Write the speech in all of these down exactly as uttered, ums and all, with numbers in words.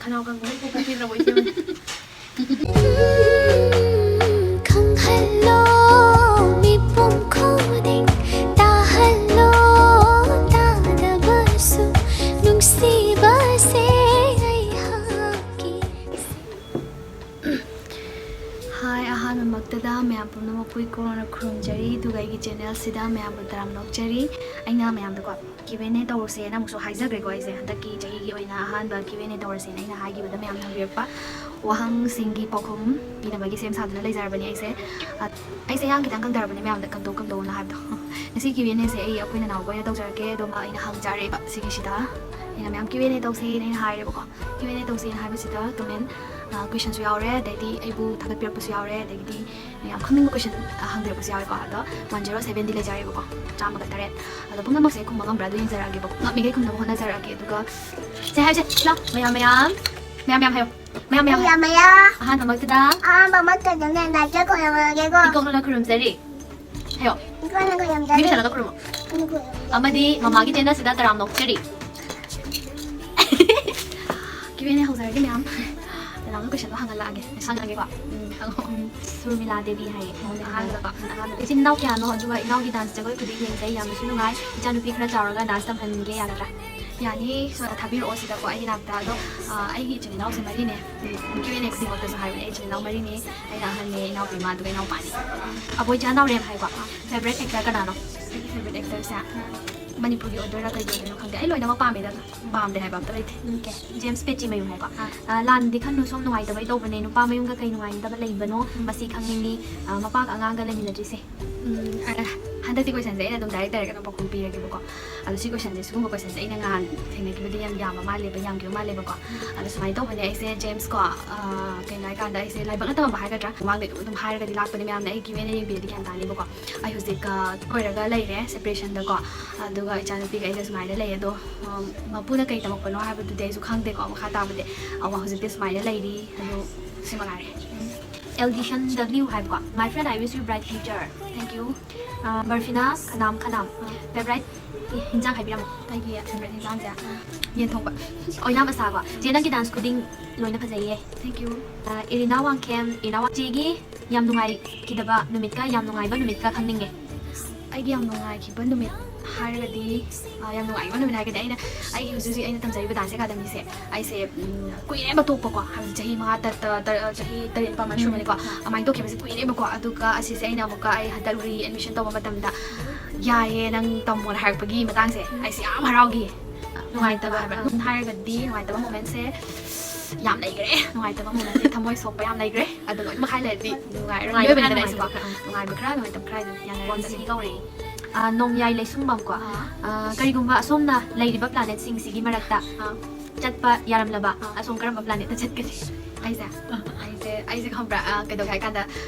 ꯈꯅꯥꯎ ꯀꯪꯕꯗꯩ ꯀꯣꯛ ꯀꯣꯛꯄꯤꯗ꯭ꯔꯕꯣ ꯏꯆꯦ ꯍꯣꯏ? ꯈꯪꯍꯜꯂꯣ ꯃꯤꯄꯨꯝ ꯈꯨꯗꯤꯡ ꯇꯥꯍꯜꯂꯣ ꯇꯥꯗꯕꯁꯨ ꯅꯨꯡꯁꯤꯕꯁꯦ ꯑꯩꯍꯥꯛꯀꯤ꯫ ꯍꯥꯏ, ꯑꯍꯥꯟꯕꯃꯛꯇꯗ ꯃꯌꯥꯝ ꯄꯨꯝꯅꯃꯛꯄꯨ ꯏꯀꯣꯛꯅ ꯈꯨꯔꯨꯝꯖꯔꯤ, ꯑꯗꯨꯒ ꯑꯩꯒꯤ ꯆꯦꯅꯦꯜꯁꯤꯗ ꯃꯌꯥꯝꯕꯨ ꯇꯔꯥꯝꯅ ꯑꯣꯛꯆꯔꯤ꯫ ꯑꯩꯅ ꯃꯌꯥꯝꯗꯀꯣ ꯀ꯭ꯌꯨ ꯑꯦꯟ ꯑꯦ ꯇꯧꯔꯁꯦꯅ ꯑꯃꯨꯛꯁꯨ ꯍꯥꯏꯖꯈ꯭ꯔꯦꯀꯣ꯫ ꯑꯩꯁꯦ ꯍꯟꯗꯛꯀꯤ ꯆꯍꯤꯒꯤ ꯑꯣꯏꯅ ꯑꯍꯥꯟꯕ ꯀ꯭ꯌꯨ ꯑꯦꯟ ꯑꯦ ꯇꯧꯔꯁꯦꯅ ꯑꯩꯅ ꯍꯥꯏꯈꯤꯕꯗ ꯃꯌꯥꯝꯅ ꯍꯪꯕꯤꯔꯛꯄ ꯋꯥꯍꯪꯁꯤꯡꯒꯤ ꯄꯥꯎꯈꯨꯝ ꯄꯤꯅꯕꯒꯤ ꯁꯦꯝ ꯁꯥꯗꯨꯅ ꯂꯩꯖꯔꯕꯅꯤ ꯑꯩꯁꯦ꯫ ꯑ, ꯑꯩꯁꯦ ꯏꯌꯥꯡ ꯈꯤꯇꯪ ꯀꯪꯊꯔꯕꯅꯦ ꯃꯌꯥꯝꯗ ꯀꯪꯊꯣꯛ ꯀꯪꯊꯣꯛꯑꯣꯅ ꯍꯥꯏꯕꯗꯣ꯫ ꯉꯁꯤ ꯀ꯭ꯌꯨ ꯑꯦꯟ ꯑꯦꯁꯦ ꯑꯩ ꯑꯩꯈꯣꯏ ꯅꯅꯥꯎꯒ ꯑꯣꯏꯅ ꯇꯧꯖꯔꯛꯀꯦ꯫ ꯑꯗꯨꯒ ꯑꯩꯅ ꯍꯪꯖꯔꯦꯕ ꯁꯤꯒꯤꯁꯤꯗ꯫ ꯑꯩꯅ ꯃꯌꯥꯝ ꯀ꯭ꯌꯨ ꯑꯦꯟ ꯑꯦ ꯇꯧꯁꯦꯅ ꯑꯩꯅ ꯍꯥꯏꯔꯦꯕꯀꯣ꯫ ꯀ꯭ꯌꯨ ꯑꯦꯟ ꯑꯦ ꯇꯧꯁꯦꯅ ꯍꯥꯏꯕꯁꯤꯗ ꯀꯃꯦꯟ, ꯑ, ꯀꯣꯏꯁꯟꯁꯨ ꯌꯥꯎꯔꯦ, ꯑꯗꯩꯗꯤ ꯑꯩꯕꯨ ꯊꯥꯒꯠꯄꯤꯔꯛꯄꯁꯨ ꯌꯥꯎꯔꯦ, ꯑꯗꯒꯤꯗꯤ ꯌꯥꯝ ꯈꯪꯅꯤꯡꯕ ꯀꯣꯏꯁꯟ, ꯑ, ꯍꯪꯕꯤꯔꯛꯄꯁꯨ ꯌꯥꯎꯋꯦꯀꯣ꯫ ꯑꯗꯣ ꯋꯥꯟ ꯖꯦꯔꯣ ꯁꯕꯦꯟꯗꯤ ꯂꯩꯖꯔꯦꯕꯀꯣ, ꯆꯥꯝꯃꯒ ꯇꯔꯦꯠ꯫ ꯑꯗꯣ ꯄꯨꯝꯅꯃꯛꯁꯦ ꯈꯨꯝꯕ ꯉꯝꯕ꯭ꯔꯥ ꯑꯗꯨ ꯌꯦꯡꯖꯔꯛꯑꯒꯦꯕꯀꯣ꯫ ꯉꯝꯃꯤꯈꯩ ꯈꯨꯝꯅꯕ ꯍꯣꯠꯅꯖꯔꯛꯑꯒꯦ꯫ ꯑꯗꯨꯒ ꯁꯦ ꯍꯥꯏꯁꯦ, ꯂꯥꯎ, ꯃꯌꯥꯝ, ꯃꯌꯥꯝ, ꯃꯌꯥꯝ, ꯃꯌꯥꯝ ꯍꯥꯏꯌꯣ꯫ ꯃꯌꯥꯝ, ꯃꯌꯥꯝ ꯍꯥꯏꯌꯣ꯫ ꯃꯌꯥꯝ ꯃꯌꯥꯝ꯫ ꯑꯍꯥꯟꯕꯃꯛꯇꯗ ꯑꯍꯥꯟꯕꯃꯛꯇꯗ ꯅꯦ ꯂꯥꯏꯖ ꯈꯣꯏꯔꯝꯃꯒꯦꯀꯣ꯫ ꯏꯀꯣꯛꯅ ꯈꯨꯔꯨꯝꯖꯔꯤ꯫ ꯍꯥꯏꯌꯣ꯫ ꯏꯀꯣꯛꯅ ꯃꯤ ꯈꯨꯔꯨꯝꯖꯔꯤ꯫ ꯃꯁꯥꯂꯒ ꯈꯨꯔꯨꯝꯃꯣ꯫ ꯏꯀꯣꯛꯅ ꯈꯨꯔꯨꯝꯖꯔꯤ꯫ ꯑꯃꯗꯤ ꯃꯃꯥꯒꯤ ꯆꯦꯅꯦꯜꯁꯤꯗ ꯇꯔꯥꯝꯅ ꯑꯣꯛꯆꯔꯤ꯫ ꯀ꯭ꯌꯨ ꯑꯦꯟ ꯑꯦ ꯍꯧꯖꯔꯒꯦ ꯃꯌꯥꯝ꯫ ꯃꯌꯥꯝꯅ ꯀꯣꯏꯁꯟꯗꯣ ꯍꯪꯍꯜꯂꯛꯑꯒꯦ꯫ ꯍꯪꯉꯒꯦꯀꯣ꯫ ꯎꯝ, ꯍꯪꯉꯣ꯫ ꯎꯝ, ꯁꯨꯔꯃꯤꯂꯥ ꯗꯦꯕꯤ ꯍꯥꯏꯌꯦ꯫ ꯑꯍꯥꯟꯕꯗꯀꯣ꯫ ꯑꯍꯥꯟꯕꯗ꯫ ꯏꯆꯤꯟ ꯏꯅꯥꯎ ꯀꯌꯥꯅꯣ? ꯑꯗꯨꯒ ꯏꯅꯥꯎꯒꯤ ꯗꯥꯟꯁ ꯖꯒꯣꯏ ꯈꯨꯗꯤꯡ ꯌꯦꯡꯖꯩ꯫ ꯌꯥꯝꯅꯁꯨ ꯅꯨꯡꯉꯥꯏ꯫ ꯏꯆꯥꯅꯨꯄꯤ ꯈꯔ ꯆꯥꯎꯔꯒ ꯗꯥꯟꯁ ꯇꯝꯍꯟꯒꯦ ꯌꯥꯒꯗ꯭ꯔꯥ? ꯌꯥꯅꯤ꯫ ꯁꯣꯝꯗ ꯊꯥꯕꯤꯔꯛꯑꯣ ꯁꯤꯗꯀꯣ ꯑꯩꯒꯤ ꯅꯥꯛꯇ꯫ ꯑꯗꯣ, ꯑ, ꯑꯩꯒꯤ ꯏꯆꯤꯟ ꯏꯅꯥꯎꯁꯦ ꯃꯔꯤꯅꯦ꯫ ꯎꯝ, ꯀ꯭ꯌꯨ ꯑꯦꯟ ꯑꯦ ꯈꯨꯗꯤꯡꯃꯛꯇꯁꯨ ꯍꯥꯏꯕꯅꯦ, ꯑꯩ ꯏꯆꯤꯟ ꯏꯅꯥꯎ ꯃꯔꯤꯅꯦ꯫ ꯑꯩꯅ ꯑꯍꯟꯅꯦ, ꯏꯅꯥꯎꯄꯤ ꯑꯃ, ꯑꯗꯨꯒ ꯏꯅꯥꯎꯄꯥꯅꯤ꯫ ꯑꯕꯣꯏ ꯆꯥ ꯅꯥꯎꯔꯦꯝ ꯍꯥꯏꯀꯣ꯫ ꯐꯦꯕꯔꯦꯠ ꯑꯦꯛꯇꯔ ꯀꯅꯥꯅꯣ? ꯑꯩꯒꯤ ꯐꯦꯕꯔꯦꯠ ꯑꯦꯛꯇꯔꯁꯦ ꯃꯅꯤꯄꯨꯔꯒꯤ ꯑꯣꯏꯗꯣꯏꯔꯥ ꯀꯩꯒꯤ ꯑꯣꯏꯗꯣꯏꯅꯣ ꯈꯪꯗꯦ꯫ ꯑꯩ ꯂꯣꯏꯅꯃꯛ ꯄꯥꯝꯃꯦꯗ꯫ ꯄꯥꯝꯗꯦ ꯍꯥꯏꯕ ꯑꯝꯇ ꯂꯩꯇꯦ꯫ ꯎꯝ, ꯀꯦ꯫ ꯖꯦꯝꯁ ꯄꯦꯆꯤꯃꯌꯨꯝ ꯍꯥꯏꯀꯣ꯫ ꯑꯥ꯫ ꯑ, ꯂꯥꯟꯗꯤ ꯈꯟꯅꯨ ꯁꯣꯝ ꯅꯨꯡꯉꯥꯏꯇꯕꯩ ꯇꯧꯕꯅꯦ꯫ ꯅꯨꯄꯥ ꯃꯌꯨꯝꯒ ꯀꯩ ꯅꯨꯡꯉꯥꯏꯅꯗꯕ ꯂꯩꯕꯅꯣ? ꯎꯝ꯫ ꯃꯁꯤ ꯈꯪꯅꯤꯡꯉꯤ꯫ ꯑ, ꯃꯄꯥꯒ ꯑꯉꯥꯡꯒ ꯂꯩꯃꯤꯟꯅꯗ꯭ꯔꯤꯁꯦ꯫ ꯎꯝ, ꯑ, ꯍꯟꯗꯛꯇꯤ ꯀꯣꯏꯁꯟꯁꯦ ꯑꯩꯅ ꯑꯗꯨꯝ ꯗꯥꯏꯔꯦꯛ ꯗꯥꯏꯔꯦꯛ ꯑꯗꯨꯝ ꯄꯥꯎꯈꯨꯝ ꯄꯤꯔꯒꯦꯕꯀꯣ꯫ ꯑꯗꯣ ꯁꯤ ꯀꯣꯏꯁꯟꯁꯦ, ꯁꯤꯒꯨꯝꯕ ꯀꯣꯏꯁꯟꯁꯦ ꯑꯩꯅ ꯉꯍꯥꯟ ꯊꯦꯡꯅꯈꯤꯕꯗꯤ ꯌꯥꯝ ꯌꯥꯝꯕ ꯃꯥꯜꯂꯦꯕ, ꯌꯥꯝꯈꯤꯕ ꯃꯥꯜꯂꯦꯕꯀꯣ꯫ ꯑꯗꯣ ꯁꯨꯃꯥꯏꯅ ꯇꯧꯕꯅꯦ, ꯑꯩꯁꯦ ꯖꯦꯝꯁ ꯀꯣ, ꯑ, ꯀꯩꯅꯣ ꯍꯥꯏꯀꯥꯟꯗ ꯑꯩꯁꯦ ꯂꯥꯏꯕꯛꯅ ꯇꯝꯃꯝꯕ ꯍꯥꯏꯒꯗ꯭ꯔꯥ, ꯃꯃꯥꯡꯗ ꯑꯗꯨꯝ ꯍꯥꯏꯔꯒꯗꯤ ꯂꯥꯛꯄꯅꯦ, ꯃꯌꯥꯝꯅ ꯑꯩ ꯀ꯭ꯌꯨ ꯑꯦꯟ ꯑꯦ ꯌꯦꯡꯕꯤꯔꯗꯤ ꯒ꯭ꯌꯥꯟ ꯇꯥꯅꯤꯕꯀꯣ꯫ ꯑꯩ ꯍꯧꯖꯤꯛ, ꯑ, ꯀꯣꯏꯔꯒ ꯂꯩꯔꯦ ꯁꯦꯄꯔꯦꯁꯟꯗꯀꯣ꯫ ꯑꯗꯨꯒ ꯏꯆꯥꯅꯨꯄꯤꯒ ꯑꯩꯒ ꯁꯨꯃꯥꯏꯅ ꯂꯩ꯫ ꯑꯗꯣ, ꯑ, ꯃꯄꯨꯅ ꯀꯩ ꯇꯝꯃꯛꯄꯅꯣ ꯍꯥꯏꯕꯗꯨꯗꯤ ꯑꯩꯁꯨ ꯈꯪꯗꯦꯀꯣ, ꯃꯈꯥ ꯇꯥꯕꯗꯤ꯫ ꯑ, ꯍꯧꯖꯤꯛꯇꯤ ꯁꯨꯃꯥꯏꯅ ꯂꯩꯔꯤ꯫ ꯑꯗꯨ ꯁꯤ ꯃꯉꯥꯏꯔꯦ꯫ ꯑꯦꯜꯗꯤꯁꯟ ꯗꯕ꯭ꯂꯤꯎ ꯍꯥꯏꯕꯀꯣ꯫ My friend, I wish you bright future. Thank you. ꯑ, ꯕꯔꯐꯤꯅꯥ ꯈꯅꯥꯝ ꯈꯅꯥꯝ꯫ Favorite ꯑꯦ, ꯍꯤꯟꯖꯥꯡ ꯍꯥꯏꯕꯤꯔꯝꯃꯣ꯫ ꯑꯩꯒꯤ ꯐꯦꯕꯔꯦꯠ ꯍꯤꯟꯖꯥꯡꯁꯦ ꯌꯦꯟ ꯊꯣꯡꯕ꯫ ꯑꯣꯏꯅꯥꯝ ꯑꯁꯥꯀꯣ꯫ ꯆꯦ, ꯅꯪꯒꯤ ꯗꯥꯟꯁ ꯈꯨꯗꯤꯡ ꯂꯣꯏꯅ ꯐꯖꯩꯌꯦ꯫ Thank you꯫ ꯑ, ꯏꯔꯤꯅꯥ ꯋꯥꯡꯈꯦꯝ, ꯏꯔꯤꯅꯥ ꯋꯥꯡ-, ꯆꯦꯒꯤ ꯌꯥꯝ ꯅꯨꯡꯉꯥꯏꯈꯤꯗꯕ ꯅꯨꯃꯤꯠꯀ ꯌꯥꯝ ꯅꯨꯡꯉꯥꯏꯕ ꯅꯨꯃꯤꯠꯀ ꯈꯪꯅꯤꯡꯉꯦ꯫ ꯑꯩꯒꯤ ꯌꯥꯝ ꯅꯨꯡꯉꯥꯏꯈꯤꯕ ꯅꯨꯃꯤꯠ ꯍꯥꯏꯔꯒꯗꯤ, ꯑ, ꯌꯥꯝ ꯅꯨꯡꯉꯥꯏꯈꯤꯕ ꯅꯨꯃꯤꯠ ꯍꯥꯏꯔꯒꯗꯤ ꯑꯩꯅ, ꯑꯩꯒꯤ ꯍꯧꯖꯤꯛ ꯍꯧꯖꯤꯛ ꯑꯩꯅ ꯇꯝꯖꯔꯤꯕ ꯗꯥꯟꯁ ꯑꯦꯀꯥꯗꯃꯤꯁꯦ, ꯑꯩꯁꯦ, ꯎꯝ, ꯀꯨꯏꯔꯦꯕ ꯇꯣꯛꯄꯀꯣ, ꯍꯥꯏꯕꯗꯤ ꯆꯍꯤ ꯃꯉꯥ, ꯇ-, ꯇ-, ꯇ-, ꯆꯍꯤ ꯇꯔꯦꯠ ꯅꯤꯄꯥꯜ ꯃꯥꯄꯜ ꯁꯨꯔꯝꯃꯅꯤꯀꯣ, ꯑꯗꯨꯃꯥꯏꯅ ꯇꯣꯛꯈꯤꯕꯁꯦ ꯀꯨꯏꯔꯦꯕꯀꯣ꯫ ꯑꯗꯨꯒ ꯑꯁꯤꯁꯦ ꯑꯩꯅ ꯑꯃꯨꯛꯀ ꯑꯩ ꯍꯟꯗꯛ ꯔꯤ ꯑꯦꯗꯃꯤꯁꯟ ꯇꯧꯕ ꯃꯇꯝꯗ, "ꯌꯥꯏꯌꯦ, ꯅꯪ ꯇꯝꯃꯣꯅ" ꯍꯥꯏꯔꯛꯄꯒꯤ ꯃꯇꯥꯡꯁꯦ ꯑꯩꯁꯦ ꯌꯥꯝ ꯍꯔꯥꯎꯈꯤ꯫ ꯅꯨꯡꯉꯥꯏꯇꯕ ꯍꯥꯏꯕ꯭ꯔꯥ? ꯑꯗꯨꯝ ꯍꯥꯏꯔꯒꯗꯤ ꯅꯨꯡꯉꯥꯏꯇꯕ ꯃꯣꯃꯦꯟꯁꯦ ꯌꯥꯝ ꯂꯩꯈ꯭ꯔꯦ꯫ ꯅꯨꯡꯉꯥꯏꯇꯕ ꯃꯣꯃꯦꯟꯁꯦ, ꯊꯃꯣꯏ ꯁꯣꯛꯄ ꯌꯥꯝ ꯂꯩꯈ꯭ꯔꯦ꯫ ꯑꯗꯣ ꯂꯣꯏꯅꯃꯛ ꯍꯥꯏ ꯂꯩꯔꯗꯤ ꯅꯨꯡꯉꯥꯏꯔꯣꯏ꯫ ꯃꯤꯑꯣꯏꯕꯅꯤꯗꯅ ꯑꯩꯁꯦꯀꯣ꯫ ꯅꯨꯡꯉꯥꯏꯕ ꯈꯔ, ꯅꯨꯡꯉꯥꯏꯇꯕ ꯈꯔ ꯑꯗꯨꯝ ꯌꯥꯅꯔꯒ ꯆꯠꯂꯤ꯫ ꯑ, ꯅꯣꯡꯌꯥꯏ ꯂꯩꯁꯨꯡꯕꯝꯀꯣ꯫ ꯑ, ꯀꯔꯤꯒꯨꯝꯕ ꯑꯁꯣꯝꯅ ꯂꯩꯔꯤꯕ ꯄ꯭ꯂꯥꯅꯦꯠꯁꯤꯡꯁꯤꯒꯤ ꯃꯔꯛꯇ ꯆꯠꯄ ꯌꯥꯔꯝꯂꯕ, ꯑꯁꯣꯝ ꯀꯔꯝꯕ ꯄ꯭ꯂꯥꯅꯦꯠꯇ ꯆꯠꯀꯅꯤ? ꯑꯩꯁꯦ, ꯑꯩꯁꯦ, ꯑꯩꯁꯦ ꯈꯪꯕ꯭ꯔꯥ, ꯑ, ꯀꯩꯗꯧꯒꯦ ꯍꯥꯏ ꯀꯥꯟꯗ,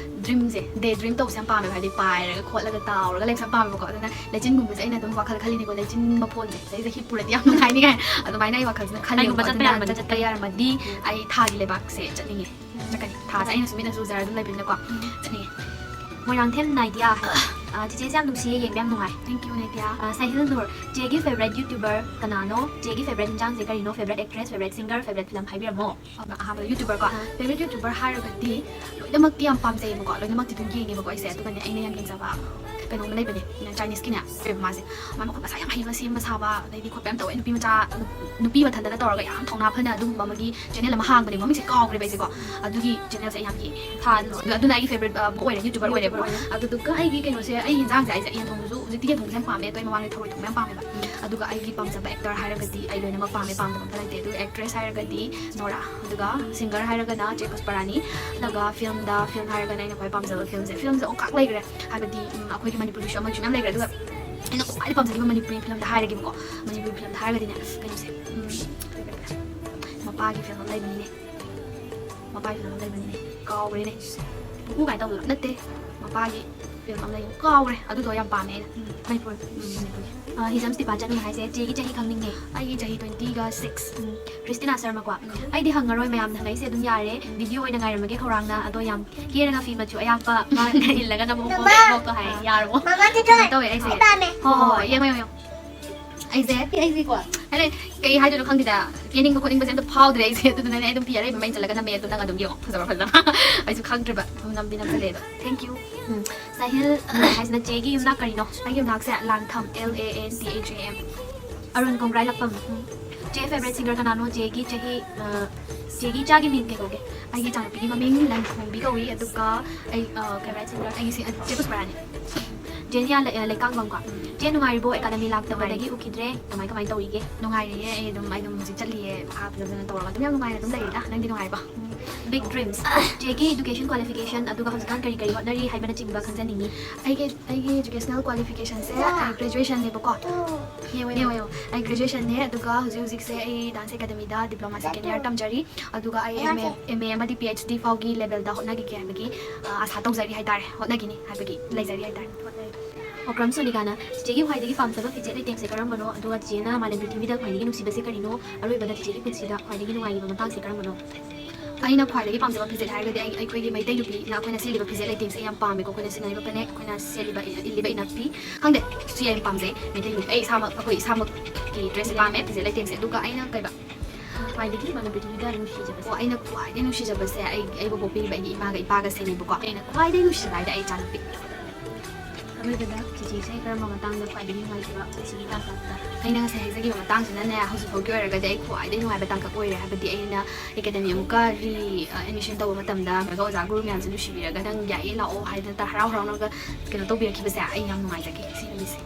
ꯗ꯭ꯔꯤꯝꯁꯦ, ꯗꯦ ꯗ꯭ꯔꯤꯝ ꯇꯧꯕꯁꯦ ꯌꯥꯝ ꯄꯥꯝꯃꯦꯕ, ꯍꯥꯏꯗꯤ ꯄꯥꯏꯔꯒ ꯈꯣꯠꯂꯒ ꯇꯥꯎꯔꯒ ꯂꯩꯕꯁꯦ ꯌꯥꯝ ꯄꯥꯝꯃꯦꯕꯀꯣ꯫ ꯑꯗꯨꯅ ꯂꯩꯆꯤꯟꯒꯨꯝꯕꯁꯦ ꯑꯩꯅ ꯑꯗꯨꯝ ꯋꯥꯈꯜ ꯈꯜꯂꯤꯅꯤꯀꯣ, ꯂꯩꯆꯤꯟ ꯃꯐꯣꯟꯁꯦ ꯁꯤꯗꯩꯁꯤꯗ ꯍꯤꯞꯄꯨꯔꯗꯤ ꯌꯥꯝ ꯅꯨꯡꯉꯥꯏꯅꯤ ꯀꯥꯏꯅ꯫ ꯑꯗꯨꯃꯥꯏꯅ ꯑꯩ ꯋꯥꯈꯜꯁꯤꯅ ꯈꯜꯂꯦꯕꯀꯣ꯫ ꯀꯩꯒꯨꯝꯕ ꯆꯠꯄ ꯑꯗꯨꯅ ꯌꯥꯔꯝꯃꯗꯤ ꯆꯠꯄ ꯆꯠꯀꯅꯤ꯫ ꯌꯥꯔꯝꯃꯗꯤ ꯑꯩ ꯊꯥꯒꯤ ꯂꯩꯕꯥꯛꯁꯦ ꯆꯠꯅꯤꯡꯉꯦ꯫ ꯆꯠꯀꯅꯤ꯫ ꯊꯥꯁꯦ ꯑꯩꯅ ꯁꯨꯝ ꯃꯤꯠꯅꯁꯨ ꯎꯖꯔ ꯑꯗꯨꯝ ꯂꯩꯕꯅꯤꯅꯀꯣ꯫ ꯆꯠꯅꯤꯡꯉꯦ꯫ ꯃꯣꯏꯔꯥꯡꯊꯦꯝ ꯅꯥꯏꯗꯤꯌꯥ ꯍꯥꯏ꯫ ꯑ, ꯆꯤꯆꯦꯁꯦ ꯌꯥꯝ ꯅꯨꯡꯁꯤꯌꯦ, ꯌꯦꯡꯕ ꯌꯥꯝ ꯅꯨꯡꯉꯥꯏ꯫ Thank you, ꯅꯥꯏꯗꯤꯌꯥ꯫ ꯑ, ꯁꯥꯍꯤꯜ ꯅꯨꯔ, ꯆꯦꯒꯤ ꯐꯦꯕꯔꯦꯠ ꯌꯨꯇ꯭ꯌꯨꯕꯔ ꯀꯅꯥꯅꯣ? ꯆꯦꯒꯤ ꯐꯦꯕꯔꯦꯠ ꯏꯟꯖꯥꯡꯁꯦ ꯀꯔꯤꯅꯣ? Favourite actress, favourite singer, favourite film ꯍꯥꯏꯕꯤꯔꯝꯃꯣ꯫ ꯑꯗꯨꯅ ꯑꯍꯥꯟꯕꯗ ꯌꯨꯇ꯭ꯌꯨꯕꯔꯀꯣ꯫ ꯑꯥ꯫ ꯐꯦꯕꯔꯦꯠ ꯌꯨꯇ꯭ꯌꯨꯕꯔ ꯍꯥꯏꯔꯒꯗꯤ ꯂꯣꯏꯅꯃꯛꯇꯤ ꯌꯥꯝ ꯄꯥꯝꯖꯩꯌꯦꯕꯀꯣ, ꯂꯣꯏꯅꯃꯛꯇꯤ ꯑꯗꯨꯝ ꯌꯦꯡꯉꯦꯕꯀꯣ ꯑꯩꯁꯦ꯫ ꯑꯗꯨꯒꯅꯦ ꯑꯩꯅ ꯌꯥꯝ ꯌꯦꯡꯖꯕ ꯀꯩꯅꯣꯝꯃ ꯂꯩꯕꯅꯦ, ꯆꯥꯏꯅꯤꯁꯀꯤꯅꯦ, ꯂꯩꯕ ꯃꯥꯁꯦ꯫ ꯃꯥꯏ ꯃꯈꯨꯠ ꯃꯁꯥ ꯌꯥꯝ ꯍꯩꯕ, ꯁꯦꯝꯕ ꯁꯥꯕ, ꯑꯗꯩꯗꯤ ꯈꯣꯠꯄ ꯌꯥꯝ ꯇꯧꯋꯦ꯫ ꯅꯨꯄꯤ ꯃꯆꯥ, ꯅꯨꯄꯤ ꯃꯊꯟꯇꯅ ꯇꯧꯔꯒ ꯌꯥꯝ ꯊꯧꯅꯥ ꯐꯅ ꯑꯗꯨꯒꯨꯝꯕ ꯑꯃꯒꯤ ꯆꯦꯅꯦꯜ ꯑꯃ ꯍꯥꯡꯕꯅꯦꯕ, ꯃꯃꯤꯡꯁꯦ ꯀꯥꯎꯈ꯭ꯔꯦꯕ ꯑꯩꯁꯦꯀꯣ꯫ ꯑꯗꯨꯒꯤ ꯆꯦꯅꯦꯜꯁꯦ ꯑꯩ ꯌꯥꯝ ꯌꯦꯡꯉꯦ꯫ ꯊꯥ ꯑꯗꯨ, ꯑꯗꯨꯅ ꯑꯩꯒꯤ ꯐꯦꯕꯔꯦꯠ, ꯑ, ꯕꯨꯛ ꯑꯣꯏꯔꯦ, ꯌꯨꯇ꯭ꯌꯨꯕꯔ ꯑꯣꯏꯔꯦꯕꯀꯣ꯫ ꯑꯗꯨꯗꯨꯒ ꯑꯩꯒꯤ ꯀꯩꯅꯣꯁꯦ, ꯑꯩ ꯌꯦꯟꯖꯥꯡꯁꯦ, ꯑꯩꯁꯦ ꯌꯦꯟ ꯊꯣꯡꯕꯁꯨ ꯍꯧꯖꯤꯛꯇꯤ ꯌꯦꯟ ꯊꯣꯡꯕꯁꯦ ꯌꯥꯝ ꯄꯥꯝꯃꯦ, ꯑꯗꯣ ꯑꯩ ꯃꯃꯥꯡꯗ ꯊꯔꯣꯏ ꯊꯣꯡꯕ ꯌꯥꯝ ꯄꯥꯝꯃꯦꯕ꯫ ꯑꯗꯨꯒ ꯑꯩꯒꯤ ꯄꯥꯝꯖꯕ ꯑꯦꯛꯇꯔ ꯍꯥꯏꯔꯒꯗꯤ ꯑꯩ ꯂꯣꯏꯅꯃꯛ ꯄꯥꯝꯃꯦ, ꯄꯥꯝꯗꯕ ꯑꯝꯇ ꯂꯩꯇꯦ꯫ ꯑꯗꯨꯒ ꯑꯦꯛꯇ꯭ꯔꯦꯁ ꯍꯥꯏꯔꯒꯗꯤ ꯅꯣꯔꯥ, ꯑꯗꯨꯒ ꯁꯤꯡꯒꯔ ꯍꯥꯏꯔꯒꯅ ꯆꯦ ꯄꯨꯁꯄꯔꯥꯅꯤ, ꯑꯗꯨꯒ ꯐꯤꯂꯝꯗ, ꯐꯤꯂꯝ ꯍꯥꯏꯔꯒꯅ ꯑꯩꯅ ꯈ꯭ꯋꯥꯏ ꯄꯥꯝꯖꯕ ꯐꯤꯂꯝꯁꯦ, ꯐꯤꯂꯝꯁꯦ ꯑꯣꯟꯈꯥꯛ ꯂꯩꯈ꯭ꯔꯦ, ꯍꯥꯏꯕꯗꯤ, ꯎꯝ, ꯑꯩꯈꯣꯏꯒꯤ ꯃꯅꯤꯄꯨꯔꯒꯤꯁꯨ ꯑꯃꯒꯤꯁꯨ ꯃꯌꯥꯝ ꯂꯩꯈ꯭ꯔꯦ꯫ ꯑꯗꯨꯒ ꯑꯩꯅ ꯈ꯭ꯋꯥꯏꯗꯩ ꯄꯥꯝꯖꯈꯤꯕ ꯃꯅꯤꯄꯨꯔꯤ ꯐꯤꯂꯝꯗ ꯍꯥꯏꯔꯒꯦꯕꯀꯣ, ꯃꯅꯤꯄꯨꯔꯤ ꯐꯤꯂꯝꯗ ꯍꯥꯏꯔꯒꯗꯤꯅꯦ, ꯀꯩꯅꯣꯁꯦ, ꯎꯝ, ꯀꯩ, ꯀꯩ, ꯀꯩ, ꯃꯄꯥꯒꯤ ꯐꯤꯂꯝ ꯑꯃ ꯂꯩꯕꯅꯤꯅꯦ, ꯃꯄꯥꯒꯤ ꯐꯤꯂꯝ ꯑꯃ ꯂꯩꯕꯅꯤꯅꯦ, ꯀꯥꯎꯈ꯭ꯔꯦꯅꯦ, ꯄꯨꯄꯨ ꯀꯥꯏꯅ ꯇꯧꯕꯗꯣ ꯅꯠꯇꯦ, ꯃꯄꯥꯒꯤ ꯐꯤꯂꯝ ꯑꯃ ꯂꯩꯕꯅꯤ, ꯀꯥꯎꯈ꯭ꯔꯦ, ꯑꯗꯨꯗꯣ ꯌꯥꯝ ꯄꯥꯝꯃꯦ ꯑꯩꯅ꯫ ꯎꯝ, ꯃꯅꯤꯄꯨꯔ, ꯎꯝ, ꯃꯅꯤꯄꯨꯔꯒꯤ꯫ ꯑ, ꯍꯤꯖꯝꯁ ꯗꯤꯄꯥ ꯆꯠꯅꯤꯡꯉꯦ ꯍꯥꯏꯁꯦ ꯆꯦꯒꯤ ꯆꯍꯤ ꯈꯪꯅꯤꯡꯉꯦ꯫ ꯑꯩꯒꯤ ꯆꯍꯤ ꯇ꯭ꯋꯦꯟꯇꯤꯒ ꯁꯤꯛꯁ꯫ ꯎꯝ, ꯀ꯭ꯔꯤꯁꯇꯤꯅꯥ ꯁꯔꯃꯀꯣ꯫ ꯎꯝ꯫ ꯑꯩꯗꯤ ꯍꯪꯉꯔꯣꯏ, ꯃꯌꯥꯝꯅ ꯍꯪꯉꯛꯏꯁꯦ ꯑꯗꯨꯝ ꯌꯥꯔꯦ꯫ ꯚꯤꯗꯤꯑꯣ ꯑꯣꯏꯅ ꯉꯥꯏꯔꯝꯃꯒꯦ ꯈꯧꯔꯥꯡꯅ꯫ ꯑꯗꯣ ꯌꯥꯝ ꯀꯦꯔꯒ ꯐꯤ ꯃꯆꯨ ꯑꯌꯥꯛꯄ ꯑꯃ ꯏꯜꯂꯒ ꯅꯝꯃꯛꯑꯣꯀꯣ꯫ ꯃꯃꯥ! ꯅꯣꯛꯇꯣ ꯍꯥꯏ꯫ ꯌꯥꯔꯕꯣ? ꯃꯃꯥ, ꯆꯤꯆꯦ! ꯀꯩꯅꯣ ꯇꯧꯋꯦ ꯑꯩꯁꯦ꯫ ꯑꯩ ꯄꯥꯝꯃꯦ꯫ ꯍꯣꯏ, ꯍꯣꯏ, ꯍꯣꯏ, ꯌꯦꯡꯉꯣ, ꯌꯦꯡꯉꯣ, ꯌꯦꯡꯉꯣ꯫ ꯑꯩꯁꯦ ꯑꯩꯁꯦꯀꯣ ꯑꯩꯅ ꯀꯩ ꯍꯥꯏꯗꯣꯏꯅꯣ ꯈꯪꯗꯦꯗ꯫ ꯀꯦꯅꯤꯡꯕ ꯈꯣꯠꯅꯤꯡꯕꯁꯦ ꯑꯝꯇ ꯐꯥꯎꯗ꯭ꯔꯦ ꯑꯩꯁꯦ꯫ ꯑꯗꯨꯗꯨꯅꯅꯦ ꯑꯩ ꯑꯗꯨꯝ ꯐꯤ ꯑꯔꯩꯕ ꯃꯩ ꯆꯠꯂꯒ ꯅꯝꯃꯦ꯫ ꯑꯗꯨ ꯅꯪ ꯑꯗꯨꯝ ꯌꯦꯡꯉꯣ, ꯐꯖꯕ ꯐꯖꯕ꯫ ꯑꯩꯁꯨ ꯈꯪꯗ꯭ꯔꯤꯕ ꯑꯗꯨꯝ ꯅꯝꯗꯤ ꯅꯝꯁꯜꯂꯦ ꯑꯗꯣ꯫ Thank you. ꯎꯝ, ꯁꯥꯍꯤꯜ ꯍꯥꯏꯁꯤꯅ ꯆꯦꯒꯤ ꯌꯨꯝꯅꯥꯛ ꯀꯔꯤꯅꯣ? ꯑꯩꯒꯤ ꯌꯨꯝꯅꯥꯛꯁꯦ ꯂꯥꯡꯊꯝ, L A N T H A M꯫ Arun ꯀꯣꯡꯒ꯭ꯔꯥꯏ ꯂꯛꯄꯝ꯫ ꯎꯝ꯫ ꯆꯦ favourite singer ꯀꯅꯥꯅꯣ? ꯆꯦꯒꯤ ꯆꯍꯤ, ꯑ, ꯆꯦꯒꯤ ꯏꯆꯥꯒꯤ ꯃꯤꯡ ꯀꯩ ꯀꯧꯒꯦ? ꯑꯩꯒꯤ ꯏꯆꯥꯅꯨꯄꯤꯒꯤ ꯃꯃꯤꯡ ꯂꯟꯊꯣꯡꯕꯤ ꯀꯧꯏ꯫ ꯑꯗꯨꯒ ꯑꯩ, ꯑ, favourite singer ꯑꯩꯒꯤ ꯁꯤ-, ꯑ, ꯆꯦ ꯄꯨꯁꯄꯔꯥꯅꯤ꯫ ꯖꯦꯅꯤꯌꯥ ꯂꯩ-, ꯑ, ꯂꯩꯀꯥꯡꯕꯝꯀꯣ꯫ ꯆꯦ ꯅꯨꯡꯉꯥꯏꯔꯤꯕꯣ? ꯑꯦꯀꯥꯗꯃꯤ ꯂꯥꯛꯇꯕꯗꯒꯤ ꯎꯈꯤꯗ꯭ꯔꯦ꯫ ꯀꯃꯥꯏ ꯀꯃꯥꯏ ꯇꯧꯔꯤꯒꯦ? ꯅꯨꯡꯉꯥꯏꯔꯤꯌꯦ꯫ ꯑꯩ ꯑꯗꯨꯝ, ꯑꯩ ꯑꯗꯨꯝ ꯍꯧꯖꯤꯛ ꯆꯠꯂꯤꯌꯦ꯫ ꯃꯈꯥ ꯐꯖ ꯐꯖꯅ ꯇꯧꯔꯒ ꯑꯗꯨꯝ ꯌꯥꯝ ꯅꯨꯡꯉꯥꯏꯅ ꯑꯗꯨꯝ ꯂꯩꯔꯤꯗ꯫ ꯅꯪꯗꯤ ꯅꯨꯡꯉꯥꯏꯔꯤꯕꯣ? Big dreams꯫ ꯆꯦꯒꯤ education qualification ꯑꯗꯨꯒ ꯍꯧꯖꯤꯛꯀꯥꯟ ꯀꯔꯤ ꯀꯔꯤ ꯍꯣꯠꯅꯔꯤ ꯍꯥꯏꯕꯅꯆꯤꯡꯕ ꯈꯪꯖꯅꯤꯡꯉꯤ꯫ ꯑꯩꯒꯤ, ꯑꯩꯒꯤ educational qualificationꯁꯦ ꯑꯩ graduationꯅꯦꯕꯀꯣ꯫ ꯌꯦꯡꯉꯣ, ꯌꯦꯡꯉꯣ, ꯌꯦꯡꯉꯣ꯫ ꯑꯩ graduationꯅꯦ, ꯑꯗꯨꯒ ꯍꯧꯖꯤꯛ ꯍꯧꯖꯤꯛꯁꯦ ꯑꯩ dance academyꯗ diploma second year ꯇꯝꯖꯔꯤ꯫ ꯑꯗꯨꯒ ꯑꯩ M A, M A ꯑꯃꯗꯤ P H D ꯐꯥꯎꯒꯤ levelꯗ ꯍꯣꯠꯅꯈꯤꯒꯦ ꯍꯥꯏꯕꯒꯤ, ꯑ, ꯑꯥꯁꯥ ꯇꯧꯖꯔꯤ ꯍꯥꯏꯇꯥꯔꯦ, ꯍꯣꯠꯅꯈꯤꯅꯤ ꯍꯥꯏꯕꯒꯤ ꯂꯩꯖꯔꯤ ꯍꯥꯏꯇꯥꯔꯦ꯫ ꯑꯣꯀ꯭ꯔꯝ ꯁꯣꯅꯤꯀꯥꯅ, ꯆꯤꯆꯦꯒꯤ ꯈ꯭ꯋꯥꯏꯗꯒꯤ ꯄꯥꯝꯖꯕ ꯐꯤꯖꯦꯠ ꯂꯩꯇꯦꯡꯁꯦ ꯀꯔꯝꯕꯅꯣ? ꯑꯗꯨꯒ ꯆꯤꯆꯦꯅ ꯃꯥꯂꯦꯝ ꯄ꯭ꯔꯤꯊꯤꯕꯤꯗ ꯈ꯭ꯋꯥꯏꯗꯒꯤ ꯅꯨꯡꯁꯤꯕꯁꯦ ꯀꯔꯤꯅꯣ? ꯑꯔꯣꯏꯕꯗ ꯆꯤꯆꯦꯒꯤ ꯄꯨꯟꯁꯤꯗ ꯈ꯭ꯋꯥꯏꯗꯒꯤ ꯅꯨꯡꯉꯥꯏꯈꯤꯕ ꯃꯇꯥꯡꯁꯦ ꯀꯔꯝꯕꯅꯣ? ꯑꯩꯅ ꯈ꯭ꯋꯥꯏꯗꯒꯤ ꯄꯥꯝꯖꯕ ꯐꯤꯖꯦꯠ ꯍꯥꯏꯔꯒꯗꯤ ꯑꯩ, ꯑꯩꯈꯣꯏꯒꯤ ꯃꯩꯇꯩ ꯅꯨꯄꯤꯅ ꯑꯩꯈꯣꯏꯅ ꯁꯦꯠꯂꯤꯕ ꯐꯤꯖꯦꯠ ꯂꯩꯇꯦꯡꯁꯦ ꯑꯩ ꯌꯥꯝ ꯄꯥꯝꯃꯦꯀꯣ꯫ ꯑꯩꯈꯣꯏꯅ ꯁꯤꯖꯤꯟꯅꯔꯤꯕ ꯐꯅꯦꯛ, ꯑꯩꯈꯣꯏꯅ ꯁꯦꯠꯂꯤꯕ, ꯏꯜꯂꯤꯕ ꯏꯅꯐꯤ, ꯈꯪꯗꯦ, ꯁꯤ ꯌꯥꯝ ꯄꯥꯝꯖꯩ ꯃꯩꯇꯩ ꯅꯨꯄꯤ꯫ ꯑꯩ ꯏꯁꯥꯃꯛ, ꯑꯩꯈꯣꯏ ꯏꯁꯥꯃꯛꯀꯤ dressꯁꯦ ꯄꯥꯝꯃꯦ, ꯐꯤꯖꯦꯠ ꯂꯩꯇꯦꯡꯁꯦ꯫ ꯑꯗꯨꯒ ꯑꯩꯅ ꯀꯩꯕ? ꯈ꯭ꯋꯥꯏꯗꯒꯤ ꯃꯥꯂꯦꯝ ꯄ꯭ꯔꯤꯊꯤꯕꯤꯗ ꯅꯨꯡꯁꯤꯖꯕꯁꯦ꯫ ꯑꯣ, ꯑꯩꯅ ꯈ꯭ꯋꯥꯏꯗꯒꯤ ꯅꯨꯡꯁꯤꯖꯕꯁꯦ ꯑꯩ, ꯑꯩꯕꯨ ꯄꯣꯛꯄꯤꯔꯤꯕ ꯑꯩꯒꯤ ꯏꯃꯥꯒ ꯏꯄꯥꯒꯁꯤꯅꯦꯕꯀꯣ꯫ ꯑꯩꯅ ꯈ꯭ꯋꯥꯏꯗꯒꯤ ꯅꯨꯡꯁꯤꯖꯕ ꯍꯥꯏꯗꯤ ꯑꯩ ꯏꯆꯥꯅꯨꯄꯤ꯫ ꯑꯔꯣꯏꯕꯗ ꯆꯤꯆꯦꯁꯦ ꯀꯔꯝꯕ ꯃꯇꯥꯡꯗ ꯈ꯭ꯋꯥꯏꯗꯒꯤ ꯅꯨꯡꯉꯥꯏꯈꯤꯕ ꯄꯨꯟꯁꯤꯒꯤ ꯇꯥꯡꯀꯛꯇ? ꯑꯩꯅ ꯉꯁꯥꯏ ꯍꯥꯏꯖꯈꯤꯕ ꯃꯇꯥꯡꯁꯤꯅꯅꯦ, ꯍꯧꯖꯤꯛꯐꯥꯎꯒꯤ ꯑꯣꯏꯔꯒꯗꯤ ꯑꯩ ꯈ꯭ꯋꯥꯏꯗꯒꯤ ꯅꯨꯡꯉꯥꯏꯕ ꯇꯥꯡꯀꯛ ꯑꯣꯏꯔꯦ꯫ ꯍꯥꯏꯕꯗꯤ ꯑꯩꯅ academy ꯑꯃꯨꯛꯀ re, ꯑ, admission ꯇꯧꯕ ꯃꯇꯝꯗ ꯑꯣꯖꯥ ꯒꯨꯔꯨ ꯃꯌꯥꯝꯁꯦ ꯅꯨꯡꯁꯤꯕꯤꯔꯒ "ꯅꯪ ꯌꯥꯏꯌꯦ, ꯂꯥꯛꯑꯣ" ꯍꯥꯏꯗꯅ ꯍꯔꯥꯎ ꯍꯔꯥꯎꯅꯒ ꯀꯩꯅꯣ ꯇꯧꯕꯤꯔꯛꯈꯤꯕꯁꯦ ꯑꯩ ꯌꯥꯝ ꯅꯨꯡꯉꯥꯏꯖꯒꯦ ꯁꯤ ꯅꯨꯃꯤꯠꯁꯦ꯫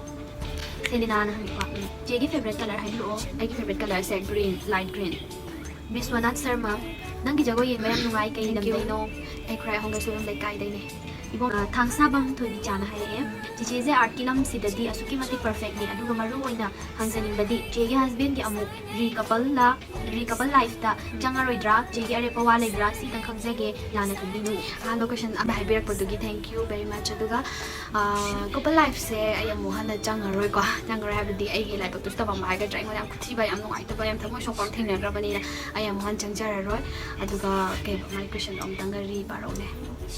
ꯁꯦꯂꯤꯅꯥꯅ ꯍꯪꯉꯛꯄ, ꯎꯝ, ꯆꯦꯒꯤ favourite colour ꯍꯥꯏꯕꯤꯔꯛꯑꯣ꯫ ꯑꯩꯒꯤ favourite colourꯁꯦ green, light green꯫ Vishwanath Sharma, ꯅꯪꯒꯤ ꯖꯒꯣꯏ ꯌꯦꯡꯕ ꯌꯥꯝ ꯅꯨꯡꯉꯥꯏ, ꯀꯩ Thank you. ꯂꯝꯗꯩꯅꯣ? ꯑꯩ ꯈꯨꯔꯥꯏ ꯑꯍꯣꯡꯒꯩ ꯁꯣꯏꯕꯝ ꯂꯩꯀꯥꯏꯗꯩꯅꯦ꯫ ꯏꯕꯣꯝ, ꯑ, ꯊꯥꯡꯁꯥꯕꯝ ꯊꯣꯏꯕꯤꯆꯥꯅ ꯍꯥꯏꯔꯛꯑꯦ, ꯆꯤꯆꯦꯁꯦ artꯀꯤ ꯂꯝꯁꯤꯗꯗꯤ ꯑꯁꯨꯛꯀꯤ ꯃꯇꯤꯛ perfectꯅꯦ, ꯑꯗꯨꯒ ꯃꯔꯨ ꯑꯣꯏꯅ ꯍꯪꯖꯅꯤꯡꯕꯗꯤ ꯆꯦꯒꯤ husbandꯀꯤ ꯑꯃꯨꯛ re coupleꯂ, re couple lifeꯇ ꯆꯪꯉꯔꯣꯏꯗ꯭ꯔꯥ? ꯆꯦꯒꯤ ꯑꯔꯦꯞꯄ ꯋꯥ ꯂꯩꯕ꯭ꯔꯥ? ꯁꯤꯇꯪ ꯈꯪꯖꯒꯦ, ꯂꯥꯟꯅ ꯈꯟꯕꯤꯅꯨ꯫ ꯑꯍꯥꯟꯕ question ꯑꯃ ꯍꯥꯏꯕꯤꯔꯛꯄꯗꯨꯒꯤ thank you very much꯫ ꯑꯗꯨꯒ, ꯑ, couple lifeꯁꯦ ꯑꯩ ꯑꯃꯨꯛ ꯍꯟꯅ ꯆꯪꯉꯔꯣꯏꯀꯣ꯫ ꯆꯪꯉꯔꯣꯏ ꯍꯥꯏꯕꯗꯤ ꯑꯩꯒꯤ ꯂꯥꯏꯕꯛꯇꯨꯁꯨ ꯇꯝꯃꯝꯕ ꯍꯥꯏꯒꯗ꯭ꯔꯥ, ꯑꯩꯉꯣꯟꯗ ꯌꯥꯝ ꯊꯤꯕ, ꯌꯥꯝ ꯅꯨꯡꯉꯥꯏꯇꯕ, ꯌꯥꯝ ꯊꯃꯣꯏ ꯁꯣꯛꯄ ꯑꯃ ꯊꯦꯡꯅꯈ꯭ꯔꯕꯅꯤꯅ ꯑꯩ ꯑꯃꯨꯛ ꯍꯟꯅ ꯆꯪꯖꯔꯔꯣꯏ꯫ ꯑꯗꯨꯒ ꯀꯩꯕ, ꯃꯥꯏ questionꯗꯣ ꯑꯃꯨꯛꯇꯪꯒ re ꯄꯥꯔꯛꯎꯅꯦ꯫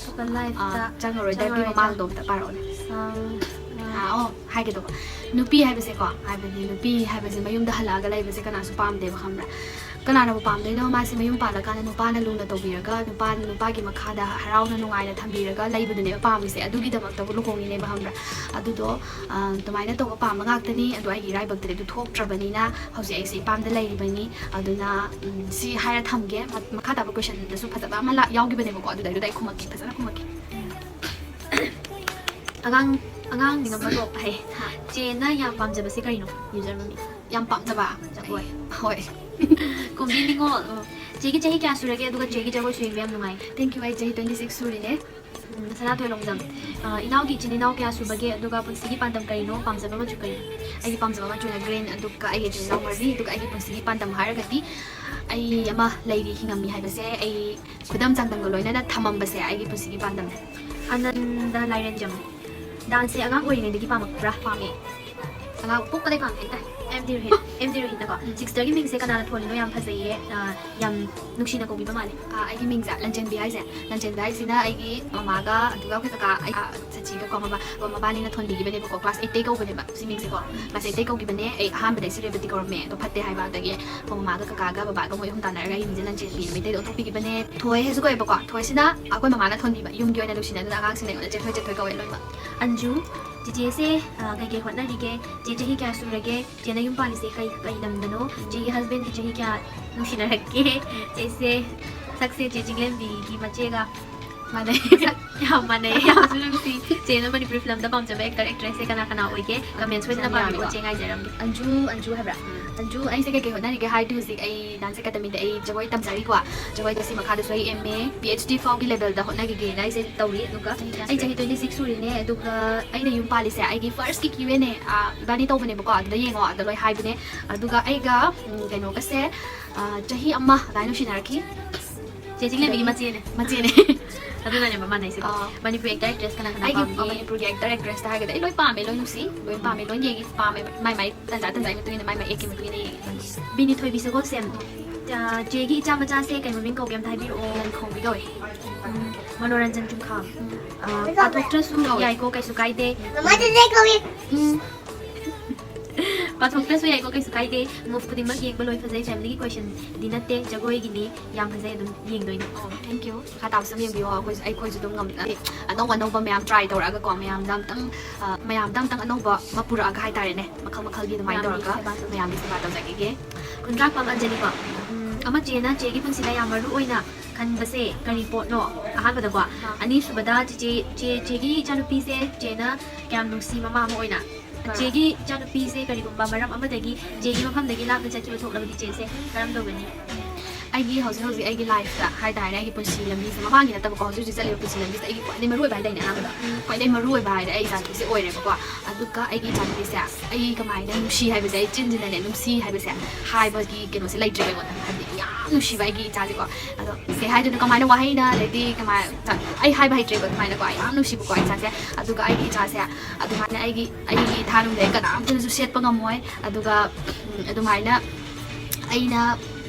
Couple lifeꯇ ꯑꯥ, ꯆꯪꯉꯔꯣꯏꯗꯕꯒꯤ ꯆꯪꯉꯔꯣꯏꯗ꯫ ꯃꯃꯥꯡꯗꯣ ꯑꯝꯇ ꯄꯥꯔꯛꯎꯅꯦ꯫ ꯁꯪ-, ꯑꯥ, ꯑꯣ, ꯍꯥꯏꯒꯦ ꯇꯧꯕ꯫ ꯅꯨꯄꯤ ꯍꯥꯏꯕꯁꯦꯀꯣ, ꯍꯥꯏꯕꯗꯤ ꯅꯨꯄꯤ ꯍꯥꯏꯕꯁꯦ ꯃꯌꯨꯝꯗ ꯍꯜꯂꯛꯑꯒ ꯂꯩꯕꯁꯦ ꯀꯅꯥꯁꯨ ꯄꯥꯝꯗꯦꯕ, ꯈꯪꯕ꯭ꯔꯥ? ꯀꯅꯥꯅꯕꯨ ꯄꯥꯝꯗꯣꯏꯅꯣ? ꯃꯥꯁꯦ ꯃꯌꯨꯝ ꯄꯥꯜꯂꯀꯥꯟꯗ ꯅꯨꯄꯥꯅ ꯂꯨꯅ ꯇꯧꯕꯤꯔꯒ, ꯅꯨꯄꯥ, ꯅꯨꯄꯥꯒꯤ ꯃꯈꯥꯗ ꯍꯔꯥꯎꯅ ꯅꯨꯡꯉꯥꯏꯅ ꯊꯝꯕꯤꯔꯒ ꯂꯩꯕꯗꯨꯅꯦꯕ ꯄꯥꯝꯃꯤꯁꯦ꯫ ꯑꯗꯨꯒꯤꯗꯃꯛꯇꯕꯨ ꯂꯨꯍꯣꯡꯉꯤꯅꯦꯕ, ꯈꯪꯕ꯭ꯔꯥ? ꯑꯗꯨꯗꯣ, ꯑ, ꯑꯗꯨꯃꯥꯏꯅ ꯇꯧꯕ ꯄꯥꯝꯕ ꯉꯥꯛꯇꯅꯤ꯫ ꯑꯗꯣ ꯑꯩꯒꯤ ꯏꯔꯥꯏꯕꯛꯇꯗꯤ ꯑꯗꯨ ꯊꯣꯛꯇ꯭ꯔꯕꯅꯤꯅ ꯍꯧꯖꯤꯛ ꯑꯩꯁꯦ ꯏꯄꯥꯝꯗ ꯂꯩꯔꯤꯕꯅꯤ꯫ ꯑꯗꯨꯅ, ꯎꯝ, ꯁꯤ ꯍꯥꯏꯔ ꯊꯝꯒꯦ꯫ ꯃ-, ꯃꯈꯥ ꯇꯥꯕ questionꯗꯁꯨ ꯐꯖꯕ ꯑꯃ ꯂꯥꯛ-, ꯌꯥꯎꯈꯤꯕꯅꯦꯕꯀꯣ꯫ ꯑꯗꯨꯗꯩꯗꯨꯗ ꯑꯩ ꯈꯨꯝꯃꯛꯀꯦ, ꯐꯖꯅ ꯈꯨꯝꯃꯛꯀꯦ꯫ ꯑꯉꯥꯡ, ꯑꯉꯥꯡ ꯅꯤꯡꯉꯝꯕꯗꯣ ꯍꯩ꯫ ꯆꯦꯅ ꯌꯥꯝ ꯄꯥꯝꯖꯕꯁꯦ ꯀꯔꯤꯅꯣ? User ꯃꯃꯤꯡ꯫ ꯌꯥꯝ ꯄꯥꯝꯖꯕ? ꯖꯒꯣꯏ꯫ ꯍꯣꯏ꯫ ꯀꯨꯝꯕꯤ ꯅꯤꯉꯣꯜ꯫ ꯎꯝ꯫ ꯆꯦꯒꯤ ꯆꯍꯤ ꯀꯌꯥ ꯁꯨꯔꯒꯦ? ꯑꯗꯨꯒ ꯆꯦꯒꯤ ꯖꯒꯣꯏꯁꯨ ꯌꯦꯡꯕ ꯌꯥꯝ ꯅꯨꯡꯉꯥꯏ꯫ Thank you, ꯑꯩ ꯆꯍꯤ twenty six ꯁꯨꯔꯤꯅꯦ꯫ ꯎꯝ, ꯁꯅꯥꯊꯣꯏ ꯂꯣꯡꯖꯝ꯫ ꯑ, ꯏꯅꯥꯎꯒꯤ ꯏꯆꯤꯟ ꯏꯅꯥꯎ ꯀꯌꯥ ꯁꯨꯕꯒꯦ? ꯑꯗꯨꯒ ꯄꯨꯟꯁꯤꯒꯤ ꯄꯥꯟꯗꯝ ꯀꯔꯤꯅꯣ? ꯄꯥꯝꯖꯕ ꯃꯆꯨ ꯀꯔꯤꯅꯣ? ꯑꯩꯒꯤ ꯄꯥꯝꯖꯕ ꯃꯆꯨꯅ green, ꯑꯗꯨꯒ ꯑꯩꯒꯤ ꯏꯆꯤꯟ ꯏꯅꯥꯎ ꯃꯔꯤ, ꯑꯗꯨꯒ ꯑꯩꯒꯤ ꯄꯨꯟꯁꯤꯒꯤ ꯄꯥꯟꯗꯝ ꯍꯥꯏꯔꯒꯗꯤ ꯑꯩ ꯑꯃ ꯂꯩꯔꯤ, ꯍꯤꯡꯉꯝꯃꯤ ꯍꯥꯏꯕꯁꯦ ꯑꯩ ꯈꯨꯗꯝ ꯆꯥꯡꯗꯝꯒ ꯂꯣꯏꯅꯅ ꯊꯝꯃꯝꯕꯁꯦ ꯑꯩꯒꯤ ꯄꯨꯟꯁꯤꯒꯤ ꯄꯥꯟꯗꯝꯅꯤ꯫ ꯑꯅꯟꯗ ꯂꯥꯏꯔꯦꯟꯖꯝ꯫ Danceꯁꯦ ꯑꯉꯥꯡ ꯑꯣꯏꯔꯤꯉꯩꯗꯒꯤ ꯄꯥꯝꯃꯛꯄ꯭ꯔꯥ? ꯄꯥꯝꯃꯦ꯫ ꯑꯉꯥꯡ ꯄꯣꯛꯄꯗꯩ ꯄꯥꯝꯃꯦ ꯍꯥꯏꯇꯥꯔꯦ꯫ M D Rohit, M D ꯔꯣꯍꯤꯠꯅꯀꯣ꯫ ꯎꯝ꯫ Sisterꯒꯤ ꯃꯤꯡꯁꯦ ꯀꯅꯥꯅ ꯊꯣꯜꯂꯤꯅꯣ? ꯌꯥꯝ ꯐꯖꯩꯌꯦ꯫ ꯑ, ꯌꯥꯝ ꯅꯨꯡꯁꯤꯅ ꯀꯧꯕꯤꯕ ꯃꯥꯜꯂꯦ꯫ ꯑ, ꯑꯩꯒꯤ ꯃꯤꯡꯁꯦ ꯂꯟꯆꯦꯟꯕꯤ ꯍꯥꯏꯁꯦ꯫ ꯂꯟꯆꯦꯟꯕꯤ ꯍꯥꯏꯁꯤꯅ ꯑꯩꯒꯤ ꯃꯃꯥꯒ ꯑꯗꯨꯒ ꯑꯩꯈꯣꯏ ꯀꯀꯥ, ꯑꯩ, ꯑ, ꯁꯆꯤꯒꯀꯣ ꯃꯕꯥ-, ꯃꯕꯥꯅꯤꯅ ꯊꯣꯟꯕꯤꯈꯤꯕꯅꯦꯕꯀꯣ꯫ Class eight ꯇꯩ ꯀꯧꯕꯅꯦꯕ ꯁꯤ ꯃꯤꯡꯁꯦꯀꯣ꯫ Class eight ꯇꯩ ꯀꯧꯈꯤꯕꯅꯦ꯫ ꯑꯩ ꯑꯍꯥꯟꯕꯗ ꯑꯩꯁꯦ ꯔꯦꯕꯇꯤ ꯀꯧꯔꯝꯃꯦ, ꯑꯗꯣ ꯐꯠꯇꯦ ꯍꯥꯏꯕ꯫ ꯑꯗꯒꯤ ꯑꯩꯈꯣꯏ ꯃꯃꯥꯒ ꯀꯀꯥꯒ ꯕꯕꯥꯒ ꯃꯣꯏ ꯑꯍꯨꯝ ꯇꯥꯟꯅꯔꯒ ꯑꯩꯒꯤ ꯃꯤꯡꯁꯦ ꯂꯟꯆꯦꯟꯕꯤꯅ ꯃꯩꯇꯩꯗ ꯑꯣꯟꯊꯣꯛꯄꯤꯈꯤꯕꯅꯦ꯫ ꯊꯣꯏ ꯍꯥꯏꯁꯨ ꯀꯧꯋꯦꯕꯀꯣ꯫ ꯊꯣꯏꯁꯤꯅ ꯑꯩꯈꯣꯏ ꯃꯃꯥꯅ ꯊꯣꯟꯕꯤꯕ, ꯌꯨꯝꯒꯤ ꯑꯣꯏꯅ ꯅꯨꯡꯁꯤꯅꯗꯅ ꯑꯉꯥꯡꯁꯤꯡꯅ ꯑꯩꯉꯣꯟꯗ ꯆꯦꯊꯣꯏ ꯆꯦꯊꯣꯏ ꯀꯧꯋꯦ ꯂꯣꯏꯅꯃꯛ꯫ ꯑꯟꯖꯨ꯫ ꯆꯦꯆꯦꯁꯦ, ꯑ, ꯀꯩꯀꯩ ꯍꯣꯠꯅꯔꯤꯒꯦ? ꯆꯦ ꯆꯍꯤ ꯀꯌꯥ ꯁꯨꯔꯒꯦ? ꯆꯦꯅ ꯌꯨꯝ ꯄꯥꯜꯂꯤꯁꯦ ꯀꯩ, ꯀꯩ ꯂꯝꯗꯅꯣ? ꯆꯦꯒꯤ husbandꯗꯤ ꯆꯍꯤ ꯀꯌꯥ ꯅꯨꯡꯁꯤꯅꯔꯛꯀꯦ? ꯆꯦꯁꯦ ꯁꯛꯁꯦ ꯆꯦ ꯆꯤꯡꯂꯦꯝꯕꯤꯒꯤ ꯃꯆꯦꯒ ꯃꯥꯟꯅꯩ꯫ ꯌꯥꯝ ꯃꯥꯟꯅꯩ, ꯌꯥꯝꯁꯨ ꯅꯨꯡꯁꯤ꯫ ꯆꯦꯅ ꯃꯅꯤꯄꯨꯔꯤ filmꯗ ꯄꯥꯝꯖꯕ actor actressꯁꯦ ꯀꯅꯥ ꯀꯅꯥ ꯑꯣꯏꯒꯦ? Comments ꯑꯣꯏꯅ ꯌꯥꯝ ꯄꯥꯕꯤꯔꯛꯑꯣ, ꯌꯥꯝꯃꯤꯀꯣ꯫ ꯆꯦ ꯉꯥꯏꯖꯔꯝꯒꯦ꯫ ꯑꯟꯖꯨ, ꯑꯟꯖꯨ ꯍꯥꯏꯕ꯭ꯔꯥ? ꯎꯝ꯫ ꯑꯟꯖꯨ, ꯑꯩꯁꯦ ꯀꯩꯀꯩ ꯍꯣꯠꯅꯔꯤꯒꯦ ꯍꯥꯏꯔꯗꯤ ꯍꯧꯖꯤꯛ ꯑꯩ dance academyꯗ ꯑꯩ ꯖꯒꯣꯏ ꯇꯝꯖꯔꯤꯀꯣ꯫ ꯖꯒꯣꯏꯗ ꯁꯤ ꯃꯈꯥꯗꯁꯨ ꯑꯩ M A, P H D ꯐꯥꯎꯒꯤ levelꯗ ꯍꯣꯠꯅꯈꯤꯒꯦꯅ ꯑꯩꯁꯦ ꯇꯧꯔꯤ꯫ ꯑꯗꯨꯒ ꯑꯩ ꯆꯍꯤ twenty six ꯁꯨꯔꯤꯅꯦ꯫ ꯑꯗꯨꯒ ꯑꯩꯅ ꯌꯨꯝ ꯄꯥꯜꯂꯤꯁꯦ ꯑꯩꯒꯤ firstꯀꯤ Q and A, ꯑ, ꯏꯕꯥꯅꯤ ꯇꯧꯕꯅꯦꯕꯀꯣ, ꯑꯗꯨꯗ ꯌꯦꯡꯉꯣ, ꯑꯗꯨꯗ ꯂꯣꯏ ꯍꯥꯏꯕꯅꯦ꯫ ꯑꯗꯨꯒ ꯑꯩꯒ, ꯎꯝ, ꯀꯩꯅꯣꯒꯁꯦ, ꯑ, ꯆꯍꯤ ꯑꯃ ꯑꯗꯨꯃꯥꯏꯅ ꯅꯨꯡꯁꯤꯅꯔꯛꯈꯤ꯫ ꯆꯦ ꯆꯤꯡꯂꯦꯝꯕꯤꯒꯤ ꯃꯆꯦꯅꯦ꯫ ꯃꯆꯦꯅꯦ꯫ ꯑꯗꯨꯅꯅꯦꯕ ꯃꯥꯟꯅꯩꯁꯦꯀꯣ꯫ ꯑꯥ꯫ ꯃꯅꯤꯄꯨꯔꯤ actor actress ꯀꯅꯥ ꯀꯅꯥ ꯑꯩꯒꯤ, ꯄꯥꯝꯒꯦ? ꯑ, ꯃꯅꯤꯄꯨꯔꯒꯤ actor actressꯇ ꯍꯥꯏꯔꯒꯗꯤ ꯑꯩ ꯂꯣꯏ ꯄꯥꯝꯃꯦ, ꯂꯣꯏ ꯅꯨꯡꯁꯤ, ꯂꯣꯏ ꯄꯥꯝꯃꯦ, ꯂꯣꯏ ꯌꯦꯡꯉꯤ, ꯄꯥꯝꯃꯦꯕ꯫ ꯃꯥꯏ ꯃꯥꯏ ꯇꯟꯖꯥ ꯇꯟꯖꯥꯒꯤ ꯃꯇꯨꯡ ꯏꯟꯅ ꯃꯥꯏ ꯃꯥꯏ actingꯒꯤ ꯃꯇꯨꯡ ꯏꯟꯅ ꯌꯦꯡꯉꯤ꯫ ꯕꯤꯅꯤ ꯊꯣꯏꯕꯤ ꯁꯒꯣꯜꯁꯦꯝ, ꯑ, ꯆꯦꯒꯤ ꯏꯆꯥ ꯃꯆꯥꯁꯦ ꯀꯩ ꯃꯃꯤꯡ ꯀꯧꯒꯦ ꯑꯝꯇ ꯍꯥꯏꯕꯤꯔꯛꯑꯣ꯫ ꯂꯟꯈꯣꯡꯕꯤ ꯀꯧꯋꯦ꯫ ꯎꯝ꯫ ꯃꯅꯣꯔꯟꯖꯟ ꯆꯨꯡꯈꯥꯝ꯫ ꯑ, ꯄꯥꯊꯣꯛꯇ꯭ꯔꯁꯨ ꯌꯥꯏꯀꯣ, ꯀꯩꯁꯨ ꯀꯥꯏꯗꯦ꯫ ꯃꯃꯥ ꯆꯦꯆꯦ ꯀꯧꯏ꯫ ꯎꯝ꯫ ꯄꯥꯊꯣꯛꯇ꯭ꯔꯁꯨ ꯌꯥꯏꯀꯣ, ꯀꯩꯁꯨ ꯀꯥꯏꯗꯦ꯫ Move ꯈꯨꯗꯤꯡꯃꯛ ꯌꯦꯡꯕ ꯂꯣꯏ ꯐꯖꯩ꯫ Family ꯒꯤ question ꯗꯤ ꯅꯠꯇꯦ, ꯖꯒꯣꯏꯒꯤꯅꯤ꯫ ꯌꯥꯝ ꯐꯖꯩ, ꯑꯗꯨꯝ ꯌꯦꯡꯗꯣꯏꯅꯦ꯫ ꯑꯣ, thank you꯫ ꯃꯈꯥ ꯇꯥꯕꯁꯨ ꯑꯗꯨꯝ ꯌꯦꯡꯕꯤꯌꯣ꯫ ꯑꯩꯈꯣꯏꯁꯨ, ꯑꯩꯈꯣꯏꯁꯨ ꯑꯗꯨꯝ ꯉꯝ-, ꯑꯅꯧ ꯑꯅꯧꯕ ꯃꯌꯥꯝ try ꯇꯧꯔꯛꯑꯒꯀꯣ, ꯃꯌꯥꯝꯗ ꯑꯝꯇꯪ, ꯑ, ꯃꯌꯥꯝꯗ ꯑꯝꯇꯪ ꯑꯅꯧꯕ ꯑꯃ ꯄꯨꯔꯛꯑꯒ ꯍꯥꯏꯇꯥꯔꯦꯅꯦ, ꯃꯈꯜ ꯃꯈꯜꯒꯤ ꯑꯗꯨꯃꯥꯏꯅ ꯃꯌꯥꯝꯒꯤ ꯇꯧꯔꯒ ꯁꯦꯕꯥ ꯇꯧꯖꯒꯦ꯫ ꯃꯌꯥꯝꯒꯤ ꯁꯦꯕꯥ ꯇꯧꯖꯈꯤꯒꯦ꯫ ꯈꯨꯟꯗ꯭ꯔꯥꯛꯄꯝ ꯑꯟꯖꯂꯤꯀꯣ꯫ ꯎꯝ, ꯑꯃ ꯆꯦꯅ ꯆꯦꯒꯤ ꯄꯨꯟꯁꯤꯗ ꯌꯥꯝ ꯃꯔꯨ ꯑꯣꯏꯅ ꯈꯟꯕꯁꯦ ꯀꯔꯤ ꯄꯣꯠꯅꯣ? ꯑꯍꯥꯟꯕꯗꯀꯣ꯫ ꯑꯥ꯫ ꯑꯅꯤꯁꯨꯕꯗ ꯆꯦꯆꯦ, ꯆꯦ, ꯆꯦꯒꯤ ꯏꯆꯥꯅꯨꯄꯤꯁꯦ ꯆꯦꯅ ꯀꯌꯥꯝ ꯅꯨꯡꯁꯤ ꯃꯃꯥ ꯑꯃ ꯑꯣꯏꯅ? ꯑꯥ꯫ ꯆꯦꯒꯤ ꯏꯆꯥꯅꯨꯄꯤꯁꯦ ꯀꯔꯤꯒꯨꯝꯕ ꯃꯔꯝ ꯑꯃꯗꯒꯤ ꯆꯦꯒꯤ ꯃꯐꯝꯗꯒꯤ ꯂꯥꯞꯅ ꯆꯠꯈꯤꯕ ꯊꯣꯛꯂꯕꯗꯤ ꯆꯦꯁꯦ ꯀꯔꯝ ꯇꯧꯒꯅꯤ? ꯑꯩꯒꯤ ꯍꯧꯖꯤꯛ ꯍꯧꯖꯤꯛ ꯑꯩꯒꯤ life ꯇ ꯍꯥꯏꯇꯥꯔꯦꯅꯦ, ꯑꯩꯒꯤ ꯄꯨꯟꯁꯤ ꯂꯝꯕꯤꯁꯦ, ꯃꯃꯥꯡꯒꯤ ꯅꯠꯇꯕꯀꯣ, ꯍꯧꯖꯤꯛ ꯍꯧꯖꯤꯛ ꯆꯠꯂꯤꯕ ꯄꯨꯟꯁꯤ ꯂꯝꯕꯤꯁꯤꯗ ꯑꯩꯒꯤ ꯈ꯭ꯋꯥꯏꯗꯒꯤ ꯃꯔꯨ ꯑꯣꯏꯕ ꯍꯥꯏꯗꯥꯏꯅꯦ, ꯑꯍꯥꯟꯕꯗ ꯎꯝ꯫ ꯈ꯭ꯋꯥꯏꯗꯒꯤ ꯃꯔꯨ ꯑꯣꯏꯕ ꯍꯥꯏꯔꯗꯤ ꯑꯩ ꯏꯆꯥꯅꯨꯄꯤꯁꯦ ꯑꯣꯏꯔꯦꯕꯀꯣ꯫ ꯑꯗꯨꯒ ꯑꯩꯒꯤ ꯏꯆꯥꯅꯨꯄꯤꯁꯦ ꯑꯩ ꯀꯃꯥꯏꯅ ꯅꯨꯡꯁꯤ ꯍꯥꯏꯕꯁꯦ, ꯑꯩ ꯆꯤꯟꯁꯤꯅꯅꯦ ꯅꯨꯡꯁꯤ ꯍꯥꯏꯕꯁꯦ ꯍꯥꯏꯕꯒꯤ ꯀꯩꯅꯣꯁꯦ ꯂꯩꯇ꯭ꯔꯦꯕ ꯑꯩꯉꯣꯟꯗ꯫ ꯍꯥꯏꯕꯗꯤ ꯌꯥꯝ ꯅꯨꯡꯁꯤꯕ ꯑꯩꯒꯤ ꯏꯆꯥꯁꯦꯀꯣ꯫ ꯑꯗꯣ ꯀꯩ ꯍꯥꯏꯗꯣꯏꯅꯣ, ꯀꯃꯥꯏꯅ ꯋꯥꯍꯩꯅ, ꯑꯗꯩꯗꯤ ꯀꯃꯥꯏ-, ꯑꯩ ꯍꯥꯏꯕ ꯍꯩꯇ꯭ꯔꯦꯕ ꯑꯗꯨꯃꯥꯏꯅꯀꯣ꯫ ꯑꯩ ꯌꯥꯝ ꯅꯨꯡꯁꯤꯕꯀꯣ ꯑꯩ ꯏꯆꯥꯁꯦ꯫ ꯑꯗꯨꯒ ꯑꯩꯒꯤ ꯏꯆꯥꯁꯦ ꯑꯗꯨꯃꯥꯏꯅ ꯑꯩꯒꯤ, ꯑꯩꯒꯤ ꯏꯊꯥꯅꯨꯡꯗ ꯑꯩ ꯀꯅꯥꯝꯇꯅꯁꯨ ꯁꯦꯠꯄ ꯉꯝꯃꯣꯏ꯫ ꯑꯗꯨꯒ, ꯎꯝ, ꯑꯗꯨꯃꯥꯏꯅ ꯑꯩꯅ,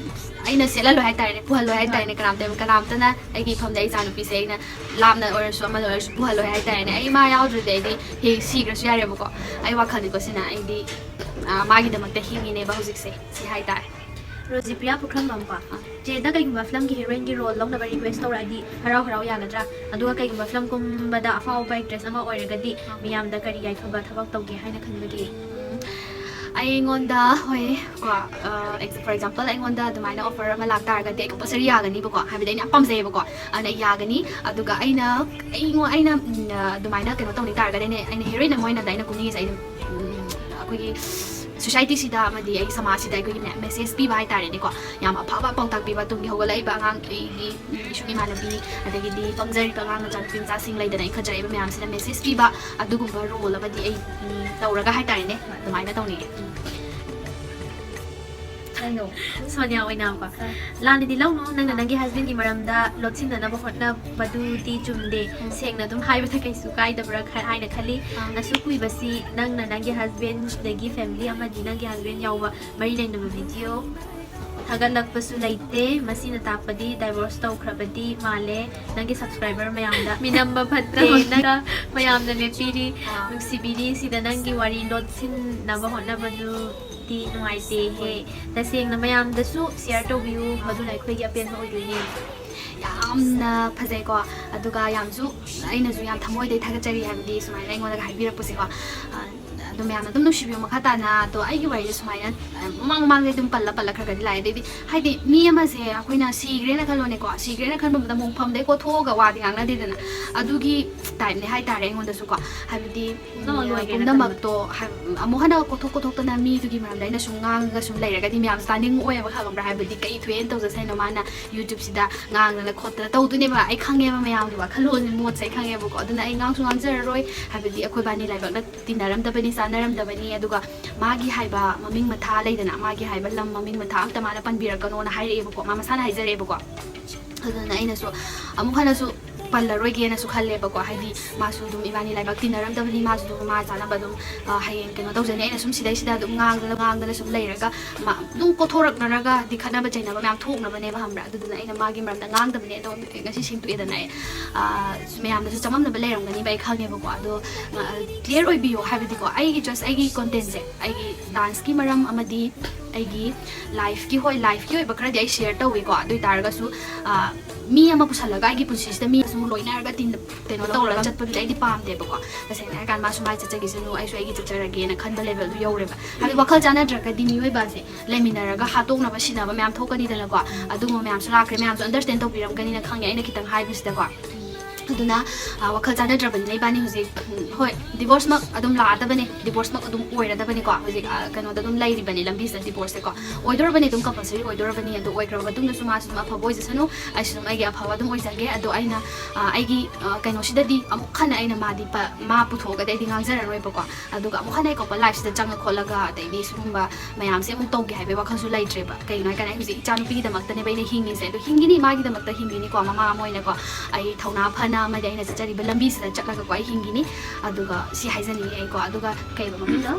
ꯑꯩꯅ ꯁꯦꯠꯍꯜꯂꯣꯏ ꯍꯥꯏꯇꯥꯔꯦꯅꯦ, ꯄꯨꯍꯜꯂꯣꯏ ꯍꯥꯏꯇꯥꯔꯦꯅꯦ꯫ ꯀꯅꯥꯝꯇ, ꯀꯅꯥꯝꯇꯅ ꯑꯩꯒꯤ ꯏꯐꯝꯗ ꯑꯩ ꯏꯆꯥꯅꯨꯄꯤꯁꯦ ꯑꯩꯅ ꯂꯥꯞꯅ ꯑꯣꯏꯔꯁꯨ ꯑꯃꯗ ꯑꯣꯏꯔꯁꯨ ꯄꯨꯍꯜꯂꯣꯏ ꯍꯥꯏꯇꯥꯔꯦꯅꯦ꯫ ꯑꯩ ꯃꯥ ꯌꯥꯎꯗ꯭ꯔꯗꯤ ꯑꯩꯗꯤ ꯍꯦꯛ ꯁꯤꯈ꯭ꯔꯁꯨ ꯌꯥꯔꯦꯕꯀꯣ꯫ ꯑꯩ ꯋꯥꯈꯜꯅꯤꯀꯣ ꯁꯤꯅ꯫ ꯑꯩꯗꯤ, ꯑ, ꯃꯥꯒꯤꯗꯃꯛꯇ ꯍꯤꯡꯉꯤꯅꯦꯕ ꯍꯧꯖꯤꯛꯁꯦ꯫ ꯁꯤ ꯍꯥꯏꯇꯥꯔꯦ꯫ ꯔꯣꯖꯤꯄ꯭ꯔꯤꯌꯥ ꯄꯨꯈ꯭ꯔꯝꯕꯝꯀꯣ, ꯆꯦꯗ ꯀꯩꯒꯨꯝꯕ film ꯒꯤ heroine ꯒꯤ role ꯂꯧꯅꯕ request ꯇꯧꯔꯛꯑꯗꯤ ꯍꯔꯥꯎ ꯍꯔꯥꯎ ꯌꯥꯒꯗ꯭ꯔꯥ? ꯑꯗꯨꯒ ꯀꯩꯒꯨꯝꯕ film ꯀꯨꯝꯕꯗ ꯑꯐꯥꯎꯕ actress ꯑꯃ ꯑꯣꯏꯔꯒꯗꯤ ꯃꯤꯌꯥꯝꯗ ꯀꯔꯤ ꯌꯥꯏꯐꯕ ꯊꯕꯛ ꯇꯧꯒꯦ ꯍꯥꯏꯅ ꯈꯟꯕꯒꯦ? ꯎꯝ, ꯑꯩꯉꯣꯟꯗ, ꯍꯣꯏ, ꯀꯣ, ꯑ, ex-, for example, ꯑꯩꯉꯣꯟꯗ ꯑꯗꯨꯃꯥꯏꯅ offer ꯑꯃ ꯂꯥꯛꯇꯥꯔꯒꯗꯤ ꯑꯩ compulsory ꯌꯥꯒꯅꯤꯕꯀꯣ, ꯍꯥꯏꯕꯗꯤ ꯑꯩꯅ ꯌꯥꯝ ꯄꯥꯝꯖꯩꯌꯦꯕꯀꯣ, ꯑꯗꯨꯅ ꯑꯩ ꯌꯥꯒꯅꯤ꯫ ꯑꯗꯨꯒ ꯑꯩꯅ, ꯑꯩꯉꯣꯟ-, ꯑꯩꯅ, ꯎꯝ, ꯑ, ꯑꯗꯨꯃꯥꯏꯅ ꯀꯩꯅꯣ ꯇꯧꯅꯤꯡ ꯇꯥꯔꯒꯗꯤꯅꯦ, ꯑꯩꯅ heroine ꯑꯃ ꯑꯣꯏꯅ ꯑꯩꯅ ꯀꯨꯝꯅꯤꯡꯉꯤꯁꯦ, ꯑꯩꯅ, ꯎꯝ, ꯑꯩꯈꯣꯏꯒꯤ society ꯁꯤꯗ ꯑꯃꯗꯤ ꯑꯩꯒꯤ ꯁꯃꯥꯖꯁꯤꯗ ꯑꯩꯈꯣꯏꯒꯤꯅꯦ message ꯄꯤꯕ ꯍꯥꯏꯇꯥꯔꯦꯅꯦꯀꯣ, ꯌꯥꯝ ꯑꯐꯕ ꯄꯥꯎꯇꯥꯛ ꯄꯤꯕ, ꯇꯨꯡꯒꯤ ꯍꯧꯒꯠꯂꯛꯏꯕ ꯑꯉꯥꯡ, ꯑꯩꯒꯤ, ꯎꯝ, ꯏꯁꯨꯡ ꯏꯃꯥꯟꯅꯕꯤ, ꯑꯗꯒꯤꯗꯤ ꯄꯪꯖꯔꯤꯕ ꯑꯉꯥꯡ ꯃꯆꯥ ꯅꯨꯄꯤ ꯃꯆꯥꯁꯤꯡ ꯂꯩꯗꯅ, ꯏꯟꯈꯠꯆꯔꯛꯏꯕ ꯃꯌꯥꯝꯁꯤꯗ message ꯄꯤꯕ, ꯑꯗꯨꯒꯨꯝꯕ role ꯑꯃꯗꯤ ꯑꯩ, ꯎꯝ, ꯇꯧꯔꯒ ꯍꯥꯏꯇꯥꯔꯦꯅꯦ, ꯑꯗꯨꯃꯥꯏꯅ ꯇꯧꯅꯤꯡꯉꯦ꯫ ꯎꯝ꯫ ꯀꯩꯅꯣ? ꯁꯣꯅꯤꯌꯥ ꯑꯣꯏꯅꯥꯝꯀꯣ꯫ ꯑꯥ꯫ ꯂꯥꯟꯅꯗꯤ ꯂꯧꯅꯨ, ꯅꯪꯅ ꯅꯪꯒꯤ husband ꯒꯤ ꯃꯔꯝꯗ ꯂꯣꯠꯁꯤꯟꯅꯅꯕ ꯍꯣꯠꯅꯕꯗꯨꯗꯤ ꯆꯨꯝꯗꯦ꯫ ꯎꯝ꯫ ꯁꯦꯡꯅ ꯑꯗꯨꯝ ꯍꯥꯏꯕꯗ ꯀꯩꯁꯨ ꯀꯥꯏꯗꯕ꯭ꯔꯥ ꯈ-, ꯍꯥꯏꯅ ꯈꯜꯂꯤ꯫ ꯑꯥ꯫ ꯑꯁꯨꯛ ꯀꯨꯏꯕꯁꯤ ꯅꯪꯅ ꯅꯪꯒꯤ husband ꯗꯒꯤ family ꯑꯃꯗꯤ ꯅꯪꯒꯤ husband ꯌꯥꯎꯕ ꯃꯔꯤ ꯂꯩꯅꯕ video ꯊꯥꯒꯠꯂꯛꯄꯁꯨ ꯂꯩꯇꯦ꯫ ꯃꯁꯤꯅ ꯇꯥꯛꯄꯗꯤ divorce ꯇꯧꯈ꯭ꯔꯕꯗꯤ ꯃꯥꯜꯂꯦ꯫ ꯅꯪꯒꯤ subscriber ꯃꯌꯥꯝꯗ ꯃꯤꯅꯝꯕ ꯐꯠꯇꯦ꯫ ꯅꯪ ꯃꯌꯥꯝꯅ ꯂꯦꯞꯄꯤꯔꯤ, ꯅꯨꯡꯁꯤꯕꯤꯔꯤ꯫ ꯁꯤꯗ ꯅꯪꯒꯤ ꯋꯥꯔꯤ ꯂꯣꯠꯁꯤꯟꯅꯕ ꯍꯣꯠꯅꯕꯗꯨꯗꯤ ꯅꯨꯡꯉꯥꯏꯇꯦꯍꯦ꯫ ꯇꯁꯦꯡꯅ ꯃꯌꯥꯝꯗꯁꯨ share ꯇꯧꯕꯤꯌꯨ, ꯃꯗꯨꯅ ꯑꯩꯈꯣꯏꯒꯤ ꯑꯄꯦꯟꯕ ꯑꯣꯏꯗꯣꯏꯅꯦ꯫ ꯌꯥꯝꯅ ꯐꯖꯩꯀꯣ꯫ ꯑꯗꯨꯒ ꯌꯥꯝꯁꯨ, ꯑꯩꯅꯁꯨ ꯌꯥꯝ ꯊꯃꯣꯏꯗꯩ ꯊꯥꯒꯠꯆꯔꯤ, ꯍꯥꯏꯕꯗꯤ ꯁꯨꯃꯥꯏꯅ ꯑꯩꯉꯣꯟꯗꯒ ꯍꯥꯏꯕꯤꯔꯛꯄꯁꯦꯀꯣ꯫ ꯑ, ꯑꯗꯨ ꯃꯌꯥꯝꯅ ꯑꯗꯨꯝ ꯅꯨꯡꯁꯤꯕꯤꯌꯨ ꯃꯈꯥ ꯇꯥꯅ꯫ ꯑꯗꯣ ꯑꯩꯒꯤ ꯋꯥꯔꯤꯁꯦ ꯁꯨꯃꯥꯏꯅ, ꯑ, ꯃꯃꯥꯡ ꯃꯃꯥꯡꯗꯩ ꯑꯗꯨꯝ ꯄꯜꯂ ꯄꯜꯂ ꯈꯔ ꯈꯔꯗꯤ ꯂꯥꯛꯑꯦ꯫ ꯑꯗꯩꯗꯤ ꯍꯥꯏꯗꯤ ꯃꯤ ꯑꯃꯁꯦ ꯑꯩꯈꯣꯏꯅ ꯁꯤꯈ꯭ꯔꯦꯅ ꯈꯜꯂꯣꯅꯦꯀꯣ, ꯁꯤꯈ꯭ꯔꯦꯅ ꯈꯟꯕ ꯃꯇꯝꯗ ꯃꯣꯡꯐꯝꯗꯩ ꯀꯣꯊꯣꯛꯑꯒ ꯋꯥꯗꯤ ꯉꯥꯡꯅꯗꯦꯗꯅ, ꯑꯗꯨꯒꯤ type ꯅꯦ ꯍꯥꯏꯇꯥꯔꯦ ꯑꯩꯉꯣꯟꯗꯁꯨꯀꯣ꯫ ꯍꯥꯏꯕꯗꯤ, ꯎꯝ, ꯄꯨꯝꯅꯃꯛ ꯂꯣꯏꯈ꯭ꯔꯦꯅ ꯄꯨꯝꯅꯃꯛꯇꯣ ꯍꯥꯏ-, ꯑꯃꯨꯛ ꯍꯟꯅ ꯀꯣꯊꯣꯛ ꯀꯣꯊꯣꯛꯇꯅ ꯃꯤꯗꯨꯒꯤ ꯃꯔꯝꯗ ꯑꯩꯅ ꯁꯨꯝ ꯉꯥꯡꯉꯒ ꯁꯨꯝ ꯂꯩꯔꯒꯗꯤ ꯃꯌꯥꯝꯁꯨ ꯇꯥꯅꯤꯡꯉꯛꯑꯣꯏꯕ, ꯈꯪꯉꯕ꯭ꯔꯥ? ꯍꯥꯏꯕꯗꯤ ꯀꯩ ꯊꯣꯛꯑꯦꯅ ꯇꯧꯖꯁ ꯍꯥꯏꯅꯣ, ꯃꯥꯅ YouTube ꯁꯤꯗ ꯉꯥꯡꯗꯅ ꯈꯣꯠꯇꯅ ꯇꯧꯗꯣꯏꯅꯦꯕ꯫ ꯑꯩ ꯈꯪꯉꯦꯕ ꯃꯌꯥꯝꯒꯤ ꯋꯥꯈꯜꯂꯣꯟꯁꯦ, ꯃꯣꯠꯁꯦ ꯑꯩ ꯈꯪꯉꯦꯕꯀꯣ꯫ ꯑꯗꯨꯅ ꯑꯩ ꯉꯥꯡꯁꯨ ꯉꯥꯡꯖꯔꯔꯣꯏ꯫ ꯍꯥꯏꯕꯗꯤ ꯑꯩꯈꯣꯏꯕꯥꯅꯤ ꯂꯥꯏꯕꯛꯅ ꯇꯤꯟꯅꯔꯝꯗꯕꯅꯤ, ꯆꯥꯟꯅꯔꯝꯗꯕꯅꯤ꯫ ꯑꯗꯨꯒ ꯃꯥꯒꯤ ꯍꯥꯏꯕ ꯃꯃꯤꯡ ꯃꯊꯥ ꯂꯩꯗꯅ, ꯃꯥꯒꯤ ꯍꯥꯏꯕ ꯂꯝ ꯃꯃꯤꯡ ꯃꯊꯥ ꯑꯝꯇ ꯃꯥꯅ ꯄꯟꯕꯤꯔꯛꯀꯅꯣꯅ ꯍꯥꯏꯔꯛꯑꯦꯕꯀꯣ, ꯃꯥ ꯃꯁꯥꯅ ꯍꯥꯏꯖꯔꯛꯑꯦꯕꯀꯣ꯫ ꯑꯗꯨꯅ ꯑꯩꯅꯁꯨ ꯑꯃꯨꯛ ꯍꯟꯅꯁꯨ ꯄꯜꯂꯔꯣꯏꯒꯦꯅꯁꯨ ꯈꯜꯂꯦꯕꯀꯣ꯫ ꯍꯥꯏꯗꯤ ꯃꯥꯁꯨ ꯑꯗꯨꯝ ꯏꯕꯥꯅꯤ ꯂꯥꯏꯕꯛ ꯇꯤꯟꯅꯔꯝꯗꯕꯅꯤ, ꯃꯥꯁꯨ ꯑꯗꯨꯝ ꯃꯥ ꯆꯥꯅꯕ ꯑꯗꯨꯝ, ꯑ, ꯍꯌꯦꯡ ꯀꯩꯅꯣ ꯇꯧꯖꯅꯤ꯫ ꯑꯩꯅ ꯁꯨꯝ ꯁꯤꯗꯩꯁꯤꯗ ꯑꯗꯨꯝ ꯉꯥꯡꯗꯅ ꯉꯥꯡꯗꯅ ꯁꯨꯝ ꯂꯩꯔꯒ ꯃꯥ ꯑꯗꯨꯝ ꯀꯣꯊꯣꯔꯛꯅꯔꯒ ꯍꯥꯏꯗꯤ ꯈꯠꯅꯕ ꯆꯩꯅꯕ ꯃꯌꯥꯝ ꯊꯣꯛꯅꯕꯅꯦꯕ, ꯈꯪꯕ꯭ꯔꯥ? ꯑꯗꯨꯗꯨꯅ ꯑꯩꯅ ꯃꯥꯒꯤ ꯃꯔꯝꯗ ꯉꯥꯡꯗꯕꯅꯦ꯫ ꯑꯗꯣ ꯉꯁꯤ ꯁꯦꯡꯗꯣꯛꯑꯦꯗꯅ ꯑꯩ, ꯑ, ꯃꯌꯥꯝꯅꯁꯨ ꯆꯃꯝꯅꯕ ꯂꯩꯔꯝꯒꯅꯤꯕ ꯑꯩ ꯈꯪꯉꯦꯕꯀꯣ꯫ ꯑꯗꯣ, ꯑ, clear ꯑꯣꯏꯕꯤꯌꯣ꯫ ꯍꯥꯏꯕꯗꯤꯀꯣ, ꯑꯩꯒꯤ just ꯑꯩꯒꯤ content ꯁꯦ, ꯑꯩꯒꯤ dance ꯀꯤ ꯃꯔꯝ ꯑꯃꯗꯤ ꯑꯩꯒꯤ life ꯀꯤ, ꯍꯣꯏ, life ꯀꯤ ꯑꯣꯏꯕ ꯈꯔꯗꯤ ꯑꯩ share ꯇꯧꯋꯤꯀꯣ꯫ ꯑꯗꯨ ꯑꯣꯏ ꯇꯥꯔꯒꯁꯨ, ꯑ, ꯃꯤ ꯑꯃ ꯄꯨꯁꯜꯂꯒ ꯑꯩꯒꯤ ꯄꯨꯟꯁꯤꯁꯤꯗ ꯃꯤ ꯑꯃ ꯁꯨꯝ ꯂꯣꯏꯅꯔꯒ ꯇꯤꯟ-, ꯀꯩꯅꯣ ꯇꯧꯔꯒ ꯆꯠꯄꯗꯨꯗꯤ ꯑꯩꯗꯤ ꯄꯥꯝꯗꯦꯕꯀꯣ꯫ ꯇꯁꯦꯡꯅ ꯍꯥꯏꯔꯀꯥꯟꯗ ꯃꯥꯁꯨ ꯃꯥꯏ ꯆꯠꯆꯈꯤꯁꯅꯨ, ꯑꯩꯁꯨ ꯑꯩꯒꯤ ꯆꯠꯆꯔꯒꯦꯅ ꯈꯟꯕ level ꯗꯨ ꯌꯧꯔꯦꯕ꯫ ꯍꯥꯏꯕꯗꯤ ꯋꯥꯈꯜ ꯆꯥꯟꯅꯗ꯭ꯔꯒꯗꯤ ꯃꯤꯑꯣꯏꯕꯁꯦ ꯂꯩꯃꯤꯟꯅꯔꯒ ꯍꯥꯠꯇꯣꯛꯅꯕ ꯁꯤꯅꯕ ꯃꯌꯥꯝ ꯊꯣꯛꯀꯅꯤꯗꯅꯀꯣ꯫ ꯑꯗꯨꯒꯨꯝꯕ ꯃꯌꯥꯝꯁꯨ ꯂꯥꯛꯈ꯭ꯔꯦ꯫ ꯃꯌꯥꯝꯁꯨ understand ꯇꯧꯕꯤꯔꯝꯒꯅꯤꯅ ꯈꯪꯉꯦ ꯑꯩꯅ ꯈꯤꯇꯪ ꯍꯥꯏꯕꯁꯤꯗꯀꯣ꯫ ꯑꯗꯨꯅ, ꯑ, ꯋꯥꯈꯜ ꯆꯥꯟꯅꯗ꯭ꯔꯕꯅꯤꯅ ꯏꯕꯥꯅꯤ ꯍꯧꯖꯤꯛ, ꯎꯝ, ꯍꯣꯏ, divorce ꯃꯛ ꯑꯗꯨꯝ ꯂꯥꯛꯑꯗꯕꯅꯦ, divorce ꯃꯛ ꯑꯗꯨꯝ ꯑꯣꯏꯔꯗꯕꯅꯤꯀꯣ꯫ ꯍꯧꯖꯤꯛ, ꯑ, ꯀꯩꯅꯣꯗ ꯑꯗꯨꯝ ꯂꯩꯔꯤꯕꯅꯤ ꯂꯝꯕꯤꯁꯤꯗ divorce ꯁꯦꯀꯣ꯫ ꯑꯣꯏꯗꯣꯔꯕꯅꯤ, ꯑꯗꯨꯝ compulsory ꯑꯣꯏꯗꯣꯔꯕꯅꯤ꯫ ꯑꯗꯨ ꯑꯣꯏꯈ꯭ꯔꯕ ꯃꯇꯨꯡꯗꯁꯨ ꯃꯥꯁꯨ ꯑꯗꯨꯝ ꯑꯐꯕ ꯑꯣꯏꯖꯁꯅꯨ, ꯑꯩꯁꯨ ꯑꯗꯨꯝ ꯑꯩꯒꯤ ꯑꯐꯕ ꯑꯗꯨꯝ ꯑꯣꯏꯖꯒꯦ꯫ ꯑꯗꯣ ꯑꯩꯅ, ꯑ, ꯑꯩꯒꯤ, ꯑ, ꯀꯩꯅꯣꯁꯤꯗꯗꯤ ꯑꯃꯨꯛ ꯍꯟꯅ ꯑꯩꯅ ꯃꯥꯗꯤ ꯄ-, ꯃꯥ ꯄꯨꯊꯣꯛꯑꯒꯗꯤ ꯑꯩꯗꯤ ꯉꯥꯡꯖꯔꯔꯣꯏꯕꯀꯣ꯫ ꯑꯗꯨꯒ ꯑꯃꯨꯛ ꯍꯟꯅ ꯑꯩ ꯀꯣꯄꯜ life ꯁꯤꯗ ꯆꯪꯉ ꯈꯣꯠꯂꯒ ꯑꯗꯩꯗꯤ ꯁꯤꯒꯨꯝꯕ ꯃꯌꯥꯝꯁꯦ ꯑꯃꯨꯛ ꯇꯧꯒꯦ ꯍꯥꯏꯕꯒꯤ ꯋꯥꯈꯜꯁꯨ ꯂꯩꯇ꯭ꯔꯦꯕ꯫ ꯀꯩꯒꯤꯅꯣ ꯍꯥꯏ ꯀꯥꯟꯗ ꯑꯩ ꯍꯧꯖꯤꯛ ꯏꯆꯥꯅꯨꯄꯤꯒꯤꯗꯃꯛꯇꯅꯦꯕ ꯑꯩꯅ ꯍꯤꯡꯉꯤꯁꯦ꯫ ꯑꯗꯣ ꯍꯤꯡꯒꯤꯅꯤ, ꯃꯥꯒꯤꯗꯃꯛꯇ ꯍꯤꯡꯒꯤꯅꯤꯀꯣ꯫ ꯃꯃꯥ ꯑꯃ ꯑꯣꯏꯅꯀꯣ, ꯑꯩ ꯊꯧꯅꯥ ꯐꯅ ꯑꯃꯗꯤ ꯑꯩꯅ ꯆꯠꯆꯔꯤꯕ ꯂꯝꯕꯤꯁꯤꯗ ꯆꯠꯂꯒꯀꯣ ꯑꯩ ꯍꯤꯡꯈꯤꯅꯤ꯫ ꯑꯗꯨꯒ ꯁꯤ ꯍꯥꯏꯖꯅꯤꯡꯉꯤ ꯑꯩꯀꯣ꯫ ꯑꯗꯨꯒ ꯀꯩꯕ ꯃꯃꯤꯡꯗꯣ?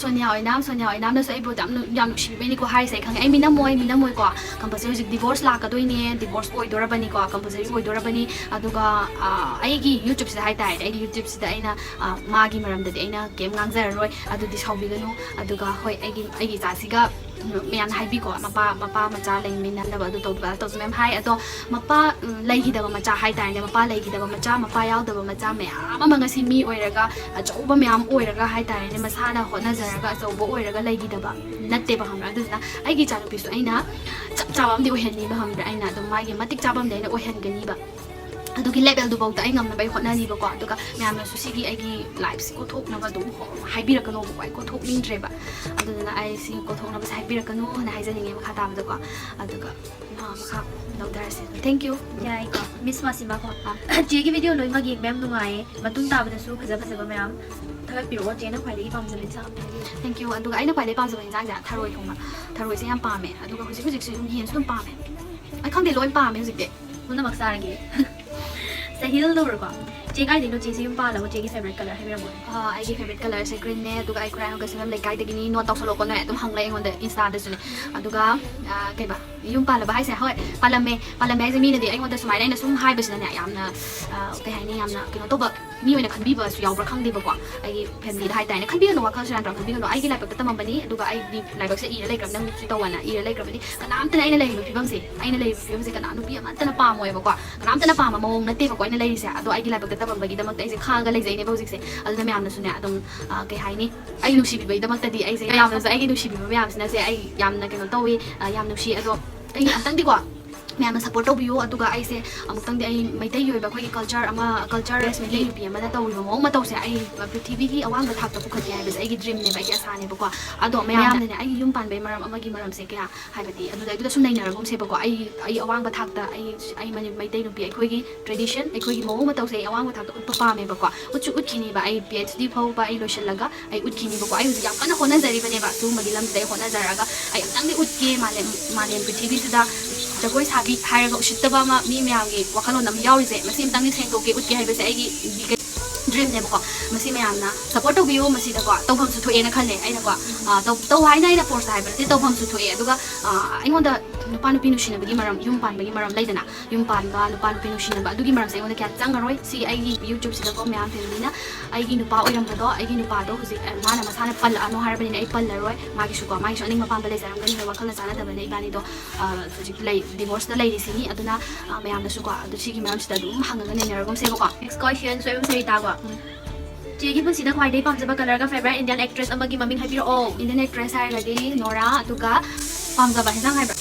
ꯁꯣꯅꯤꯌꯥ ꯑꯣꯏꯅꯥꯝ꯫ ꯁꯣꯅꯤꯌꯥ ꯑꯣꯏꯅꯥꯝꯅꯁꯨ ꯑꯩꯕꯨ ꯌꯥꯝ ꯅꯨ-, ꯌꯥꯝ ꯅꯨꯡꯁꯤꯕꯤꯕꯩꯅꯤꯀꯣ ꯍꯥꯏꯔꯤꯁꯦ꯫ ꯑꯩ ꯈꯪꯉꯦ, ꯑꯩ ꯃꯤꯅꯝꯃꯣꯏ, ꯃꯤꯅꯝꯃꯣꯏꯀꯣ꯫ ꯀꯝꯄꯜꯁꯔꯤ ꯍꯧꯖꯤꯛ ꯗꯤꯚꯣꯔꯁ ꯂꯥꯛꯀꯗꯣꯏꯅꯦ, ꯗꯤꯚꯣꯔꯁ ꯑꯣꯏꯗꯣꯔꯕꯅꯤꯀꯣ, ꯀꯝꯄꯜꯁꯔꯤ ꯑꯣꯏꯗꯣꯔꯕꯅꯤ꯫ ꯑꯗꯨꯒ, ꯑ, ꯑꯩꯒꯤ ꯌꯨꯇ꯭ꯌꯨꯕꯁꯤꯗ ꯍꯥꯏꯇꯥꯔꯦꯅꯦ, ꯑꯩꯒꯤ ꯌꯨꯇ꯭ꯌꯨꯕꯁꯤꯗ ꯑꯩꯅ, ꯑ, ꯃꯥꯒꯤ ꯃꯔꯝꯗꯗꯤ ꯑꯩꯅ ꯀꯩꯝ ꯉꯥꯡꯖꯔꯔꯣꯏ, ꯑꯗꯨꯗꯤ ꯁꯥꯎꯕꯤꯒꯅꯨ꯫ ꯑꯗꯨꯒ ꯍꯣꯏ, ꯑꯩꯒꯤ, ꯑꯩꯒꯤ ꯏꯆꯥꯁꯤꯒ ꯃꯌꯥꯝꯅ ꯍꯥꯏꯕꯤꯀꯣ, ꯃꯄꯥ, ꯃꯄꯥ ꯃꯆꯥ ꯂꯩꯃꯤꯟꯅꯗꯕ ꯑꯗꯨ ꯇꯧꯗꯕ ꯑꯗꯥ ꯇꯧꯁꯨ ꯃꯌꯥꯝ ꯍꯥꯏ꯫ ꯑꯗꯣ ꯃꯄꯥ, ꯎꯝ, ꯂꯩꯈꯤꯗꯕ ꯃꯆꯥ ꯍꯥꯏꯇꯥꯔꯦꯅꯦ, ꯃꯄꯥ ꯂꯩꯈꯤꯗꯕ ꯃꯆꯥ, ꯃꯄꯥ ꯌꯥꯎꯗꯕ ꯃꯆꯥ ꯃꯌꯥꯝ ꯑꯃ ꯉꯁꯤ ꯃꯤ ꯑꯣꯏꯔꯒ, ꯑꯆꯧꯕ ꯃꯌꯥꯝ ꯑꯣꯏꯔꯒ ꯍꯥꯏꯇꯥꯔꯦꯅꯦ, ꯃꯁꯥꯅ ꯍꯣꯠꯅꯖꯔꯒ ꯑꯆꯧꯕ ꯑꯣꯏꯔꯒ ꯂꯩꯈꯤꯗꯕ ꯅꯠꯇꯦꯕ, ꯈꯪꯕ꯭ꯔꯥ? ꯑꯗꯨꯗꯨꯅ ꯑꯩꯒꯤ ꯏꯆꯥꯅꯨꯄꯤꯁꯨ ꯑꯩꯅ ꯆꯞ ꯆꯥꯕ ꯑꯃꯗꯤ ꯑꯣꯏꯍꯟꯅꯤꯕ, ꯈꯪꯕ꯭ꯔꯥ? ꯑꯩꯅ ꯑꯗꯨꯝ ꯃꯥꯒꯤ ꯃꯇꯤꯛ ꯆꯥꯕ ꯑꯃꯗꯤ ꯑꯩꯅ ꯑꯣꯏꯍꯟꯒꯅꯤꯕ꯫ ꯑꯗꯨꯒꯤ ꯂꯦꯚꯦꯜꯗꯨꯐꯥꯎꯗ ꯑꯩ ꯉꯝꯅꯕ ꯑꯩ ꯍꯣꯠꯅꯅꯤꯕꯀꯣ꯫ ꯑꯗꯨꯒ ꯃꯌꯥꯝꯅꯁꯨ ꯁꯤꯒꯤ ꯑꯩꯒꯤ ꯂꯥꯏꯐꯁꯤ ꯀꯣꯠꯊꯣꯛꯅꯕ ꯑꯗꯨꯝ ꯍꯣ-, ꯍꯥꯏꯕꯤꯔꯛꯀꯅꯣꯕꯀꯣ꯫ ꯑꯩ ꯀꯣꯠꯊꯣꯛꯅꯤꯡꯗ꯭ꯔꯦꯕ꯫ ꯑꯗꯨꯗꯨꯅ ꯑꯩ ꯁꯤ ꯀꯣꯠꯊꯣꯛꯅꯕꯁꯦ ꯍꯥꯏꯕꯤꯔꯛꯀꯅꯣꯅ ꯍꯥꯏꯖꯅꯤꯡꯉꯦ ꯃꯈꯥ ꯇꯥꯕꯗꯀꯣ꯫ ꯑꯗꯨꯒ, ꯑ, ꯃꯈꯥ ꯂꯧꯊꯔꯁꯦ꯫ Thank you꯫ ꯌꯥꯏꯀꯣ꯫ ꯃꯤꯁ ꯃꯥꯁꯤꯃꯥꯀꯣ꯫ ꯑꯥ꯫ ꯆꯦꯒꯤ ꯚꯤꯗꯤꯑꯣ ꯂꯣꯏꯅꯃꯛ ꯌꯦꯡꯕ ꯌꯥꯝ ꯅꯨꯡꯉꯥꯏꯌꯦ꯫ ꯃꯇꯨꯡ ꯇꯥꯕꯗꯁꯨ ꯐꯖ ꯐꯖꯕ ꯃꯌꯥꯝ ꯊꯥꯒꯠꯄꯤꯔꯛꯑꯣ꯫ ꯆꯦꯅ ꯈ꯭ꯋꯥꯏꯗꯒꯤ ꯄꯥꯝꯖꯕ ꯏꯟꯁꯥꯡ ꯑꯃ ꯍꯥꯏꯕꯤꯌꯨ꯫ Thank you꯫ ꯑꯗꯨꯒ ꯑꯩꯅ ꯈ꯭ꯋꯥꯏꯗꯒꯤ ꯄꯥꯝꯖꯕ ꯏꯟꯁꯥꯡꯁꯦ ꯊꯔꯣꯏ ꯊꯣꯡꯕ꯫ ꯊꯔꯣꯏꯁꯦ ꯌꯥꯝ ꯄꯥꯝꯃꯦ꯫ ꯑꯗꯨꯒ ꯍꯧꯖꯤꯛ ꯍꯧꯖꯤꯛꯁꯨ ꯑꯗꯨꯝ ꯌꯦꯟꯁꯨ ꯑꯗꯨꯝ ꯄꯥꯝꯃꯦ꯫ ꯑꯩ ꯈꯪꯗꯦ, ꯂꯣꯏ ꯄꯥꯝꯃꯦ ꯍꯧꯖꯤꯛꯇꯤ꯫ ꯄꯨꯝꯅꯃꯛ ꯆꯥꯔꯒꯦ꯫ ꯁꯍꯤꯜ ꯂꯧꯔꯣꯀꯣ꯫ ꯆꯦ ꯀꯥꯏꯗꯩꯅꯣ? ꯆꯦꯁꯦ ꯌꯨꯝ ꯄꯥꯜꯂꯕꯣ? ꯆꯦꯒꯤ favourite colour ꯍꯥꯏꯕꯤꯔꯝꯃꯣ꯫ ꯑꯥ, ꯑꯩꯒꯤ favourite colourꯁꯦ greenꯅꯦ, ꯑꯗꯨꯒ ꯑꯩ ꯈꯨꯔꯥꯏ ꯍꯪꯒꯠ ꯁꯦꯝꯕꯝ ꯂꯩꯀꯥꯏꯗꯒꯤꯅꯤ, note ꯇꯧꯁꯜꯂꯣꯀꯣ ꯅꯣꯏ ꯑꯗꯨꯝ ꯍꯪꯂꯛꯑꯦ ꯑꯩꯉꯣꯟꯗ Instaꯗꯁꯨꯅꯦ꯫ ꯑꯗꯨꯒ, ꯑꯥ, ꯀꯩꯕ, ꯌꯨꯝ ꯄꯥꯜꯂꯕ ꯍꯥꯏꯁꯦ? ꯍꯣꯏ, ꯄꯥꯜꯂꯝꯃꯦ꯫ ꯄꯥꯜꯂꯝꯃꯦ ꯍꯥꯏꯁꯦ ꯃꯤꯅꯗꯤ ꯑꯩꯉꯣꯟꯗ ꯁꯨꯃꯥꯏꯅ ꯑꯩꯅ ꯁꯨꯝ ꯍꯥꯏꯕꯁꯤꯅꯅꯦ, ꯌꯥꯝꯅ, ꯑꯥ, ꯀꯩ ꯍꯥꯏꯅꯤ, ꯌꯥꯝꯅ ꯀꯩꯅꯣ ꯇꯧꯕ ꯃꯤ ꯑꯣꯏꯅ ꯈꯟꯕꯤꯕꯁꯨ ꯌꯥꯎꯕ꯭ꯔꯥ ꯈꯪꯗꯦꯕꯀꯣ꯫ ꯑꯩꯒꯤ familyꯗ ꯍꯥꯏꯇꯥꯔꯦꯅꯦ, ꯈꯟꯕꯤꯒꯅꯨ, ꯋꯥꯈꯜ ꯁꯦꯔꯥꯟ ꯇꯨꯔꯥꯟ ꯈꯟꯕꯤꯒꯅꯨ꯫ ꯑꯩꯒꯤ ꯂꯥꯏꯕꯛꯇ ꯇꯝꯃꯝꯕꯅꯤ, ꯑꯗꯨꯒ ꯑꯩꯗꯤ ꯂꯥꯏꯕꯛꯁꯦ ꯏꯔ ꯂꯩꯈ꯭ꯔꯕꯅꯤ, ꯅꯪꯁꯨ ꯇꯧꯑꯣꯅ ꯏꯔ ꯂꯩꯈ꯭ꯔꯕꯅꯤ꯫ ꯀꯅꯥꯝꯇꯅ ꯑꯩꯅ ꯂꯩꯔꯤꯕ ꯐꯤꯕꯝꯁꯦ, ꯑꯩꯅ ꯂꯩꯔꯤꯕ ꯐꯤꯕꯝꯁꯦ ꯀꯅꯥ, ꯅꯨꯄꯤ ꯑꯃꯠꯇꯅ ꯄꯥꯝꯃꯣꯏꯕꯀꯣ, ꯀꯅꯥꯝꯇꯅ ꯄꯥꯝꯕ ꯃꯑꯣꯡ ꯅꯠꯇꯦꯕꯀꯣ ꯑꯩꯅ ꯂꯩꯔꯤꯁꯦ꯫ ꯑꯗꯣ ꯑꯩꯒꯤ ꯂꯥꯏꯕꯛꯇ ꯇꯝꯃꯝꯕꯒꯤꯗꯃꯛꯇ ꯑꯩꯁꯦ ꯈꯥꯡꯉꯒ ꯂꯩꯖꯩꯅꯦꯕ ꯍꯧꯖꯤꯛꯁꯦ꯫ ꯑꯗꯨꯅ ꯃꯌꯥꯝꯅꯁꯨꯅꯦ ꯑꯗꯨꯝ, ꯑ, ꯀꯩ ꯍꯥꯏꯅꯤ, ꯑꯩ ꯅꯨꯡꯁꯤꯕꯤꯕꯒꯤꯗꯃꯛꯇꯗꯤ ꯑꯩꯁꯦ, ꯃꯌꯥꯝꯅꯁꯨ ꯑꯩꯒꯤ ꯅꯨꯡꯁꯤꯕꯤꯕ ꯃꯌꯥꯝꯁꯤꯅꯁꯦ ꯑꯩ ꯌꯥꯝꯅ ꯀꯩꯅꯣ ꯇꯧꯋꯤ, ꯑ, ꯌꯥꯝ ꯅꯨꯡꯁꯤ꯫ ꯑꯗꯣ ꯑꯩ ꯑꯝꯇꯪꯗꯤꯀꯣ ꯃꯌꯥꯝꯅ support ꯇꯧꯕꯤꯌꯨ꯫ ꯑꯗꯨꯒ ꯑꯩꯁꯦ ꯑꯃꯨꯛꯇꯪꯗꯤ ꯑꯩ ꯃꯩꯇꯩꯒꯤ ꯑꯣꯏꯕ ꯑꯩꯈꯣꯏꯒꯤ culture ꯑꯃ, culture ꯃꯩꯇꯩ ꯅꯨꯄꯤ ꯑꯃꯅ ꯇꯧꯔꯤꯕ ꯃꯑꯣꯡ ꯃꯇꯧꯁꯦ ꯑꯩ ꯄ꯭ꯔꯤꯊꯤꯕꯤꯒꯤ ꯑꯋꯥꯡꯕ ꯊꯥꯛꯇ ꯄꯨꯈꯠꯀꯦ ꯍꯥꯏꯕꯁꯦ ꯑꯩꯒꯤ dreamꯅꯦꯕ, ꯑꯩꯒꯤ ꯑꯁꯥꯅꯦꯕꯀꯣ꯫ ꯑꯗꯣ ꯃꯌꯥꯝꯅꯅꯦ ꯑꯩꯒꯤ ꯌꯨꯝ ꯄꯥꯟꯕꯩ ꯃꯔꯝ ꯑꯃꯒꯤ ꯃꯔꯝꯁꯦ ꯀꯌꯥ ꯍꯥꯏꯕꯗꯤ ꯑꯗꯨꯗ, ꯑꯗꯨꯗ ꯁꯨꯝ ꯅꯩꯅꯔꯒꯨꯝꯁꯦꯕꯀꯣ꯫ ꯑꯩ, ꯑꯩ ꯑꯋꯥꯡꯕ ꯊꯥꯛꯇ ꯑꯩ, ꯑꯩ ꯃꯅꯤ-, ꯃꯩꯇꯩ ꯅꯨꯄꯤ ꯑꯩꯈꯣꯏꯒꯤ tradition, ꯑꯩꯈꯣꯏꯒꯤ ꯃꯑꯣꯡ ꯃꯇꯧꯁꯦ ꯑꯩ ꯑꯋꯥꯡꯕ ꯊꯥꯛꯇ ꯎꯠꯄ ꯄꯥꯝꯃꯦꯕꯀꯣ꯫ ꯎꯠꯁꯨ ꯎꯠꯈꯤꯅꯤꯕ꯫ ꯑꯩ PhD ꯐꯥꯎꯕ ꯑꯩ ꯂꯣꯏꯁꯤꯜꯂꯒ ꯑꯩ ꯎꯠꯈꯤꯅꯤꯕꯀꯣ꯫ ꯑꯩ ꯍꯧꯖꯤꯛ ꯌꯥꯝ ꯀꯟꯅ ꯍꯣꯠꯅꯖꯔꯤꯕꯅꯦꯕ꯫ ꯁꯤꯒꯨꯝꯕꯒꯤ ꯂꯝꯁꯤꯗ ꯑꯩ ꯍꯣꯠꯅꯖꯔꯒ ꯑꯩ ꯑꯝꯇꯪꯗꯤ ꯎꯠꯀꯦ ꯃꯥꯂꯦꯝ, ꯃꯥꯂꯦꯝ ꯄ꯭ꯔꯤꯊꯤꯕꯤꯁꯤꯗ꯫ ꯖꯒꯣꯏ ꯁꯥꯕꯤ ꯍꯥꯏꯔꯒ ꯎꯁꯤꯠꯇꯕ ꯑꯃ ꯃꯤ ꯃꯌꯥꯝꯒꯤ ꯋꯥꯈꯜꯂꯣꯟ ꯑꯃ ꯌꯥꯎꯔꯤꯁꯦ, ꯃꯁꯤ ꯑꯃꯇꯪꯗꯤ ꯁꯦꯡꯗꯣꯛꯀꯦ, ꯎꯠꯀꯦ ꯍꯥꯏꯕꯁꯦ ꯑꯩꯒꯤ dreamꯅꯦꯕꯀꯣ꯫ ꯃꯁꯤ ꯃꯌꯥꯝꯅ support ꯇꯧꯕꯤꯌꯨ꯫ ꯃꯁꯤꯗꯀꯣ ꯇꯧꯐꯝꯁꯨ ꯊꯣꯛꯑꯦꯅ ꯈꯜꯂꯦ ꯑꯩꯅꯀꯣ꯫ ꯑ, ꯇꯧ ꯇꯧ ꯍꯥꯏꯅ ꯑꯩꯅ force ꯇ ꯍꯥꯏꯕ ꯅꯠꯇꯦ, ꯇꯧꯐꯝꯁꯨ ꯊꯣꯛꯑꯦ꯫ ꯑꯗꯨꯒ ꯑ, ꯑꯩꯉꯣꯟꯗ ꯅꯨꯄꯥ ꯅꯨꯄꯤ ꯅꯨꯡꯁꯤꯅꯕꯒꯤ ꯃꯔꯝ, ꯌꯨꯝ ꯄꯥꯟꯕꯒꯤ ꯃꯔꯝ ꯂꯩꯗꯅ, ꯌꯨꯝ ꯄꯥꯟꯕ, ꯅꯨꯄꯥ ꯅꯨꯄꯤ ꯅꯨꯡꯁꯤꯅꯕ, ꯑꯗꯨꯒꯤ ꯃꯔꯝꯁꯦ ꯑꯩꯉꯣꯟꯗ ꯀꯌꯥ ꯆꯪꯉꯔꯣꯏ꯫ ꯁꯤ ꯑꯩꯒꯤ YouTube ꯁꯤꯗꯀꯣ ꯃꯌꯥꯝ family ꯅ ꯑꯩꯒꯤ ꯅꯨꯄꯥ ꯑꯣꯏꯔꯝꯕꯗꯣ, ꯑꯩꯒꯤ ꯅꯨꯄꯥꯗꯣ ꯍꯧꯖꯤꯛ, ꯑ, ꯃꯥꯅ ꯃꯁꯥꯅ ꯄꯜꯂꯛꯑꯅꯣ ꯍꯥꯏꯔꯕꯅꯤꯅ ꯑꯩ ꯄꯜꯂꯔꯣꯏ꯫ ꯃꯥꯒꯤꯁꯨꯀꯣ, ꯃꯥꯒꯤꯁꯨ ꯑꯅꯤꯡꯕ ꯄꯥꯝꯕ ꯂꯩꯖꯔꯝꯒꯅꯤ, ꯋꯥꯈꯜꯅ ꯆꯥꯟꯅꯗꯕꯅ ꯏꯕꯥꯅꯤꯗꯣ, ꯑ, ꯍꯧꯖꯤꯛ ꯂꯩ, divorce ꯇ ꯂꯩꯔꯤꯁꯤꯅꯤ꯫ ꯑꯗꯨꯅ, ꯑ, ꯃꯌꯥꯝꯅꯁꯨꯀꯣ ꯑꯗꯨ ꯁꯤꯒꯤ ꯃꯔꯝꯁꯤꯗ ꯑꯗꯨꯝ ꯍꯪꯉꯒ ꯅꯩꯅꯔꯒꯨꯝꯁꯦꯕꯀꯣ꯫ Next question, Soibam ꯁꯔꯤꯇꯥꯀꯣ꯫ ꯆꯦꯒꯤ ꯄꯨꯟꯁꯤꯗ ꯈ꯭ꯋꯥꯏꯗꯒꯤ ꯄꯥꯝꯖꯕ colour ꯒ favourite Indian actress ꯑꯃꯒꯤ ꯃꯃꯤꯡ ꯍꯥꯏꯕꯤꯔꯛꯑꯣ꯫ Indian actress ꯍꯥꯏꯔꯒꯗꯤ ꯅꯣꯔꯥ, ꯑꯗꯨꯒ ꯄꯥꯝꯖꯕ ꯍꯦꯟꯖꯥꯡ ꯍꯥꯏꯕ꯭ꯔꯥ?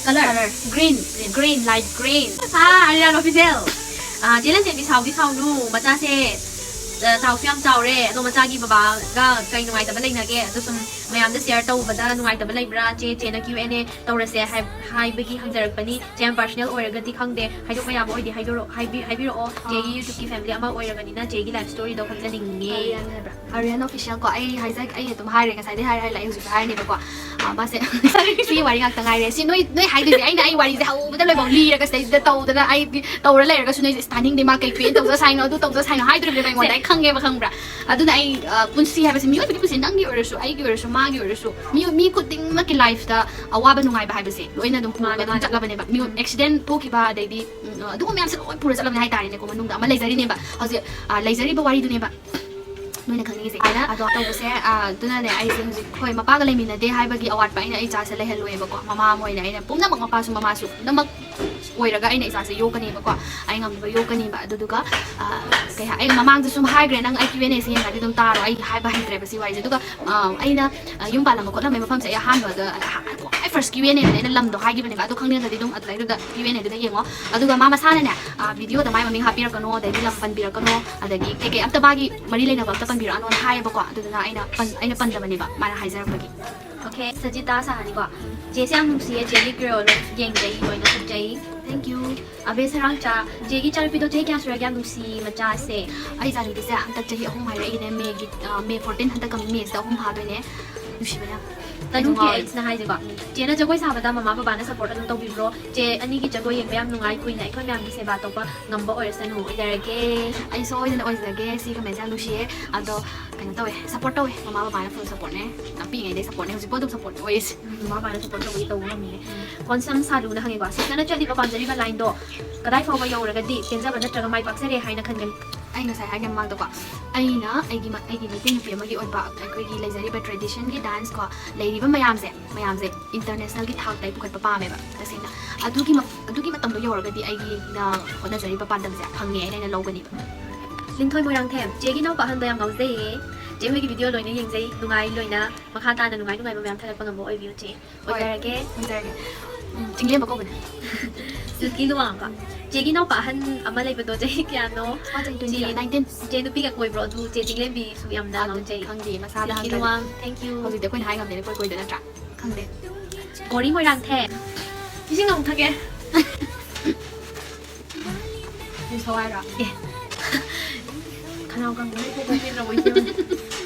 Colour꯫ Colour꯫ Green꯫ Green, light green꯫ ꯑꯥ, ꯑꯔꯤꯌꯥꯟ official꯫ ꯑꯥ, ꯆꯦ ꯂꯟꯆꯦꯟꯕꯤ, ꯁꯥꯎꯗꯤ ꯁꯥꯎꯅꯨ꯫ ꯃꯆꯥꯁꯦ, ꯑ, ꯆꯥꯎꯁꯨ ꯌꯥꯝ ꯆꯥꯎꯔꯦ꯫ ꯑꯗꯣ ꯃꯆꯥꯒꯤ ꯕꯕꯥꯒ ꯀꯩ ꯅꯨꯡꯉꯥꯏꯇꯕ ꯂꯩꯅꯒꯦ? ꯑꯗꯣ ꯁꯨꯝ ꯃꯌꯥꯝꯗ share ꯇꯧꯕꯗ ꯅꯨꯡꯉꯥꯏꯇꯕ ꯂꯩꯕ꯭ꯔꯥ? ꯆꯦ, ꯆꯦꯅ Q and A ꯇꯧꯔꯁꯦ ꯍꯥꯏ-, ꯍꯥꯏꯕꯒꯤ ꯍꯪꯖꯔꯛꯄꯅꯤ꯫ ꯆꯦ, ꯌꯥꯝ personal ꯑꯣꯏꯔꯒꯗꯤ ꯈꯪꯗꯦ꯫ ꯍꯥꯏꯗꯣꯛꯄ ꯌꯥꯕ ꯑꯣꯏꯗꯤ ꯍꯥꯏꯗꯣꯔꯛꯑꯣ, ꯍꯥꯏꯕꯤ-, ꯍꯥꯏꯕꯤꯔꯛꯑꯣ꯫ ꯆꯦꯒꯤ YouTube ꯀꯤ family ꯑꯃ ꯑꯣꯏꯔꯕꯅꯤꯅ ꯆꯦꯒꯤ life story ꯗꯣ ꯈꯪꯖꯅꯤꯡꯉꯦ꯫ ꯑꯔꯤꯌꯥꯟ ꯍꯥꯏꯕ꯭ꯔꯥ? ꯑꯔꯤꯌꯥꯟ official ꯀꯣ, ꯑꯩ ꯍꯥꯏꯖ-, ꯑꯩ ꯑꯗꯨꯝ ꯍꯥꯏꯔꯦ, ꯉꯁꯥꯏꯗꯩ ꯍꯥꯏꯔꯦ, ꯍꯥꯏꯔꯦ, ꯑꯩ ꯍꯧꯖꯤꯛꯁꯨ ꯍꯥꯏꯔꯅꯦꯕꯀꯣ꯫ ꯑ, ꯃꯥꯁꯦ ꯁꯤ ꯋꯥꯔꯤ ꯉꯥꯛꯇ ꯉꯥꯏꯔꯦ꯫ ꯁꯤ ꯅꯣꯏ, ꯅꯣꯏ ꯍꯥꯏꯗꯣꯏꯁꯦ, ꯑꯩꯅ ꯑꯩ ꯋꯥꯔꯤꯁꯦ ꯍꯧꯕꯗ ꯂꯣꯏꯐꯥꯎ ꯂꯤꯔꯒ ꯁꯤꯗꯩꯁꯤꯗ ꯇꯧꯗꯅ ꯑꯩꯗꯤ ꯇꯧꯔ ꯂꯩꯔꯒꯁꯨ ꯅꯣꯏꯁꯦ "ꯏꯁ, ꯇꯥꯅꯤꯡꯗꯦ, ꯃꯥ ꯀꯩ ꯀꯨꯏꯅ ꯇꯧꯖ ꯁꯥꯏꯅꯣ, ꯑꯗꯨ ꯇꯧꯖ ꯁꯥꯏꯅꯣ" ꯍꯥꯏꯗꯣꯔꯤꯕꯅꯦꯕ ꯑꯩꯉꯣꯟꯗ, ꯑꯩ ꯈꯪꯉꯦꯕ, ꯈꯪꯕ꯭ꯔꯥ? ꯑꯗꯨꯅ ꯑꯩ, ꯑ, ꯄꯨꯟꯁꯤ ꯍꯥꯏꯕꯁꯦ, ꯃꯤꯑꯣꯏꯕꯒꯤ ꯄꯨꯟꯁꯤ, ꯅꯪꯒꯤ ꯑꯣꯏꯔꯁꯨ, ꯑꯩꯒꯤ ꯑꯣꯏꯔꯁꯨ, ꯃꯥꯒꯤ ꯑꯣꯏꯔꯁꯨ, ꯃꯤ, ꯃꯤ ꯈꯨꯗꯤꯡꯃꯛꯀꯤ life ꯇ ꯑꯋꯥꯕ ꯅꯨꯡꯉꯥꯏꯕ ꯍꯥꯏꯕꯁꯦ ꯂꯣꯏꯅ ꯑꯗꯨꯝ ꯄꯨꯔꯒ ꯃꯥꯅꯦ, ꯑꯗꯨꯝ ꯃꯥꯅꯦ꯫ ꯆꯠꯂꯕꯅꯦꯕ꯫ ꯃꯤ ꯎꯝ꯫ Accident ꯊꯣꯛꯈꯤꯕ, ꯑꯗꯩꯗꯤ, ꯎꯝ, ꯑꯗꯨꯒꯨꯝꯕ ꯃꯌꯥꯝꯁꯦ ꯂꯣꯏ ꯄꯨꯔ ꯆꯠꯂꯕꯅꯦ ꯍꯥꯏꯇꯥꯔꯦꯅꯦꯀꯣ꯫ ꯃꯅꯨꯡꯗ ꯑꯃ ꯂꯩꯖꯔꯤꯅꯦꯕ ꯍꯧꯖꯤꯛ, ꯑ, ꯂꯩꯖꯔꯤꯕ ꯋꯥꯔꯤꯗꯨꯅꯦꯕ ꯅꯣꯏꯅ ꯈꯪꯅꯤꯡꯉꯤꯁꯦ꯫ ꯑꯗꯣ ꯇꯧꯕꯁꯦ, ꯑ, ꯑꯗꯨꯅꯅꯦ ꯑꯩꯁꯦ ꯍꯧꯖꯤꯛ, ꯍꯣꯏ, ꯃꯄꯥꯒ ꯂꯩꯃꯤꯟꯅꯗꯦ ꯍꯥꯏꯕꯒꯤ ꯑꯋꯥꯠꯄ ꯑꯩꯅ ꯑꯩ ꯏꯆꯥꯁꯦ ꯂꯩꯍꯜꯂꯣꯏꯕꯀꯣ꯫ ꯃꯃꯥ ꯑꯃ ꯑꯣꯏꯅ ꯑꯩꯅ ꯄꯨꯝꯅꯃꯛ, ꯃꯄꯥꯁꯨ ꯃꯃꯥꯁꯨ ꯄꯨꯝꯅꯃꯛ ꯑꯣꯏꯔꯒ ꯑꯩꯅ ꯏꯆꯥꯁꯦ ꯌꯣꯛꯀꯅꯦꯕꯀꯣ꯫ ꯑꯩ ꯉꯝꯅꯕ ꯌꯣꯛꯀꯅꯤꯕ꯫ ꯑꯗꯨꯗꯨꯒ, ꯑ, ꯀꯩ ꯍꯥꯏ-, ꯑꯩ ꯃꯃꯥꯡꯗꯁꯨ ꯍꯥꯏꯈ꯭ꯔꯦ, ꯅꯪ ꯑꯩ Q and A ꯁꯦ ꯌꯦꯡꯉꯗꯤ ꯑꯗꯨꯝ ꯇꯥꯔꯣ, ꯑꯩ ꯍꯥꯏꯕ ꯍꯩꯇ꯭ꯔꯦꯕ ꯁꯤ ꯋꯥꯔꯤꯁꯦ꯫ ꯑꯗꯨꯒ, ꯑ, ꯑꯩꯅ, ꯑ, ꯌꯨꯝ ꯄꯥꯜꯂꯝꯕ ꯈꯣꯠꯂꯝꯕꯒꯤ ꯃꯐꯝꯁꯦ ꯑꯩ ꯑꯍꯥꯟꯕꯗ, ꯑꯍꯥꯟꯕ ꯈ꯭ꯋꯥꯏ first Q and A ꯗꯅꯦ ꯑꯩꯅ ꯂꯝꯗꯣ ꯍꯥꯏꯈꯤꯕꯅꯦꯕ꯫ ꯑꯗꯣ ꯈꯪꯅꯤꯡꯉꯒꯗꯤ ꯑꯗꯨꯝ ꯑꯗꯨꯗꯩꯗꯨꯗ Q and A ꯗꯨꯗ ꯌꯦꯡꯉꯣ꯫ ꯑꯗꯨꯒ ꯃꯥ ꯃꯁꯥꯅꯅꯦ, ꯑ, video ꯗ ꯃꯥꯏ ꯃꯃꯤꯡ ꯍꯥꯞꯄꯤꯔꯛꯀꯅꯣ, ꯑꯗꯩꯗꯤ ꯂꯝ ꯄꯟꯕꯤꯔꯛꯀꯅꯣ, ꯑꯗꯒꯤ ꯀꯩꯀꯩ ꯑꯝꯇ ꯃꯥꯒꯤ ꯃꯔꯤ ꯂꯩꯅꯕ ꯑꯝꯇ ꯄꯟꯕꯤꯔꯛꯑꯅꯣꯅ ꯍꯥꯏꯌꯦꯕꯀꯣ꯫ ꯑꯗꯨꯗꯨꯅ ꯑꯩꯅ ꯄꯟ-, ꯑꯩꯅ ꯄꯟꯗꯕꯅꯦꯕ ꯃꯥꯅ ꯍꯥꯏꯖꯔꯛꯄꯒꯤ꯫ Okay, ꯁꯖꯤꯇꯥ ꯁꯍꯥꯅꯤꯀꯣ꯫ ꯆꯦꯁꯦ ꯌꯥꯝ ꯅꯨꯡꯁꯤꯌꯦ, ꯆꯦꯒꯤ ꯀ꯭ꯔꯤꯌꯣꯜ ꯌꯦꯡꯖꯩ, ꯂꯣꯏꯅ ꯊꯨꯞꯆꯩ꯫ Thank you꯫ ꯑꯕꯦ ꯁꯔꯥꯡꯆꯥ, ꯆꯦꯒꯤ ꯏꯆꯥꯅꯨꯄꯤꯗꯣ ꯆꯍꯤ ꯀꯌꯥ ꯁꯨꯔꯒꯦ? ꯌꯥꯝ ꯅꯨꯡꯁꯤ ꯃꯆꯥꯁꯦ꯫ ꯑꯩ ꯏꯆꯥꯅꯨꯄꯤꯁꯦ ꯍꯟꯗꯛ ꯆꯍꯤ ꯑꯍꯨꯝ ꯍꯥꯏꯔꯛꯏꯅꯦ, ꯃꯦꯒꯤ, ꯑ, ꯃꯦ fourteen, ꯍꯟꯗꯛ coming ꯃꯦꯁꯤꯗ ꯑꯍꯨꯝ ꯐꯥꯗꯣꯏꯅꯦ꯫ ꯅꯨꯡꯁꯤꯕꯅ꯫ ꯇꯅꯨ ꯀꯦ ꯑꯩꯁꯅ ꯍꯥꯏꯁꯦꯀꯣ, ꯆꯦꯅ ꯖꯒꯣꯏ ꯁꯥꯕꯗ ꯃꯃꯥ ꯕꯕꯥꯅ ꯁꯞꯄꯣꯔꯠ ꯑꯗꯨꯝ ꯇꯧꯕꯤꯕ꯭ꯔꯣ? ꯆꯦ ꯑꯅꯤꯒꯤ ꯖꯒꯣꯏ ꯌꯦꯡꯕ ꯌꯥꯝ ꯅꯨꯡꯉꯥꯏ, ꯀꯨꯏꯅ ꯑꯩꯈꯣꯏ ꯃꯌꯥꯝꯒꯤ ꯁꯦꯕꯥ ꯇꯧꯕ ꯉꯝꯕ ꯑꯣꯏꯔꯁꯅꯨ꯫ ꯑꯣꯏꯖꯔꯒꯦ꯫ ꯑꯩ ꯁꯣꯏꯗꯅ ꯑꯣꯏꯖꯒꯦ꯫ ꯁꯤ ꯀꯃꯦꯟꯁꯦ ꯌꯥꯝ ꯅꯨꯡꯁꯤꯌꯦ꯫ ꯑꯗꯣ ꯀꯩꯅꯣ ꯇꯧꯋꯦ, ꯁꯞꯄꯣꯔꯠ ꯇꯧꯋꯦ꯫ ꯃꯃꯥ ꯕꯕꯥꯅ ꯐꯨꯜ ꯁꯞꯄꯣꯔꯠꯅꯦ꯫ ꯌꯥꯝ ꯄꯤꯛꯏꯉꯩꯗꯒꯤ ꯁꯞꯄꯣꯔꯠꯅꯦ, ꯍꯧꯖꯤꯛꯐꯥꯎ ꯑꯗꯨꯝ ꯁꯞꯄꯣꯔꯠ ꯑꯣꯏꯔꯤꯁꯦ꯫ ꯎꯝ, ꯃꯃꯥ ꯕꯕꯥꯅ ꯁꯞꯄꯣꯔꯠ ꯇꯧꯕꯒꯤ ꯇꯧꯕ ꯉꯝꯃꯤꯅꯦ꯫ ꯀꯣꯟꯁꯝ ꯁꯥꯂꯨꯅ ꯍꯪꯉꯤꯀꯣ, ꯁꯤꯁꯇꯔꯅ ꯆꯠꯂꯤꯕ ꯄꯥꯝꯖꯔꯤꯕ ꯂꯥꯏꯟꯗꯣ ꯀꯗꯥꯏ ꯐꯥꯎꯕ ꯌꯧꯔꯒꯗꯤ ꯄꯦꯟꯖꯕ ꯅꯠꯇ꯭ꯔꯒ ꯃꯥꯏ ꯄꯥꯛꯆꯔꯦ ꯍꯥꯏꯅ ꯈꯟꯒꯅꯤ? ꯑꯩ ꯉꯁꯥꯏ ꯍꯥꯏꯈ꯭ꯔꯦ ꯃꯃꯥꯡꯗꯀꯣ, ꯑꯩꯅ ꯑꯩꯒꯤ ꯃ-, ꯑꯩꯒꯤ ꯃꯩꯇꯩ ꯅꯨꯄꯤ ꯑꯃꯒꯤ ꯑꯣꯏꯕ ꯑꯩꯈꯣꯏꯒꯤ ꯂꯩꯖꯔꯤꯕ ꯇ꯭ꯔꯦꯗꯤꯁꯟꯒꯤ ꯗꯥꯟꯁ ꯀꯣ, ꯂꯩꯔꯤꯕ ꯃꯌꯥꯝꯁꯦ, ꯃꯌꯥꯝꯁꯦ ꯏꯟꯇꯔꯅꯦꯁꯅꯦꯜꯒꯤ ꯊꯥꯛꯇ ꯑꯩ ꯄꯨꯈꯠꯄ ꯄꯥꯝꯃꯦꯕ ꯇꯁꯦꯡꯅ꯫ ꯑꯗꯨꯒꯤ ꯃ-, ꯑꯗꯨꯒꯤ ꯃꯇꯝꯗꯣ ꯌꯧꯔꯒꯗꯤ ꯑꯩꯒꯤꯅ ꯍꯣꯠꯅꯖꯔꯤꯕ ꯄꯥꯟꯗꯝꯁꯦ ꯐꯪꯉꯦ ꯍꯥꯏꯅ ꯑꯩꯅ ꯂꯧꯒꯅꯤꯕ꯫ ꯂꯤꯟꯊꯣꯏ ꯃꯣꯏꯔꯥꯡꯊꯦꯝ, ꯆꯦꯒꯤ ꯏꯅꯥꯎꯄꯥ ꯑꯍꯟꯗꯣ ꯌꯥꯝ ꯉꯥꯎꯖꯩꯌꯦ꯫ ꯆꯦ ꯍꯣꯏꯒꯤ ꯚꯤꯗꯤꯑꯣ ꯂꯣꯏꯅ ꯌꯦꯡꯖꯩ, ꯅꯨꯡꯉꯥꯏ ꯂꯣꯏꯅ꯫ ꯃꯈꯥ ꯇꯥꯅ ꯅꯨꯡꯉꯥꯏ ꯅꯨꯡꯉꯥꯏꯕ ꯃꯌꯥꯝ ꯊꯥꯒꯠꯄ ꯉꯝꯕ ꯑꯣꯏꯕꯤꯌꯨ ꯆꯦ꯫ ꯍꯣꯏ, ꯑꯣꯏꯖꯔꯒꯦ꯫ ꯑꯣꯏꯖꯔꯒꯦ꯫ ꯎꯝ, ꯆꯤꯡꯂꯦꯝꯕ ꯀꯧꯕꯅꯦ꯫ ꯁꯤꯜꯀꯤ ꯂꯨꯋꯥꯡꯀꯣ꯫ ꯆꯦꯒꯤ ꯏꯅꯥꯎꯄꯥ ꯑꯍꯟ ꯑꯃ ꯂꯩꯕꯗꯣ ꯆꯍꯤ ꯀꯌꯥꯅꯣ? ꯃꯥ ꯆꯍꯤ twenty, ꯆꯦ, nineteen꯫ ꯆꯦ ꯅꯨꯄꯤꯒ ꯀꯣꯏꯕ꯭ꯔꯣ? ꯑꯗꯨ ꯆꯦ ꯆꯤꯡꯂꯦꯝꯕꯤꯁꯨ ꯌꯥꯝꯅ ꯑꯗꯨꯗꯤ ꯉꯥꯎꯖꯩ꯫ ꯈꯪꯗꯦ, ꯃꯁꯥꯗ ꯁꯤꯜꯀꯤ ꯍꯪꯒꯅꯤ꯫ Luwang, thank you꯫ ꯍꯧꯖꯤꯛꯇꯤ ꯑꯩꯈꯣꯏꯅ ꯍꯥꯏ ꯉꯝꯗꯦꯅꯦ, ꯀꯣꯏ ꯀꯣꯏꯗ ꯅꯠꯇ꯭ꯔꯥ? ꯈꯪꯗꯦ꯫ ꯕꯣꯔꯤ ꯃꯣꯏꯔꯥꯡꯊꯦꯝ꯫ ꯏꯁꯤꯡ ꯑꯃꯨꯛ ꯊꯛꯀꯦ꯫ ꯁꯤ ꯁꯋꯥꯏꯔꯣ? ꯑꯦ꯫ ꯈꯅꯥꯎ ꯀꯪꯕꯅ ꯀꯣꯛ ꯀꯣꯛ ꯄꯦꯟꯗ꯭ꯔꯕꯣ ꯏꯆꯦ?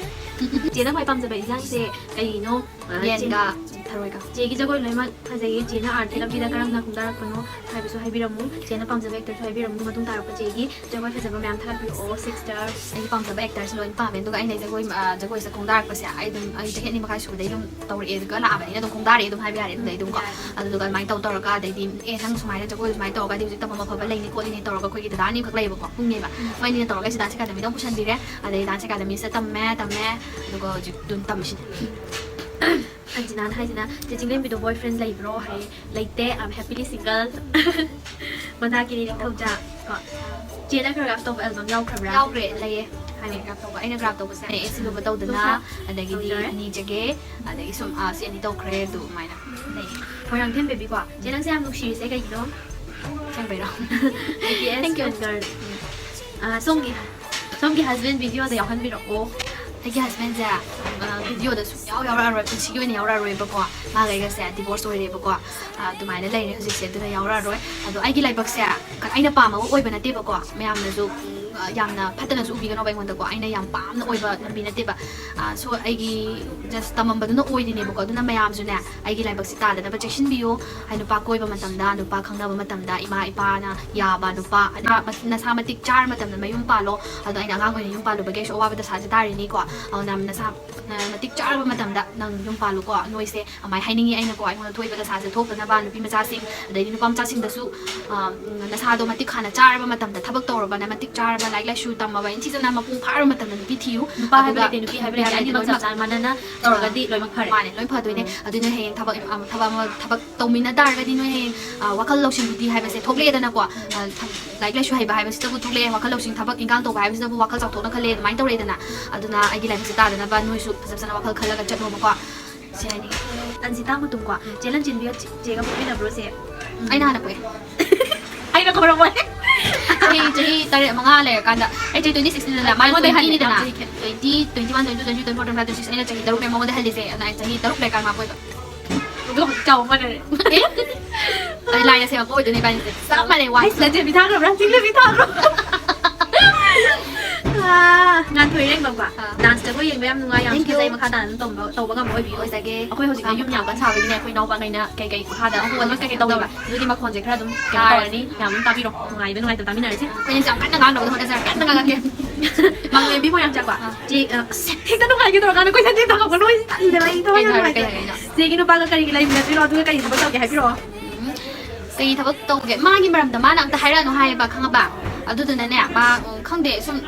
ꯆꯦꯅ ꯈ꯭ꯋꯥꯏ ꯄꯥꯝꯖꯕ ꯏꯟꯁꯥꯡꯁꯦ ꯀꯩꯅꯣ? ꯑ, ꯌꯦꯟꯒ ꯆꯦ-, ꯊꯔꯣꯏꯒ꯫ ꯆꯦꯒꯤ ꯖꯒꯣꯏ ꯂꯣꯏꯅꯃꯛ ꯐꯖꯩꯌꯦ꯫ ꯆꯦꯅ ꯑꯥꯔꯠꯀꯤ ꯂꯝꯕꯤꯗ ꯀꯔꯝꯅ ꯈꯣꯡꯗꯥꯔꯛꯄꯅꯣ ꯍꯥꯏꯕꯁꯨ ꯍꯥꯏꯕꯤꯔꯝꯃꯨ꯫ ꯆꯦꯅ ꯄꯥꯝꯖꯕ ꯑꯦꯛꯇꯔꯁꯨ ꯍꯥꯏꯕꯤꯔꯝꯃꯨ꯫ ꯃꯇꯨꯡ ꯇꯥꯔꯛꯄ ꯆꯦꯒꯤ ꯖꯒꯣꯏ ꯐꯖꯕ ꯃꯌꯥꯝ ꯊꯥꯒꯠꯄꯤꯔꯛꯑꯣ, ꯁꯤꯁꯇꯔ꯫ ꯑꯩꯒꯤ ꯄꯥꯝꯖꯕ ꯑꯦꯛꯇꯔꯁꯦ ꯂꯣꯏꯅ ꯄꯥꯝꯃꯦ꯫ ꯑꯗꯨꯒ ꯑꯩꯅ ꯖꯒꯣꯏ, ꯑ, ꯖꯒꯣꯏꯁꯦ ꯈꯣꯡꯗꯥꯔꯛꯄꯁꯦ ꯑꯩ ꯑꯗꯨꯝ, ꯑꯩ ꯆꯍꯤ ꯑꯅꯤ ꯃꯈꯥꯏ ꯁꯨꯕꯗꯩ ꯑꯗꯨꯝ ꯇꯧꯔꯛꯑꯦ, ꯑꯗꯨꯒ ꯂꯥꯛꯑꯕꯅꯤꯅ ꯑꯗꯨꯝ ꯈꯣꯡꯗꯥꯔꯛꯑꯦ ꯑꯗꯨꯝ ꯍꯥꯏꯕ ꯌꯥꯔꯦ ꯑꯗꯨꯗꯩ ꯑꯗꯨꯝ ꯀꯣ꯫ ꯎꯝ, ꯌꯥꯔꯦ꯫ ꯑꯗꯨꯗꯨꯒ ꯑꯗꯨꯃꯥꯏꯅ ꯇꯧ ꯇꯧꯔꯒ ꯑꯗꯩꯗꯤ, "ꯑꯦ, ꯅꯪ ꯁꯨꯃꯥꯏꯅ ꯖꯒꯣꯏ ꯁꯨꯃꯥꯏꯅ ꯇꯧꯔꯒꯗꯤ ꯍꯧꯖꯤꯛ ꯇꯝꯐꯝ ꯑꯐꯕ ꯂꯩꯅꯤ ꯈꯣꯠꯂꯤꯅꯤ" ꯇꯧꯔꯒ ꯑꯩꯈꯣꯏꯒꯤ ꯗꯗꯥ ꯑꯅꯤꯈꯛ ꯂꯩꯌꯦꯕꯀꯣ, ꯄꯨꯟꯅꯦꯕ꯫ ꯎꯝ꯫ ꯃꯣꯏꯅꯤꯅ ꯇꯧꯔꯒ ꯁꯤ ꯗꯥꯟꯁ ꯑꯦꯀꯥꯗꯃꯤꯗ ꯑꯃꯨꯛ ꯄꯨꯁꯟꯕꯤꯔꯦ꯫ ꯑꯗꯩ ꯗꯥꯟꯁ ꯑꯦꯀꯥꯗꯃꯤꯁꯤꯗ ꯇꯝꯃꯦ, ꯇꯝꯃꯦ꯫ ꯑꯗꯨꯒ ꯍꯧꯖꯤꯛ ꯑꯗꯨꯝ ꯇꯝꯃꯤꯁꯤꯅꯦ꯫ ꯑꯟꯖꯤꯅꯥꯅ ꯍꯥꯏꯁꯤꯅ, "ꯆꯦ ꯆꯤꯡꯂꯦꯝꯕꯤꯗꯣ boyfriend ꯂꯩꯕ꯭ꯔꯣ?" ꯍꯥꯏꯌꯦ꯫ "ꯂꯩꯇꯦ, I'm happily single꯫" ꯃꯟꯗꯥꯀꯤꯅꯤ ꯅꯤꯡꯊꯧꯖꯥ ꯀꯣ꯫ ꯆꯦꯅ choreograph ꯇꯧꯕ album ꯌꯥꯎꯈ꯭ꯔꯕ꯭ꯔꯥ? ꯌꯥꯎꯈ꯭ꯔꯦ, ꯂꯩꯌꯦ꯫ ꯍꯥꯏꯅꯦ, choreograph ꯇꯧꯕ꯫ ꯑꯩꯅ choreograph ꯇꯧꯕꯁꯦ, ꯑꯦ, ꯁꯤꯜꯂꯨꯕ ꯇꯧꯗꯅ, ꯇꯧꯖꯔꯦ꯫ ꯑꯗꯒꯤꯗꯤ ꯅꯤꯖꯒꯦ, ꯑꯗꯒꯤ ꯁꯨꯝ, ꯑ, ꯁꯤ ꯑꯅꯤ ꯇꯧꯈ꯭ꯔꯦ, ꯑꯗꯨꯃꯥꯏꯅ ꯂꯩꯌꯦ꯫ ꯃꯣꯏꯔꯥꯡꯊꯦꯝ baby ꯀꯣ꯫ ꯆꯦ, ꯅꯪꯁꯦ ꯌꯥꯝ ꯅꯨꯡꯁꯤꯔꯤꯁꯦ ꯀꯩꯒꯤꯅꯣ? ꯑꯁꯦꯡꯕꯩꯔꯣ? Thank you꯫ ꯎꯝ꯫ ꯑ, ꯁꯣꯝꯒꯤ, ꯁꯣꯝꯒꯤ husband videoꯗ ꯌꯥꯎꯍꯟꯕꯤꯔꯛꯑꯣ꯫ ꯑꯩꯒꯤ husbandꯁꯦ, ꯑ, videoꯗ ꯁꯨꯡꯌꯥꯎ ꯌꯥꯎꯔꯛꯑꯔꯣꯏ, ꯄꯨꯟꯁꯤꯒꯤ ꯑꯣꯏꯅ ꯌꯥꯎꯔꯛꯑꯔꯣꯏꯕꯀꯣ꯫ ꯃꯥꯒ ꯑꯩꯒꯁꯦ divorce ꯑꯣꯏꯔꯦꯕꯀꯣ꯫ ꯑ, ꯑꯗꯨꯃꯥꯏꯅ ꯂꯩꯔꯦ ꯍꯧꯖꯤꯛꯁꯦ, ꯑꯗꯨꯅ ꯌꯥꯎꯔꯛꯑꯔꯣꯏ꯫ ꯑꯗꯣ ꯑꯩꯒꯤ ꯂꯥꯏꯕꯛꯁꯦ ꯑꯩꯅ ꯄꯥꯝꯃꯒ ꯑꯣꯏꯕ ꯅꯠꯇꯦꯕꯀꯣ꯫ ꯃꯌꯥꯝꯅꯁꯨ, ꯎꯝ, ꯑ, ꯌꯥꯝꯅ ꯐꯠꯇꯅꯁꯨ ꯎꯕꯤꯒꯅꯣꯕ ꯑꯩꯉꯣꯟꯗꯀꯣ꯫ ꯑꯩꯅ ꯌꯥꯝ ꯄꯥꯝꯅ ꯑꯣꯏꯕ ꯂꯝꯕꯤ ꯅꯠꯇꯦꯕ꯫ ꯑ, so ꯑꯩꯒꯤ just ꯇꯝꯃꯝꯕꯗꯨꯅ ꯑꯣꯏꯔꯤꯅꯦꯕꯀꯣ꯫ ꯑꯗꯨꯅ ꯃꯌꯥꯝꯁꯨꯅꯦ, ꯑꯩꯒꯤ ꯂꯥꯏꯕꯛꯁꯤ ꯇꯥꯗꯅꯕ ꯆꯦꯛꯁꯤꯟꯕꯤꯌꯨ꯫ ꯍꯥꯏ, ꯅꯨꯄꯥ ꯀꯣꯏꯕ ꯃꯇꯝꯗ, ꯅꯨꯄꯥ ꯈꯪꯅꯕ ꯃꯇꯝꯗ, ꯏꯃꯥ ꯏꯄꯥꯅ ꯌꯥꯕ ꯅꯨꯄꯥ, ꯑꯗ ꯅꯁꯥ ꯃꯇꯤꯛ ꯆꯥꯔ ꯃꯇꯝꯗ ꯃꯌꯨꯝ ꯄꯥꯜꯂꯣ꯫ ꯑꯗꯣ ꯑꯩꯅ ꯑꯉꯥꯡ ꯑꯣꯏꯅ ꯌꯨꯝ ꯄꯥꯜꯂꯨꯕꯒꯤ ꯑꯩꯁꯨ ꯑꯋꯥꯕ ꯗꯁꯥꯁꯦ ꯇꯥꯔꯤꯅꯤꯀꯣ꯫ ꯑꯗꯨꯅ ꯅꯁꯥ, ꯑ, ꯃꯇꯤꯛ ꯆꯥꯔꯕ ꯃꯇꯝꯗ ꯅꯪ ꯌꯨꯝ ꯄꯥꯜꯂꯨꯀꯣ꯫ ꯅꯣꯏꯁꯦ ꯑꯗꯨꯃꯥꯏꯅ ꯍꯥꯏꯅꯤꯡꯉꯤ ꯑꯩꯅꯀꯣ, ꯑꯩꯉꯣꯟꯗ ꯊꯣꯛꯏꯕ ꯗꯁꯥꯁꯦ ꯊꯣꯛꯇꯅꯕ ꯅꯨꯄꯤ ꯃꯆꯥꯁꯤꯡ, ꯑꯗꯩꯗꯤ ꯅꯨꯄꯥ ꯃꯆꯥꯁꯤꯡꯗꯁꯨ, ꯑ, ꯅꯁꯥꯗꯣ ꯃꯇꯤꯛ ꯍꯥꯟꯅ ꯆꯥꯔꯕ ꯃꯇꯝꯗ, ꯊꯕꯛ ꯇꯧꯔꯕꯅ ꯃꯇꯤꯛ ꯆꯥꯔꯕ, ꯂꯥꯏꯔꯤꯛ ꯂꯥꯏꯁꯨ ꯇꯝꯃꯕ, ꯏꯟꯊꯤꯖꯅ ꯃꯄꯨꯡ ꯐꯥꯔꯕ ꯃꯇꯝꯗ ꯅꯨꯄꯤ ꯊꯤꯌꯨ꯫ ꯅꯨꯄꯥ ꯍꯥꯏꯕ ꯑꯗꯨꯒ ꯂꯩꯇꯦ, ꯅꯨꯄꯤ ꯍꯥꯏꯕ ꯂꯩꯇꯦ, ꯅꯨꯄꯤ ꯍꯥꯏꯕ ꯂꯩꯇꯦ, ꯑꯅꯤꯃꯛ ꯆꯞ ꯂꯣꯏꯅꯃꯛ ꯆꯥꯅ ꯃꯥꯟꯅꯅ ꯇꯧꯔꯒꯗꯤ ꯂꯣꯏꯅꯃꯛ ꯐꯔꯦ꯫ ꯃꯥꯅꯦ, ꯂꯣꯏ ꯐꯗꯣꯏꯅꯦ꯫ ꯎꯝ꯫ ꯑꯗꯨꯅ ꯍꯌꯦꯡ ꯊꯕꯛ, ꯑ, ꯊꯕꯛ ꯑꯃ, ꯊꯕꯛ ꯇꯧꯃꯤꯟꯅ ꯇꯥꯔꯒꯗꯤ ꯅꯣꯏ ꯍꯌꯦꯡ, ꯑ, ꯋꯥꯈꯜ ꯂꯧꯁꯤꯡ ꯕꯨꯗꯤ ꯍꯥꯏꯕꯁꯦ ꯊꯣꯛꯂꯛꯑꯦꯗꯅꯀꯣ꯫ ꯑ, ꯊ-, ꯂꯥꯏꯔꯤꯛ ꯂꯥꯏꯁꯨ ꯍꯩꯕ ꯍꯥꯏꯕꯁꯤꯗꯕꯨ ꯊꯣꯛꯂꯛꯑꯦ, ꯋꯥꯈꯜ ꯂꯧꯁꯤꯡ, ꯊꯕꯛ ꯏꯟꯈꯥꯡ ꯇꯧꯕ ꯍꯥꯏꯕꯁꯤꯗꯕꯨ ꯋꯥꯈꯜ ꯆꯥꯎꯊꯣꯛꯅ ꯈꯜꯂꯦ, ꯑꯗꯨꯃꯥꯏꯅ ꯇꯧꯔꯛꯑꯦꯗꯅ꯫ ꯑꯗꯨꯅ ꯑꯩꯒꯤ ꯂꯥꯏꯕꯛꯁꯦ ꯇꯥꯗꯅꯕ ꯅꯣꯏꯁꯨ ꯐꯖ ꯐꯖꯅ ꯋꯥꯈꯜ ꯈꯜꯂꯒ ꯆꯠꯂꯣꯕꯀꯣ꯫ ꯁꯤ ꯍꯥꯏꯅꯤꯡꯉꯤ꯫ ꯑꯟꯖꯤꯇꯥ ꯃꯨꯇꯨꯝ ꯀꯣ, ꯆꯦ ꯂꯟꯆꯦꯟꯕꯤ ꯆꯦꯒ ꯄꯣꯛꯃꯤꯟꯅꯕ꯭ꯔꯣ ꯆꯦ? ꯑꯩꯅ ꯍꯥꯟꯅ ꯄꯣꯛꯑꯦ꯫ ꯑꯩꯅ ꯈꯪꯔꯝꯃꯣꯏ꯫ ꯑꯩ ꯆꯍꯤ ꯇꯔꯦꯠ, ꯃꯉꯥ ꯂꯩꯔꯀꯥꯟꯗ, ꯑꯩ ꯆꯍꯤ twenty six ꯅꯤꯗꯅ, ꯃꯥꯅ ꯑꯩꯉꯣꯟꯗꯩ ꯍꯜꯂꯦ, twenty ꯅꯤꯗꯅ꯫ ꯌꯥꯝ ꯆꯍꯤ ꯈꯦꯠꯅꯩ꯫ Twenty, twenty one, twenty two, twenty three, twenty four, twenty five, twenty six, ꯑꯩꯅ ꯆꯍꯤ ꯇꯔꯨꯛꯅꯦ ꯃꯉꯣꯟꯗ ꯍꯜꯂꯤꯁꯦ, ꯑꯗꯨꯅ ꯑꯩ ꯆꯍꯤ ꯇꯔꯨꯛ ꯂꯩꯔꯀꯥꯟꯗ ꯃꯥ ꯄꯣꯛꯑꯦꯕ꯫ ꯑꯗꯨꯒ ꯍꯧꯖꯤꯛ ꯆꯥꯎꯕ ꯃꯥꯟꯅꯔꯦ꯫ ꯑꯦ? ꯑꯩ ꯂꯥꯏꯅ ꯁꯦꯝꯃꯛꯄ ꯑꯣꯏꯗꯣꯏꯅꯦ ꯏꯕꯥꯅꯤꯁꯦ꯫ ꯆꯞ ꯃꯥꯟꯅꯩ, ꯋꯥ꯫ ꯑꯩꯁ, ꯂꯟꯆꯦꯟꯕꯤ ꯊꯥꯈ꯭ꯔꯕ꯭ꯔꯥ? ꯆꯤꯡꯂꯦꯝꯕꯤ ꯊꯥꯈ꯭ꯔꯣ? ꯑꯥ, ꯉꯥꯟꯊꯣꯏ ꯏꯔꯦꯡꯕꯝꯀꯣ꯫ ꯑꯥ꯫ Dance ꯖꯒꯣꯏ ꯌꯦꯡꯕ ꯌꯥꯝ ꯅꯨꯡꯉꯥꯏ, ꯌꯥꯝ Thank you꯫ ꯐꯖꯩ, ꯃꯈꯥ ꯇꯥꯅ ꯑꯗꯨꯝ ꯇꯧꯕ, ꯇꯧꯕ ꯉꯝꯕ ꯑꯣꯏꯕꯤꯌꯨ꯫ ꯑꯣꯏꯖꯒꯦ꯫ ꯑꯩꯈꯣꯏ ꯍꯧꯖꯤꯛꯅ ꯌꯨꯝ ꯌꯥꯝ ꯀꯟꯅ ꯁꯥꯕꯒꯤꯅꯦ, ꯑꯩꯈꯣꯏ ꯏꯅꯥꯎꯄꯥꯈꯩꯅ ꯀꯩ ꯀꯩ ꯃꯈꯥꯗ ꯑꯍꯣꯡꯕ ꯀꯩ ꯀꯩ ꯇꯧꯕ, ꯑꯗꯨꯗꯤ ꯃꯈꯣꯟꯁꯦ ꯈꯔ ꯑꯗꯨꯝ ꯀꯩꯅꯣ ꯇꯥꯔꯁꯤ꯫ ꯇꯧꯔꯅꯤ, ꯌꯥꯝ ꯑꯗꯨꯝ ꯇꯥꯕꯤꯔꯣ, ꯅꯨꯡꯉꯥꯏꯕ ꯅꯨꯡꯉꯥꯏꯇꯕ ꯇꯥꯃꯤꯟꯅꯔꯁꯤ꯫ ꯑꯩꯈꯣꯏꯅ ꯌꯥꯝ ꯀꯟꯅ ꯉꯥꯡꯅꯕꯗ ꯍꯣꯠꯅꯖꯔꯛꯀꯦ꯫ ꯀꯟꯅ ꯉꯥꯡꯉꯛꯀꯦ꯫ ꯃꯥꯂꯦꯝꯕꯤ ꯃꯣꯏꯔꯥꯡ ꯆꯥꯛꯄ꯫ ꯑꯥ꯫ ꯆꯦ, ꯑ, ꯑꯁ, ꯍꯦꯛꯇ ꯅꯨꯡꯉꯥꯏꯒꯦ ꯇꯧꯔꯀꯥꯟꯗ ꯀꯣꯏꯁꯟꯁꯦ ꯍꯦꯛꯇ ꯍꯪꯉꯛꯄ, ꯅꯣꯏ ꯇꯜꯂꯦꯕ, ꯑꯩ ꯊꯋꯥꯏ ꯌꯥꯝ ꯀꯩ ꯍꯥꯏꯔꯣ, ꯀꯩ ꯅꯨꯡꯉꯥꯏꯇꯦ꯫ ꯍꯥꯏꯔꯣ? ꯆꯦꯒꯤ ꯅꯨꯄꯥꯒ ꯀꯔꯤꯒꯤ ꯂꯩꯃꯤꯟꯅꯗ꯭ꯔꯤꯅꯣ, ꯑꯗꯨꯒ ꯀꯔꯤ ꯊꯕꯛ ꯇꯧꯒꯦ ꯍꯥꯏꯕꯤꯔꯛꯑꯣ꯫ ꯎꯝ꯫ ꯀꯩ ꯊꯕꯛ ꯇꯧꯒꯦ? ꯃꯥꯒꯤ ꯃꯔꯝꯗ ꯃꯥꯅ ꯑꯝꯇ ꯍꯥꯏꯔꯛꯑꯅꯨ ꯍꯥꯏꯌꯦꯕ, ꯈꯪꯉꯕ? ꯑꯗꯨꯗꯨꯅꯅꯦ, ꯃꯥ, ꯎꯝ, ꯈꯪꯗꯦ, ꯁꯨꯝ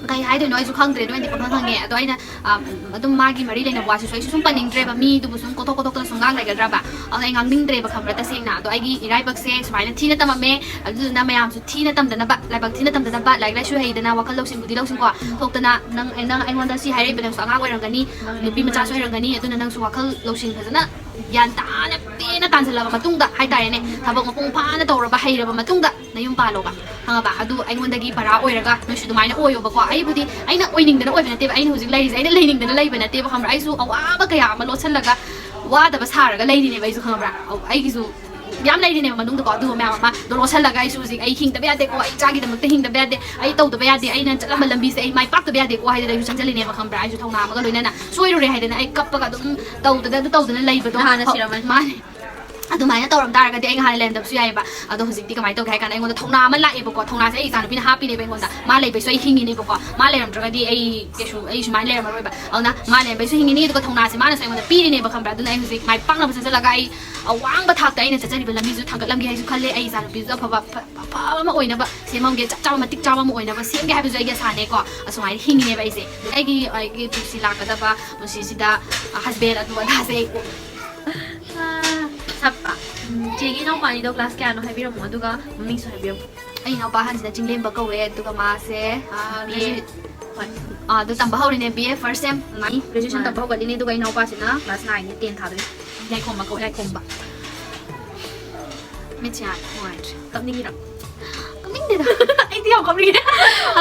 ꯀꯩ ꯍꯥꯏꯗꯣꯏꯅꯣ ꯑꯩꯁꯨ ꯈꯪꯗ꯭ꯔꯦ, ꯑꯗꯨꯃꯥꯏꯅꯗꯤ ꯄꯪꯈꯪ ꯈꯪꯉꯦ꯫ ꯑꯗꯣ ꯑꯩꯅ, ꯑ, ꯑꯗꯨꯝ ꯃꯥꯒꯤ ꯃꯔꯤ ꯂꯩꯅꯕ ꯋꯥꯁꯤꯁꯨ ꯑꯩꯁꯨ ꯁꯨꯝ ꯄꯟꯅꯤꯡꯗ꯭ꯔꯦꯕ, ꯃꯤꯗꯨꯕꯨ ꯁꯨꯝ ꯀꯣꯊꯣꯛ ꯀꯣꯊꯣꯛꯇꯅ ꯁꯨꯝ ꯉꯥꯡ ꯂꯩꯒꯗ꯭ꯔꯕ? ꯑꯗꯨꯅ ꯑꯩ ꯉꯥꯡꯅꯤꯡꯗ꯭ꯔꯦꯕ, ꯈꯪꯕ꯭ꯔꯥ, ꯇꯁꯦꯡꯅ꯫ ꯑꯗꯣ ꯑꯩꯒꯤ ꯏꯔꯥꯏꯕꯛꯁꯦ ꯁꯨꯃꯥꯏꯅ ꯊꯤꯅ ꯇꯝꯃꯝꯃꯦ, ꯑꯗꯨꯗꯨꯅ ꯃꯌꯥꯝꯁꯨ ꯊꯤꯅ ꯇꯝꯗꯅꯕ, ꯂꯥꯏꯕꯛ ꯊꯤꯅ ꯇꯝꯗꯅꯕ, ꯂꯥꯏꯔꯤꯛ ꯂꯥꯏꯁꯨ ꯍꯩꯗꯅ, ꯋꯥꯈꯜ ꯂꯧꯁꯤꯡ ꯕꯨꯗꯤ ꯂꯧꯁꯤꯡꯀꯣ ꯊꯣꯛꯇꯅ, ꯅꯪ, ꯅꯪ ꯑꯩꯉꯣꯟꯗ ꯁꯤ ꯍꯥꯏꯔꯛꯏꯕ ꯅꯪꯁꯨ ꯑꯉꯥꯡ ꯑꯣꯏꯔꯝꯒꯅꯤ, ꯅꯨꯄꯤ ꯃꯆꯥꯁꯨ ꯑꯣꯏꯔꯝꯒꯅꯤ, ꯑꯗꯨꯅ ꯅꯪꯁꯨ ꯋꯥꯈꯜ ꯂꯧꯁꯤꯡ ꯐꯖꯅ ꯒ꯭ꯌꯥꯟ ꯇꯥꯅ ꯄꯦꯟꯅ ꯇꯥꯟꯁꯤꯜꯂꯕ ꯃꯇꯨꯡꯗ ꯍꯥꯏꯇꯥꯔꯦꯅꯦ, ꯊꯕꯛ ꯃꯄꯨꯡ ꯐꯥꯅ ꯇꯧꯔꯕ, ꯍꯩꯔꯕ ꯃꯇꯨꯡꯗ ꯅꯌꯨꯝ ꯄꯥꯜꯂꯣꯕ, ꯈꯪꯉꯕ? ꯑꯗꯨ ꯑꯩꯉꯣꯟꯗꯒꯤ ꯄꯔꯥ ꯑꯣꯏꯔꯒ ꯅꯣꯏꯁꯨ ꯑꯗꯨꯃꯥꯏꯅ ꯑꯣꯏꯌꯣꯕꯀꯣ꯫ ꯑꯩꯕꯨꯗꯤ ꯑꯩꯅ ꯑꯣꯏꯅꯤꯡꯗꯅ ꯑꯣꯏꯕ ꯅꯠꯇꯦꯕ, ꯑꯩꯅ ꯍꯧꯖꯤꯛ ꯂꯩꯔꯤꯁꯦ ꯑꯩꯅ ꯂꯩꯅꯤꯡꯗꯅ ꯂꯩꯕ ꯅꯠꯇꯦꯕ, ꯈꯪꯕ꯭ꯔꯥ? ꯑꯩꯁꯨ ꯑꯋꯥꯕ ꯀꯌꯥ ꯑꯃ ꯂꯣꯠꯁꯤꯜꯂꯒ ꯋꯥꯗꯕ ꯁꯥꯔꯒ ꯂꯩꯔꯤꯅꯦꯕ ꯑꯩꯁꯨ, ꯈꯪꯉꯕ꯭ꯔꯥ? ꯑꯩꯒꯤꯁꯨ ꯌꯥꯝ ꯂꯩꯔꯤꯅꯦꯕ ꯃꯅꯨꯡꯗꯀꯣ꯫ ꯑꯗꯨꯒꯨꯝꯕ ꯃꯌꯥꯝ ꯑꯃ ꯑꯗꯣ ꯂꯣꯠꯁꯜꯂꯒ ꯑꯩꯁꯨ ꯍꯧꯖꯤꯛ ꯑꯩ ꯍꯤꯡꯗꯕ ꯌꯥꯗꯦꯀꯣ, ꯑꯩ ꯏꯆꯥꯒꯤꯗꯃꯛꯇ ꯍꯤꯡꯗꯕ ꯌꯥꯗꯦ, ꯑꯩ ꯇꯧꯗꯕ ꯌꯥꯗꯦ, ꯑꯩꯅ ꯆꯠꯂꯝꯕ ꯂꯝꯕꯤꯁꯦ ꯑꯩ ꯃꯥꯏ ꯄꯥꯛꯇꯕ ꯌꯥꯗꯦꯀꯣ ꯍꯥꯏꯗꯅ ꯑꯩꯁꯨ ꯆꯪꯁꯤꯜꯂꯤꯅꯦꯕ, ꯈꯪꯕ꯭ꯔꯥ? ꯑꯩꯁꯨ ꯊꯧꯅꯥ ꯑꯃꯒ ꯂꯣꯏꯅꯅ ꯁꯣꯏꯔꯨꯔꯦ ꯍꯥꯏꯗꯅ ꯑꯩ ꯀꯞꯄꯒ ꯑꯗꯨꯝ ꯇꯧꯗꯅ ꯑꯗꯨ ꯇꯧꯗꯅ ꯂꯩꯕꯗꯣ꯫ ꯅꯍꯥꯟꯅ ꯁꯤꯔꯝꯃꯅꯤ꯫ ꯃꯥꯅꯦ꯫ ꯑꯗꯨꯃꯥꯏꯅ ꯇꯧꯔꯝ ꯇꯥꯔꯒꯗꯤ ꯑꯩ ꯉꯍꯥꯟ ꯂꯩꯔꯝꯗꯕꯁꯨ ꯌꯥꯏꯑꯕ꯫ ꯑꯗꯣ ꯍꯧꯖꯤꯛꯇꯤ ꯀꯃꯥꯏꯅ ꯇꯧꯒꯦ ꯍꯥꯏ ꯀꯥꯟꯗ ꯑꯩꯉꯣꯟꯗ ꯊꯧꯅꯥ ꯑꯃ ꯂꯥꯛꯑꯦꯕꯀꯣ꯫ ꯊꯧꯅꯥꯁꯦ ꯑꯩ ꯏꯆꯥꯅꯨꯄꯤꯅ ꯍꯥꯞꯄꯤꯅꯦꯕ ꯑꯩꯉꯣꯟꯗ꯫ ꯃꯥ ꯂꯩꯕꯩꯁꯨ ꯑꯩ ꯍꯤꯡꯉꯤꯅꯦꯕꯀꯣ꯫ ꯃꯥ ꯂꯩꯔꯝꯗ꯭ꯔꯒꯗꯤ ꯑꯩ ꯀꯩꯁꯨ, ꯑꯩ ꯁꯨꯃꯥꯏꯅ ꯂꯩꯔꯝꯃꯔꯣꯏꯕ꯫ ꯑꯗꯨꯅ ꯃꯥ ꯂꯩꯔꯝꯕꯩꯁꯨ ꯍꯤꯡꯉꯤꯅꯤ, ꯑꯗꯨꯒ ꯊꯧꯅꯥꯁꯦ ꯃꯥꯅꯁꯨ ꯑꯩꯉꯣꯟꯗ ꯄꯤꯔꯤꯅꯦꯕ, ꯈꯪꯕ꯭ꯔꯥ? ꯑꯗꯨꯅ ꯑꯩ ꯍꯧꯖꯤꯛ ꯃꯥꯏ ꯄꯥꯛꯅꯕ ꯆꯠꯆꯜꯂꯒ ꯑꯩ ꯑꯋꯥꯡꯕ ꯊꯥꯛꯇ ꯑꯩꯅ ꯆꯠꯆꯔꯤꯕ ꯂꯝꯕꯤꯁꯨ ꯊꯥꯡꯒꯠꯂꯝꯒꯦ ꯍꯥꯏꯁꯨ ꯈꯜꯂꯦ꯫ ꯑꯩ ꯏꯆꯥꯅꯨꯄꯤꯁꯨ ꯑꯐꯕ, ꯐ-, ꯑꯐꯕ ꯑꯃ ꯑꯣꯏꯅꯕ ꯁꯦꯝꯃꯝꯒꯦ, ꯆꯞ ꯆꯥꯕ, ꯃꯇꯤꯛ ꯆꯥꯕ ꯑꯃ ꯑꯣꯏꯅꯕ ꯁꯦꯝꯒꯦ ꯍꯥꯏꯕꯁꯨ ꯑꯩꯒꯤ ꯑꯁꯥꯅꯦꯀꯣ꯫ ꯑꯁꯨꯃꯥꯏꯅ ꯍꯤꯡꯉꯤꯅꯦꯕ ꯑꯩꯁꯦ꯫ ꯑꯩꯒꯤ, ꯑꯩꯒꯤ ꯄꯨꯟꯁꯤ ꯂꯥꯛꯀꯗꯕ ꯄꯨꯟꯁꯤꯁꯤꯗ, ꯑ, husband ꯑꯗꯨ ꯑꯗꯥꯁꯦ ꯑꯩ ꯁꯞꯄ꯫ ꯎꯝ, ꯆꯦꯒꯤ ꯏꯅꯥꯎꯄꯥꯅꯤꯗꯣ class ꯀꯌꯥꯅꯣ ꯍꯥꯏꯕꯤꯔꯝꯃꯣ, ꯑꯗꯨꯒ ꯃꯃꯤꯡꯁꯨ ꯍꯥꯏꯕꯤꯔꯝꯃꯣ꯫ ꯑꯩ ꯏꯅꯥꯎꯄꯥ ꯑꯍꯟꯁꯤꯅ ꯆꯤꯡꯂꯦꯝꯕ ꯀꯧꯋꯦ, ꯑꯗꯨꯒ ꯃꯥꯁꯦ, ꯑ, B A꯫ Graduate꯫ ꯍꯣꯏ꯫ ꯑ, ꯑꯗꯨ ꯇꯝꯕ ꯍꯧꯔꯤꯅꯦ, B A first sem꯫ ꯃꯥꯅꯤ, graduation ꯃꯥꯅꯤ꯫ ꯇꯝꯕ ꯍꯧꯒꯠꯂꯤꯅꯦ, ꯑꯗꯨꯒ ꯏꯅꯥꯎꯄꯥꯁꯤꯅ class nine ꯅꯦ, ten ꯊꯥꯗꯣꯏꯅꯦ꯫ ꯌꯥꯏꯈꯣꯝꯕ ꯀꯧꯋꯦ꯫ ꯌꯥꯏꯈꯣꯝꯕ꯫ ꯃꯤꯠꯁꯦ ꯌꯥꯝ ꯅꯨꯡꯉꯥꯏꯇ꯭ꯔꯦ꯫ ꯀꯞꯅꯤꯡꯉꯤꯔꯣ? ꯀꯞꯅꯤꯡꯗꯦꯗ꯫ ꯑꯩꯗꯤ ꯌꯥꯝ ꯀꯞꯅꯤꯡꯉꯦ꯫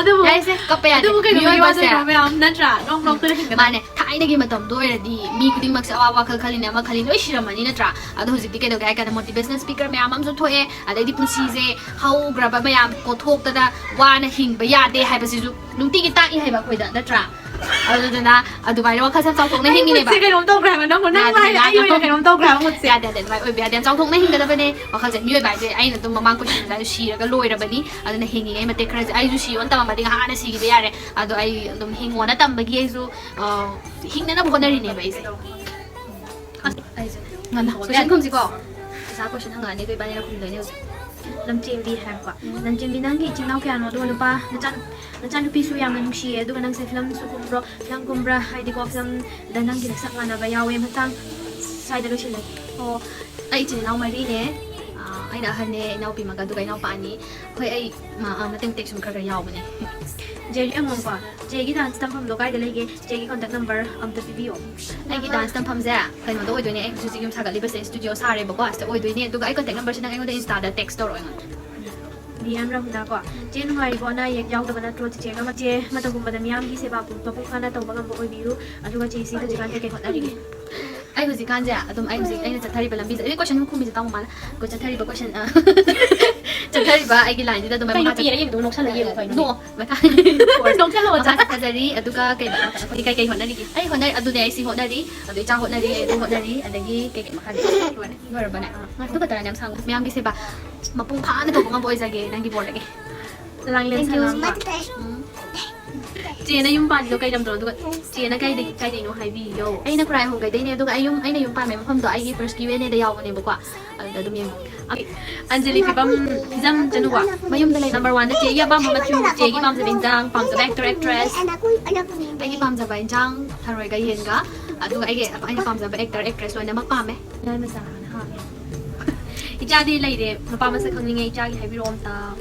ꯑꯗꯨꯕꯨ ꯌꯥꯏꯁꯦ, ꯀꯞꯄ ꯌꯥꯗꯦ꯫ ꯑꯗꯨꯕꯨ ꯀꯩꯅꯣ, ꯃꯤꯑꯣꯏꯕꯁꯦ ꯃꯤꯑꯣꯏꯕꯁꯦ ꯃꯌꯥꯝ ꯅꯠꯇ꯭ꯔꯥ? ꯅꯣꯛ ꯅꯣꯛꯇꯅ ꯍꯤꯡꯒꯗꯕ꯫ ꯃꯥꯅꯦ, ꯊꯥꯏꯅꯒꯤ ꯃꯇꯝꯗꯣ ꯑꯣꯏꯔꯗꯤ ꯃꯤ ꯈꯨꯗꯤꯡꯃꯛꯁꯦ ꯑꯋꯥ ꯋꯥꯈꯜ ꯈꯜꯂꯤꯅꯦ, ꯑꯃ ꯈꯜꯂꯤ, ꯂꯣꯏ ꯁꯤꯔꯝꯃꯅꯤ ꯅꯠꯇ꯭ꯔꯥ? ꯑꯗꯣ ꯍꯧꯖꯤꯛꯇꯤ ꯀꯩꯗꯧꯒꯦ ꯍꯥꯏ ꯀꯥꯟꯗ motivational speaker ꯃꯌꯥꯝ ꯑꯃꯁꯨ ꯊꯣꯛꯑꯦ, ꯑꯗꯩꯗꯤ ꯄꯨꯟꯁꯤꯁꯦ ꯍꯧꯈ꯭ꯔꯕ ꯃꯌꯥꯝ ꯀꯣꯊꯣꯛꯇꯅ ꯋꯥꯅ ꯍꯤꯡꯕ ꯌꯥꯗꯦ ꯍꯥꯏꯕꯁꯤꯁꯨ ꯅꯨꯡꯇꯤꯒꯤ ꯇꯥꯛꯏ ꯍꯥꯏꯕ ꯑꯩꯈꯣꯏꯗ, ꯅꯠꯇ꯭ꯔꯥ? ꯑꯗꯨꯗꯨꯅ ꯑꯗꯨꯃꯥꯏꯅ ꯋꯥꯈꯜꯁꯦ ꯌꯥꯝ ꯆꯥꯎꯊꯣꯛꯅ ꯑꯩ ꯍꯤꯡꯉꯤꯅꯦꯕ꯫ ꯃꯨꯠꯁꯦ ꯀꯩꯅꯣꯝ ꯇꯧꯈ꯭ꯔꯦ ꯍꯥꯏꯕ, ꯅꯪꯕꯨ ꯅꯪ ꯌꯥꯗꯦ, ꯍꯥꯏꯔꯦ, ꯑꯩ ꯌꯥꯗꯦ꯫ ꯑꯣꯏꯅ ꯀꯩꯅꯣꯝ ꯇꯧꯈ꯭ꯔꯦ ꯍꯥꯏꯕ ꯃꯨꯠꯁꯦ꯫ ꯌꯥꯗꯦ, ꯌꯥꯗꯦ, ꯑꯗꯨꯃꯥꯏꯅ ꯑꯣꯏꯕ ꯌꯥꯗꯦ꯫ ꯌꯥꯝ ꯆꯥꯎꯊꯣꯛꯅ ꯍꯤꯡꯒꯗꯕꯅꯦ ꯋꯥꯈꯜꯁꯦ꯫ ꯃꯤꯑꯣꯏꯕ ꯍꯥꯏꯁꯦ ꯑꯩꯅ ꯑꯗꯨꯝ ꯃꯃꯥꯡ question ꯗ ꯁꯤꯔꯒ ꯂꯣꯏꯔꯕꯅꯤ, ꯑꯗꯨꯅ ꯍꯤꯡꯉꯤꯉꯩ ꯃꯇꯦꯛ ꯈꯔꯁꯦ ꯑꯩꯁꯨ ꯁꯤꯌꯣꯅ ꯇꯝꯃꯝꯃꯗꯤ ꯉꯍꯥꯟꯅ ꯁꯤꯈꯤꯕ ꯌꯥꯔꯦ꯫ ꯑꯗꯣ ꯑꯩ ꯑꯗꯨꯝ ꯍꯤꯡꯉꯣꯅ ꯇꯝꯕꯒꯤ ꯑꯩꯁꯨ, ꯑ, ꯍꯤꯡꯅꯅꯕ ꯍꯣꯠꯅꯔꯤꯅꯦꯕ ꯑꯩꯁꯦ꯫ ꯑꯁ, ꯑꯩꯁꯦ ꯉꯟꯅ ꯍꯧꯒꯠꯄ question ꯌꯥꯗꯦ꯫ ꯈꯨꯝꯁꯤꯀꯣ? ꯏꯁꯥ question ꯍꯪꯉꯛꯑꯅꯤ, ꯑꯗꯣ ꯏꯕꯥꯅꯤꯅ ꯈꯨꯝꯗꯣꯏꯅꯦ ꯍꯧꯖꯤꯛ꯫ ꯂꯝꯆꯦꯟꯕꯤ ꯍꯥꯏꯕꯀꯣ꯫ ꯂꯝꯆꯦꯟꯕꯤ, ꯅꯪꯒꯤ ꯏꯆꯤꯟ ꯏꯅꯥꯎ ꯀꯌꯥꯅꯣ? ꯑꯗꯨꯒ ꯅꯨꯄꯥ ꯅꯆꯥ-, ꯅꯆꯥꯅꯨꯄꯤꯁꯨ ꯌꯥꯝꯅ ꯅꯨꯡꯁꯤꯌꯦ꯫ ꯑꯗꯨꯒ ꯅꯪꯁꯦ ꯐꯤꯂꯝꯁꯨ ꯀꯨꯝꯕ꯭ꯔꯣ? ꯐꯤꯂꯝ ꯀꯨꯝꯕ꯭ꯔꯥ? ꯍꯥꯏꯗꯤꯀꯣ, ꯐꯤꯂꯝꯗ ꯅꯪꯒꯤ ꯅꯁꯛ ꯃꯥꯟꯅꯕ ꯌꯥꯎꯋꯦ꯫ ꯃꯇꯥꯡ ꯁ꯭ꯋꯥꯏꯗ ꯂꯣꯏꯁꯤꯜꯂꯒꯦ꯫ ꯑꯣ, ꯑꯩ ꯏꯆꯤꯟ ꯏꯅꯥꯎ ꯃꯔꯤꯅꯦ꯫ ꯑꯥ, ꯑꯩꯅ ꯑꯍꯟꯅꯦ, ꯏꯅꯥꯎꯄꯤ ꯑꯃꯒ, ꯑꯗꯨꯒ ꯏꯅꯥꯎꯄꯥ ꯑꯅꯤ꯫ ꯍꯣꯏ, ꯑꯩ ꯃ-, ꯑ, ꯃꯇꯦꯛ ꯃꯇꯦꯛ ꯁꯨꯝ ꯈꯔ ꯈꯔ ꯌꯥꯎꯕꯅꯦ꯫ ꯖꯦꯔꯤ ꯑꯉꯣꯡꯀꯣ, ꯆꯦꯒꯤ dance ꯇꯝꯐꯝꯗꯣ ꯀꯥꯏꯗ ꯂꯩꯒꯦ? ꯆꯦꯒꯤ contact number ꯑꯝꯇ ꯄꯤꯕꯤꯌꯣ꯫ ꯑꯩꯒꯤ dance ꯇꯝꯐꯝꯁꯦ ꯀꯩꯅꯣꯗ ꯑꯣꯏꯗꯣꯏꯅꯦ, ꯑꯩ ꯍꯧꯖꯤꯛ ꯍꯧꯖꯤꯛ ꯌꯨꯝ ꯁꯥꯒꯠꯂꯤꯕꯁꯦ studio ꯁꯥꯔꯦꯕꯀꯣ, ꯑꯁꯤꯗ ꯑꯣꯏꯗꯣꯏꯅꯦ꯫ ꯑꯗꯨꯒ ꯑꯩ contact number ꯁꯦ ꯅꯪ ꯑꯩꯉꯣꯟꯗ Insta ꯗ text ꯇꯧꯔꯣ ꯑꯩꯉꯣꯟꯗ꯫ ꯕꯤ ꯑꯦꯝ ꯔꯍꯨꯅꯥ ꯀꯣ, ꯆꯦ ꯅꯨꯡꯉꯥꯏꯔꯤꯕꯣ? ꯑꯅꯥ ꯑꯌꯦꯛ ꯌꯥꯎꯗꯕ ꯅꯠꯇ꯭ꯔꯣ? ꯆꯤꯆꯦꯒ ꯃꯆꯦ ꯃꯇꯧꯒꯨꯝꯕꯗ ꯃꯤꯌꯥꯝꯒꯤ ꯁꯦꯕꯥ ꯄꯨ-, ꯃꯄꯨꯡ ꯐꯥꯅ ꯇꯧꯕ ꯉꯝꯕ ꯑꯣꯏꯕꯤꯌꯨ꯫ ꯑꯗꯨꯒ ꯆꯦꯁꯤ ꯍꯧꯖꯤꯛꯀꯥꯟ ꯀꯩꯀꯩ ꯍꯣꯠꯅꯔꯤꯒꯦ? ꯑꯩ ꯍꯧꯖꯤꯛꯀꯥꯟꯁꯦ ꯑꯗꯨꯝ, ꯑꯩ ꯍꯧꯖꯤꯛ ꯑꯩꯅ ꯆꯠꯊꯔꯤꯕ ꯂꯝꯕꯤꯁꯦ, ꯑꯩ ꯀꯣꯏꯁꯟ ꯈꯨꯝꯃꯤꯁꯦ ꯇꯥꯃꯣ ꯃꯥꯅ꯫ ꯑꯩꯈꯣꯏ ꯆꯠꯊꯔꯤꯕ ꯀꯣꯏꯁꯟ, ꯑ, ꯆꯠꯊꯔꯤꯕ ꯑꯩꯒꯤ ꯂꯥꯏꯟꯁꯤꯗ ꯑꯗꯨꯝ ꯑꯩ ꯀꯩꯅꯣ ꯃꯈꯥ ꯄꯤꯌꯦꯅ ꯌꯦꯡꯕꯗꯣ ꯅꯣꯛꯁꯜꯂ ꯌꯦꯡꯉꯣ ꯀꯩꯅꯣ? ꯅꯣ, ꯃꯈꯥ꯫ ꯅꯣꯛꯁꯜꯂꯣ, ꯃꯈꯥ ꯆꯠꯊꯖꯔꯤ꯫ ꯑꯗꯨꯒ ꯀꯩꯅꯣ, ꯑꯩꯈꯣꯏ ꯀꯩ ꯀꯩ ꯍꯣꯠꯅꯔꯤꯒꯦ? ꯑꯩ ꯍꯣꯠꯅꯔꯤ, ꯑꯗꯨꯅꯦ ꯑꯩ ꯁꯤ ꯍꯣꯠꯅꯔꯤ, ꯑꯗꯨ ꯏꯆꯥ ꯍꯣꯠꯅꯔꯤ, ꯑꯗꯨ ꯍꯣꯠꯅꯔꯤ, ꯑꯗꯒꯤ ꯀꯩ ꯀꯩ ꯃꯈꯥꯗꯤ ꯂꯣꯏꯔꯦ꯫ ꯂꯣꯏꯔꯕꯅꯦ? ꯑꯥ, ꯑꯗꯨ ꯈꯛꯇꯔꯅꯦ ꯌꯥꯝ ꯁꯥꯡꯕ꯫ ꯃꯌꯥꯝꯒꯤ ꯁꯦꯕꯥ ꯃꯄꯨꯡ ꯐꯥꯅ ꯇꯧꯕ ꯉꯝꯕ ꯑꯣꯏꯖꯒꯦ ꯅꯪꯒꯤ ꯕꯣꯔꯗꯒꯤ꯫ ꯂꯥꯡꯂꯦꯟ ꯁꯂꯥꯝꯕ꯫ ꯎꯝ꯫ ꯆꯦꯅ ꯌꯨꯝ ꯄꯥꯜꯂꯤꯗꯣ ꯀꯩ ꯂꯝꯗꯅꯣ? ꯑꯗꯨꯒ ꯆꯦꯅ ꯀꯩꯗꯩ-, ꯀꯩꯗꯩꯅꯣ ꯍꯥꯏꯕꯤꯌꯣ꯫ ꯑꯩꯅ ꯈꯨꯔꯥꯏ ꯍꯣꯡꯒꯩꯗꯩꯅꯦ, ꯑꯗꯨꯒ ꯑꯩ ꯌꯨꯝ, ꯑꯩꯅ ꯌꯨꯝ ꯄꯥꯟꯕꯩ ꯃꯐꯝꯗꯣ ꯑꯩꯒꯤ first Q and A ꯗ ꯌꯥꯎꯕꯅꯦꯕꯀꯣ, ꯑꯗꯨꯗ ꯑꯗꯨꯝ ꯌꯦꯡꯉꯣ꯫ ꯑꯟꯖꯂꯤ ꯐꯤꯕꯝ ꯐꯤꯖꯝ ꯆꯅꯨꯀꯣ꯫ ꯃꯌꯨꯝꯗ ꯂꯩ꯫ Number one ꯗ ꯆꯦꯒꯤ ꯑꯄꯥꯝꯕ ꯃꯆꯨ, ꯆꯦꯒꯤ ꯄꯥꯝꯖꯕ ꯏꯟꯖꯥꯡ, ꯄꯥꯝꯖꯕ actor, actress꯫ ꯑꯩꯒꯤ ꯄꯥꯝꯖꯕ ꯏꯟꯖꯥꯡ ꯊꯔꯣꯏꯒ ꯌꯦꯟꯒ, ꯑꯗꯨꯒ ꯑꯩꯒꯤ, ꯑꯩꯅ ꯄꯥꯝꯖꯕ actor, actress ꯂꯣꯏꯅꯃꯛ ꯄꯥꯝꯃꯦ꯫ ꯏꯆꯥꯗꯤ ꯂꯩꯔꯦ, ꯃꯄꯥ ꯃꯁꯛ ꯈꯪꯅꯤꯡꯉꯦ, ꯏꯆꯥꯒꯤ ꯍꯥꯏꯕꯤꯔꯛꯑꯣ ꯑꯝꯇ꯫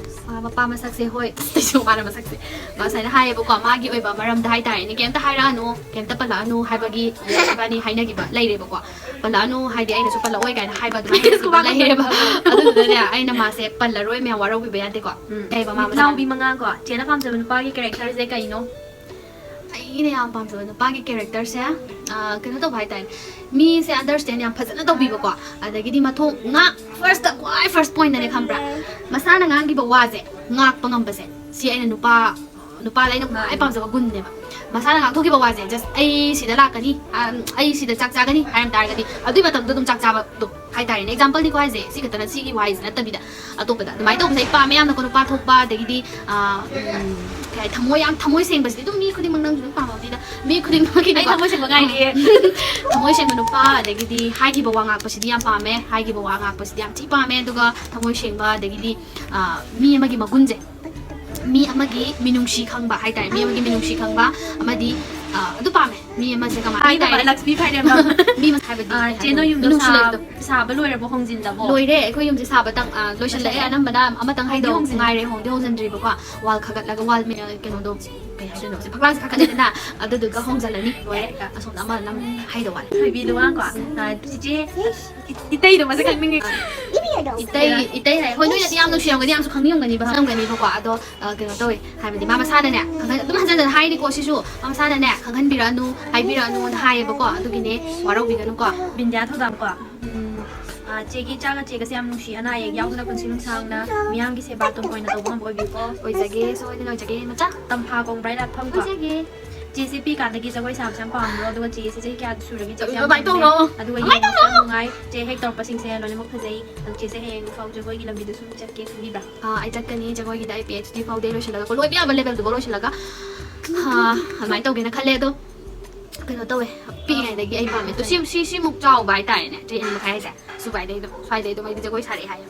ꯑꯥ, ꯃꯄꯥ ꯃꯁꯛꯁꯦ, ꯍꯣꯏ, ꯑꯩꯁꯨ ꯃꯥꯅ ꯃꯁꯛꯁꯦ ꯉꯁꯥꯏꯅ ꯍꯥꯏꯌꯦꯕꯀꯣ, ꯃꯥꯒꯤ ꯑꯣꯏꯕ ꯃꯔꯝꯗ ꯍꯥꯏꯇꯥꯔꯦꯅꯦ, ꯀꯩꯝꯇ ꯍꯥꯏꯔꯛꯑꯅꯨ, ꯀꯩꯝꯇ ꯄꯜꯂꯛꯑꯅꯨ ꯍꯥꯏꯕꯒꯤ ꯏꯕꯥꯅꯤ ꯍꯥꯏꯅꯈꯤꯕ ꯂꯩꯔꯦꯕꯀꯣ꯫ ꯄꯜꯂꯛꯑꯅꯨ ꯍꯥꯏꯗꯤ ꯑꯩꯅꯁꯨ ꯄꯜꯂꯛꯑꯣꯏ ꯀꯥꯏꯅ ꯍꯥꯏꯕ ꯑꯗꯨꯃꯥꯏꯅ ꯍꯥꯏꯅꯈꯤꯕ ꯂꯩꯔꯦꯕ꯫ ꯑꯗꯨꯗꯨꯅꯅꯦ, ꯑꯩꯅ ꯃꯥꯁꯦ ꯄꯜꯂꯔꯣꯏ, ꯃꯌꯥꯝ ꯋꯥꯔꯧꯕꯤꯕ ꯌꯥꯗꯦꯀꯣ꯫ ꯎꯝ꯫ ꯍꯥꯏꯕ ꯃꯥ ꯃꯁꯥꯅ꯫ ꯏꯅꯥꯎꯄꯤ ꯃꯉꯥ ꯀꯣ, ꯆꯦꯅ ꯄꯥꯝꯖꯕ ꯅꯨꯄꯥꯒꯤ character ꯁꯦ ꯀꯩꯅꯣ? ꯑꯩꯅ ꯌꯥꯝ ꯄꯥꯝꯖꯕ ꯅꯨꯄꯥꯒꯤ character ꯁꯦ, ꯑꯥ, ꯀꯩꯅꯣ ꯇꯧꯕ ꯍꯥꯏꯇꯥꯔꯦ, ꯃꯤꯁꯦ understand ꯌꯥꯝ ꯐꯖꯅ ꯇꯧꯕꯤꯕꯀꯣ, ꯑꯗꯒꯤꯗꯤ ꯃꯊꯣꯡ ꯉꯥꯛ, first ꯇ, ꯈ꯭ꯋꯥꯏ first point ꯇꯅꯦ ꯈꯪꯕ꯭ꯔꯥ, ꯃꯁꯥꯅ ꯉꯥꯡꯈꯤꯕ ꯋꯥꯁꯦ ꯉꯥꯛꯄ ꯉꯝꯕꯁꯦ, ꯁꯤ ꯑꯩꯅ ꯅꯨꯄꯥ, ꯅꯨꯄꯥꯗ ꯑꯩꯅ ꯈ꯭ꯋꯥꯏ ꯄꯥꯝꯖꯕ ꯒꯨꯟꯅꯦꯕ꯫ ꯃꯁꯥꯅ ꯉꯥꯡꯊꯣꯛꯈꯤꯕ ꯋꯥꯁꯦ, just "ꯑꯩ ꯁꯤꯗ ꯂꯥꯛꯀꯅꯤ, ꯑꯥ, ꯑꯩ ꯁꯤꯗ ꯆꯥꯛ ꯆꯥꯒꯅꯤ" ꯍꯥꯏꯔꯝ ꯇꯥꯔꯒꯗꯤ, ꯑꯗꯨꯒꯤ ꯃꯇꯝꯗꯣ ꯑꯗꯨꯝ ꯆꯥꯛ ꯆꯥꯕꯗꯣ ꯍꯥꯏꯇꯥꯔꯦꯅꯦ꯫ Example ꯅꯤꯀꯣ ꯍꯥꯏꯁꯦ, ꯁꯤ ꯈꯛꯇꯅ, ꯁꯤꯒꯤ ꯋꯥꯍꯩꯁꯦ ꯅꯠꯇꯕꯤꯗ, ꯑꯇꯣꯞꯄꯗ ꯑꯗꯨꯃꯥꯏꯅ ꯇꯧꯕꯁꯦ ꯑꯩ ꯄꯥꯝꯃꯦ ꯌꯥꯝꯅꯀꯣ꯫ ꯅꯨꯄꯥ ꯊꯣꯛꯄ, ꯑꯗꯒꯤꯗꯤ, ꯑꯥ, ꯎꯝ, ꯀꯩ ꯍꯥꯏ, ꯊꯃꯣꯏ ꯌꯥꯝ ꯊꯃꯣꯏ ꯁꯦꯡꯕꯁꯤꯗꯤ ꯑꯗꯨꯝ ꯃꯤ ꯈꯨꯗꯤꯡꯃꯛ, ꯅꯪꯁꯨ ꯑꯗꯨꯝ ꯄꯥꯝꯃꯝꯅꯤꯗ, ꯃꯤ ꯈꯨꯗꯤꯡꯃꯛꯀꯤꯅꯦꯕ꯫ ꯑꯩ ꯊꯃꯣꯏ ꯁꯦꯡꯕ ꯉꯥꯏꯔꯤꯌꯦ꯫ ꯊꯃꯣꯏ ꯁꯦꯡꯕ ꯅꯨꯄꯥ, ꯑꯗꯒꯤꯗꯤ ꯍꯥꯏꯈꯤꯕ ꯋꯥ ꯉꯥꯛꯄꯁꯤꯗꯤ ꯌꯥꯝ ꯄꯥꯝꯃꯦ꯫ ꯍꯥꯏꯈꯤꯕ ꯋꯥ ꯉꯥꯛꯄꯁꯤꯗꯤ ꯌꯥꯝ ꯊꯤ ꯄꯥꯝꯃꯦ꯫ ꯑꯗꯨꯒ ꯊꯃꯣꯏ ꯁꯦꯡꯕ, ꯑꯗꯒꯤꯗꯤ, ꯑꯥ, ꯃꯤ ꯑꯃꯒꯤ ꯃꯒꯨꯟꯁꯦ, ꯃꯤ ꯑꯃꯒꯤ ꯃꯤꯅꯨꯡꯁꯤ ꯈꯪꯕ ꯍꯥꯏꯇꯥꯔꯦ, ꯃꯤ ꯑꯃꯒꯤ ꯃꯤꯅꯨꯡꯁꯤ ꯈꯪꯕ ꯑꯃꯗꯤ, ꯑꯥ, ꯑꯗꯨ ꯄꯥꯝꯃꯦ꯫ ꯃꯤ ꯑꯃꯁꯦ ꯀꯃꯥꯏꯅ ꯃꯤꯅ ꯍꯥꯏꯇꯥꯔꯦ? ꯂꯛꯁꯃꯤ ꯐꯥꯏꯔꯦꯝꯕꯝ꯫ ꯃꯤ ꯑꯃ ꯍꯥꯏꯕꯗꯤ ꯑꯥ, ꯀꯩ ꯆꯦ, ꯍꯥꯏꯗꯣꯏꯅꯣ? ꯅꯣꯏ ꯌꯨꯝꯗꯣ ꯃꯤꯅꯨꯡꯁꯤ ꯁꯥ-, ꯂꯩꯕꯗꯣ꯫ ꯁꯥꯕ ꯂꯣꯏꯔꯕꯣ, ꯍꯣꯡꯖꯤꯜꯂꯕꯣ? ꯂꯣꯏꯔꯦ, ꯑꯩꯈꯣꯏ ꯌꯨꯝꯁꯦ ꯁꯥꯕ ꯇꯪ-, ꯑꯥ, ꯂꯣꯏꯁꯤꯜꯂꯛꯑꯦ꯫ ꯂꯣꯏꯁꯤꯜꯂꯛꯑꯦ? ꯑꯅꯝꯕꯅ ꯑꯃꯇꯪ ꯍꯣꯡꯗꯤ ꯍꯥꯏꯗꯧ ꯍꯣꯡꯖꯤꯜꯂꯦ꯫ ꯉꯥꯏꯔꯦ, ꯍꯣꯡꯗꯤ ꯍꯣꯡꯖꯤꯟꯗ꯭ꯔꯤꯕꯀꯣ꯫ Wall ꯈꯥꯒꯠꯂꯒ wall ꯃꯤ-, ꯀꯩꯅꯣꯗꯣ, ꯀꯩ ꯍꯥꯏꯗꯣꯏꯅꯣ? ꯁꯤ ꯐꯛꯂꯥꯡꯁꯦ ꯀꯥꯈꯠꯂꯦꯗꯅ, ꯑꯗꯨꯗꯨꯒ ꯍꯣꯡꯖꯤꯜꯂꯅꯤ꯫ ꯂꯣꯏꯔꯦ꯫ ꯑꯁꯣꯝꯗ ꯑꯃ ꯅꯝ ꯍꯥꯏꯗꯧ ꯋꯥꯠꯂꯤ꯫ ꯊꯣꯏꯕꯤꯗꯨ ꯋꯥ ꯀꯣ? ꯑꯥ, ꯆꯤꯆꯦ, ꯏ-, ꯏꯇꯩꯗꯣ ꯃꯁꯛ ꯈꯪꯅꯤꯡꯉꯤ꯫ ꯏꯇꯩ, ꯏꯇꯩ ꯍꯥꯏ꯫ ꯍꯣꯏ, ꯅꯣꯏꯅꯗꯤ ꯌꯥꯝ ꯅꯨꯡꯁꯤꯔꯝꯒꯅꯤ, ꯌꯥꯝꯁꯨ ꯈꯪꯅꯤꯡꯉꯝꯒꯅꯤꯕ, ꯈꯪꯉꯝꯒꯅꯤꯕꯀꯣ꯫ ꯑꯗꯣ, ꯑ, ꯀꯩꯅꯣ ꯇꯧꯋꯦ, ꯍꯥꯏꯕꯗꯤ ꯃꯥ ꯃꯁꯥꯅꯅꯦ, ꯈꯪꯍꯟ-, ꯑꯗꯨꯝ ꯍꯟꯖꯟ ꯍꯟꯖꯟ ꯍꯥꯏꯅꯤꯀꯣ ꯁꯤꯁꯨ, ꯃꯥ ꯃꯁꯥꯅꯅꯦ, "ꯈꯪꯍꯟꯕꯤꯔꯛꯑꯅꯨ, ꯍꯥꯏꯕꯤꯔꯛꯑꯅꯨꯅ ꯍꯥꯏꯌꯦꯕꯀꯣ, ꯑꯗꯨꯒꯤꯅꯦ, ꯋꯥꯔꯧꯕꯤꯒꯅꯨꯀꯣ꯫ ꯕꯤꯟꯗ꯭ꯌꯥ ꯊꯧꯗꯥꯝꯀꯣ꯫ ꯎꯝ, ꯑ, ꯆꯦꯒꯤ ꯏꯆꯥꯒ ꯆꯦꯒꯁꯦ ꯌꯥꯝ ꯅꯨꯡꯁꯤ, ꯑꯅꯥ ꯑꯌꯦꯛ ꯌꯥꯎꯗꯅ ꯄꯨꯟꯁꯤ ꯅꯨꯡꯁꯥꯡꯅ ꯃꯤꯌꯥꯝꯒꯤ ꯁꯦꯕꯥ ꯇꯨꯡ ꯑꯣꯏꯅ ꯇꯧꯕ ꯉꯝꯕ ꯑꯣꯏꯕꯤꯌꯨꯀꯣ꯫ ꯑꯣꯏꯖꯒꯦ, ꯁꯣꯏꯗꯅ ꯑꯣꯏꯖꯒꯦ, ꯃꯆꯥ꯫ ꯇꯝꯐꯥ ꯀꯣꯡꯕ꯭ꯔꯥꯏ ꯂꯥꯠꯐꯝꯀꯣ꯫ ꯑꯣꯏꯖꯒꯦ꯫ ꯆꯦꯁꯦ ꯄꯤꯛꯏꯀꯥꯟꯗꯒꯤ ꯖꯒꯣꯏ ꯁꯥꯕꯁꯦ ꯌꯥꯝ ꯄꯥꯝꯕ꯭ꯔꯣ? ꯑꯗꯨꯒ ꯆꯦꯁꯦ ꯆꯍꯤ ꯀꯌꯥ ꯁꯨꯔꯒꯦ? ꯆꯦꯁꯦ ꯌꯥꯝ ꯑꯗꯨꯃꯥꯏꯅ ꯇꯧꯅꯣ꯫ ꯅꯨꯡꯁꯤ꯫ ꯑꯗꯨꯒ ꯑꯗꯨꯃꯥꯏꯅ ꯌꯦꯡꯕꯁꯨ ꯌꯥꯝ ꯇꯧꯅꯣ꯫ ꯅꯨꯡꯉꯥꯏ꯫ ꯆꯦ ꯍꯦꯛ ꯇꯧꯔꯛꯄꯁꯤꯡꯁꯦ ꯂꯣꯏꯅꯃꯛ ꯐꯖꯩ꯫ ꯑꯗꯨ ꯆꯦꯁꯦ ꯍꯌꯦꯡ ꯐꯥꯎ ꯖꯒꯣꯏꯒꯤ ꯂꯝꯕꯤꯗ ꯁꯨꯝ ꯆꯠꯀꯦ ꯈꯟꯕꯤꯕ꯭ꯔꯥ? ꯑꯥ, ꯑꯩ ꯆꯠꯀꯅꯤ꯫ ꯖꯒꯣꯏꯒꯤꯗ ꯑꯩ ꯄꯤ ꯑꯩꯆ ꯗꯤ ꯐꯥꯎꯗꯤ ꯂꯣꯏꯁꯤꯜꯂꯒ, ꯀꯣ, ꯂꯣꯏꯕ ꯌꯥꯕ ꯂꯦꯕꯦꯜꯗꯨꯐꯥꯎ ꯂꯣꯏꯁꯤꯜꯂꯒ, ꯑꯥ, ꯑꯗꯨꯃꯥꯏꯅ ꯇꯧꯒꯦꯅ ꯈꯜꯂꯦ꯫ ꯑꯗꯣ ꯀꯩꯅꯣ ꯇꯧꯋꯦ, ꯄꯤꯛꯏꯉꯩꯗꯒꯤ ꯑꯩ ꯄꯥꯝꯃꯦ꯫ ꯑꯗꯣ ꯁꯤ, ꯁꯤ, ꯁꯤꯃꯨꯛ ꯆꯥꯎꯕ ꯍꯥꯏꯇꯥꯔꯦꯅꯦ, ꯆꯍꯤ ꯑꯅꯤ ꯃꯈꯥꯏ ꯍꯥꯏꯁꯦ꯫ ꯁꯨꯃꯥꯏꯗꯩ ꯑꯗꯨꯝ, ꯁ꯭ꯋꯥꯏꯗꯩ ꯑꯗꯨꯝ ꯑꯩꯗꯤ ꯖꯒꯣꯏ ꯁꯥꯔꯛꯑꯦ ꯍꯥꯏꯌꯦ꯫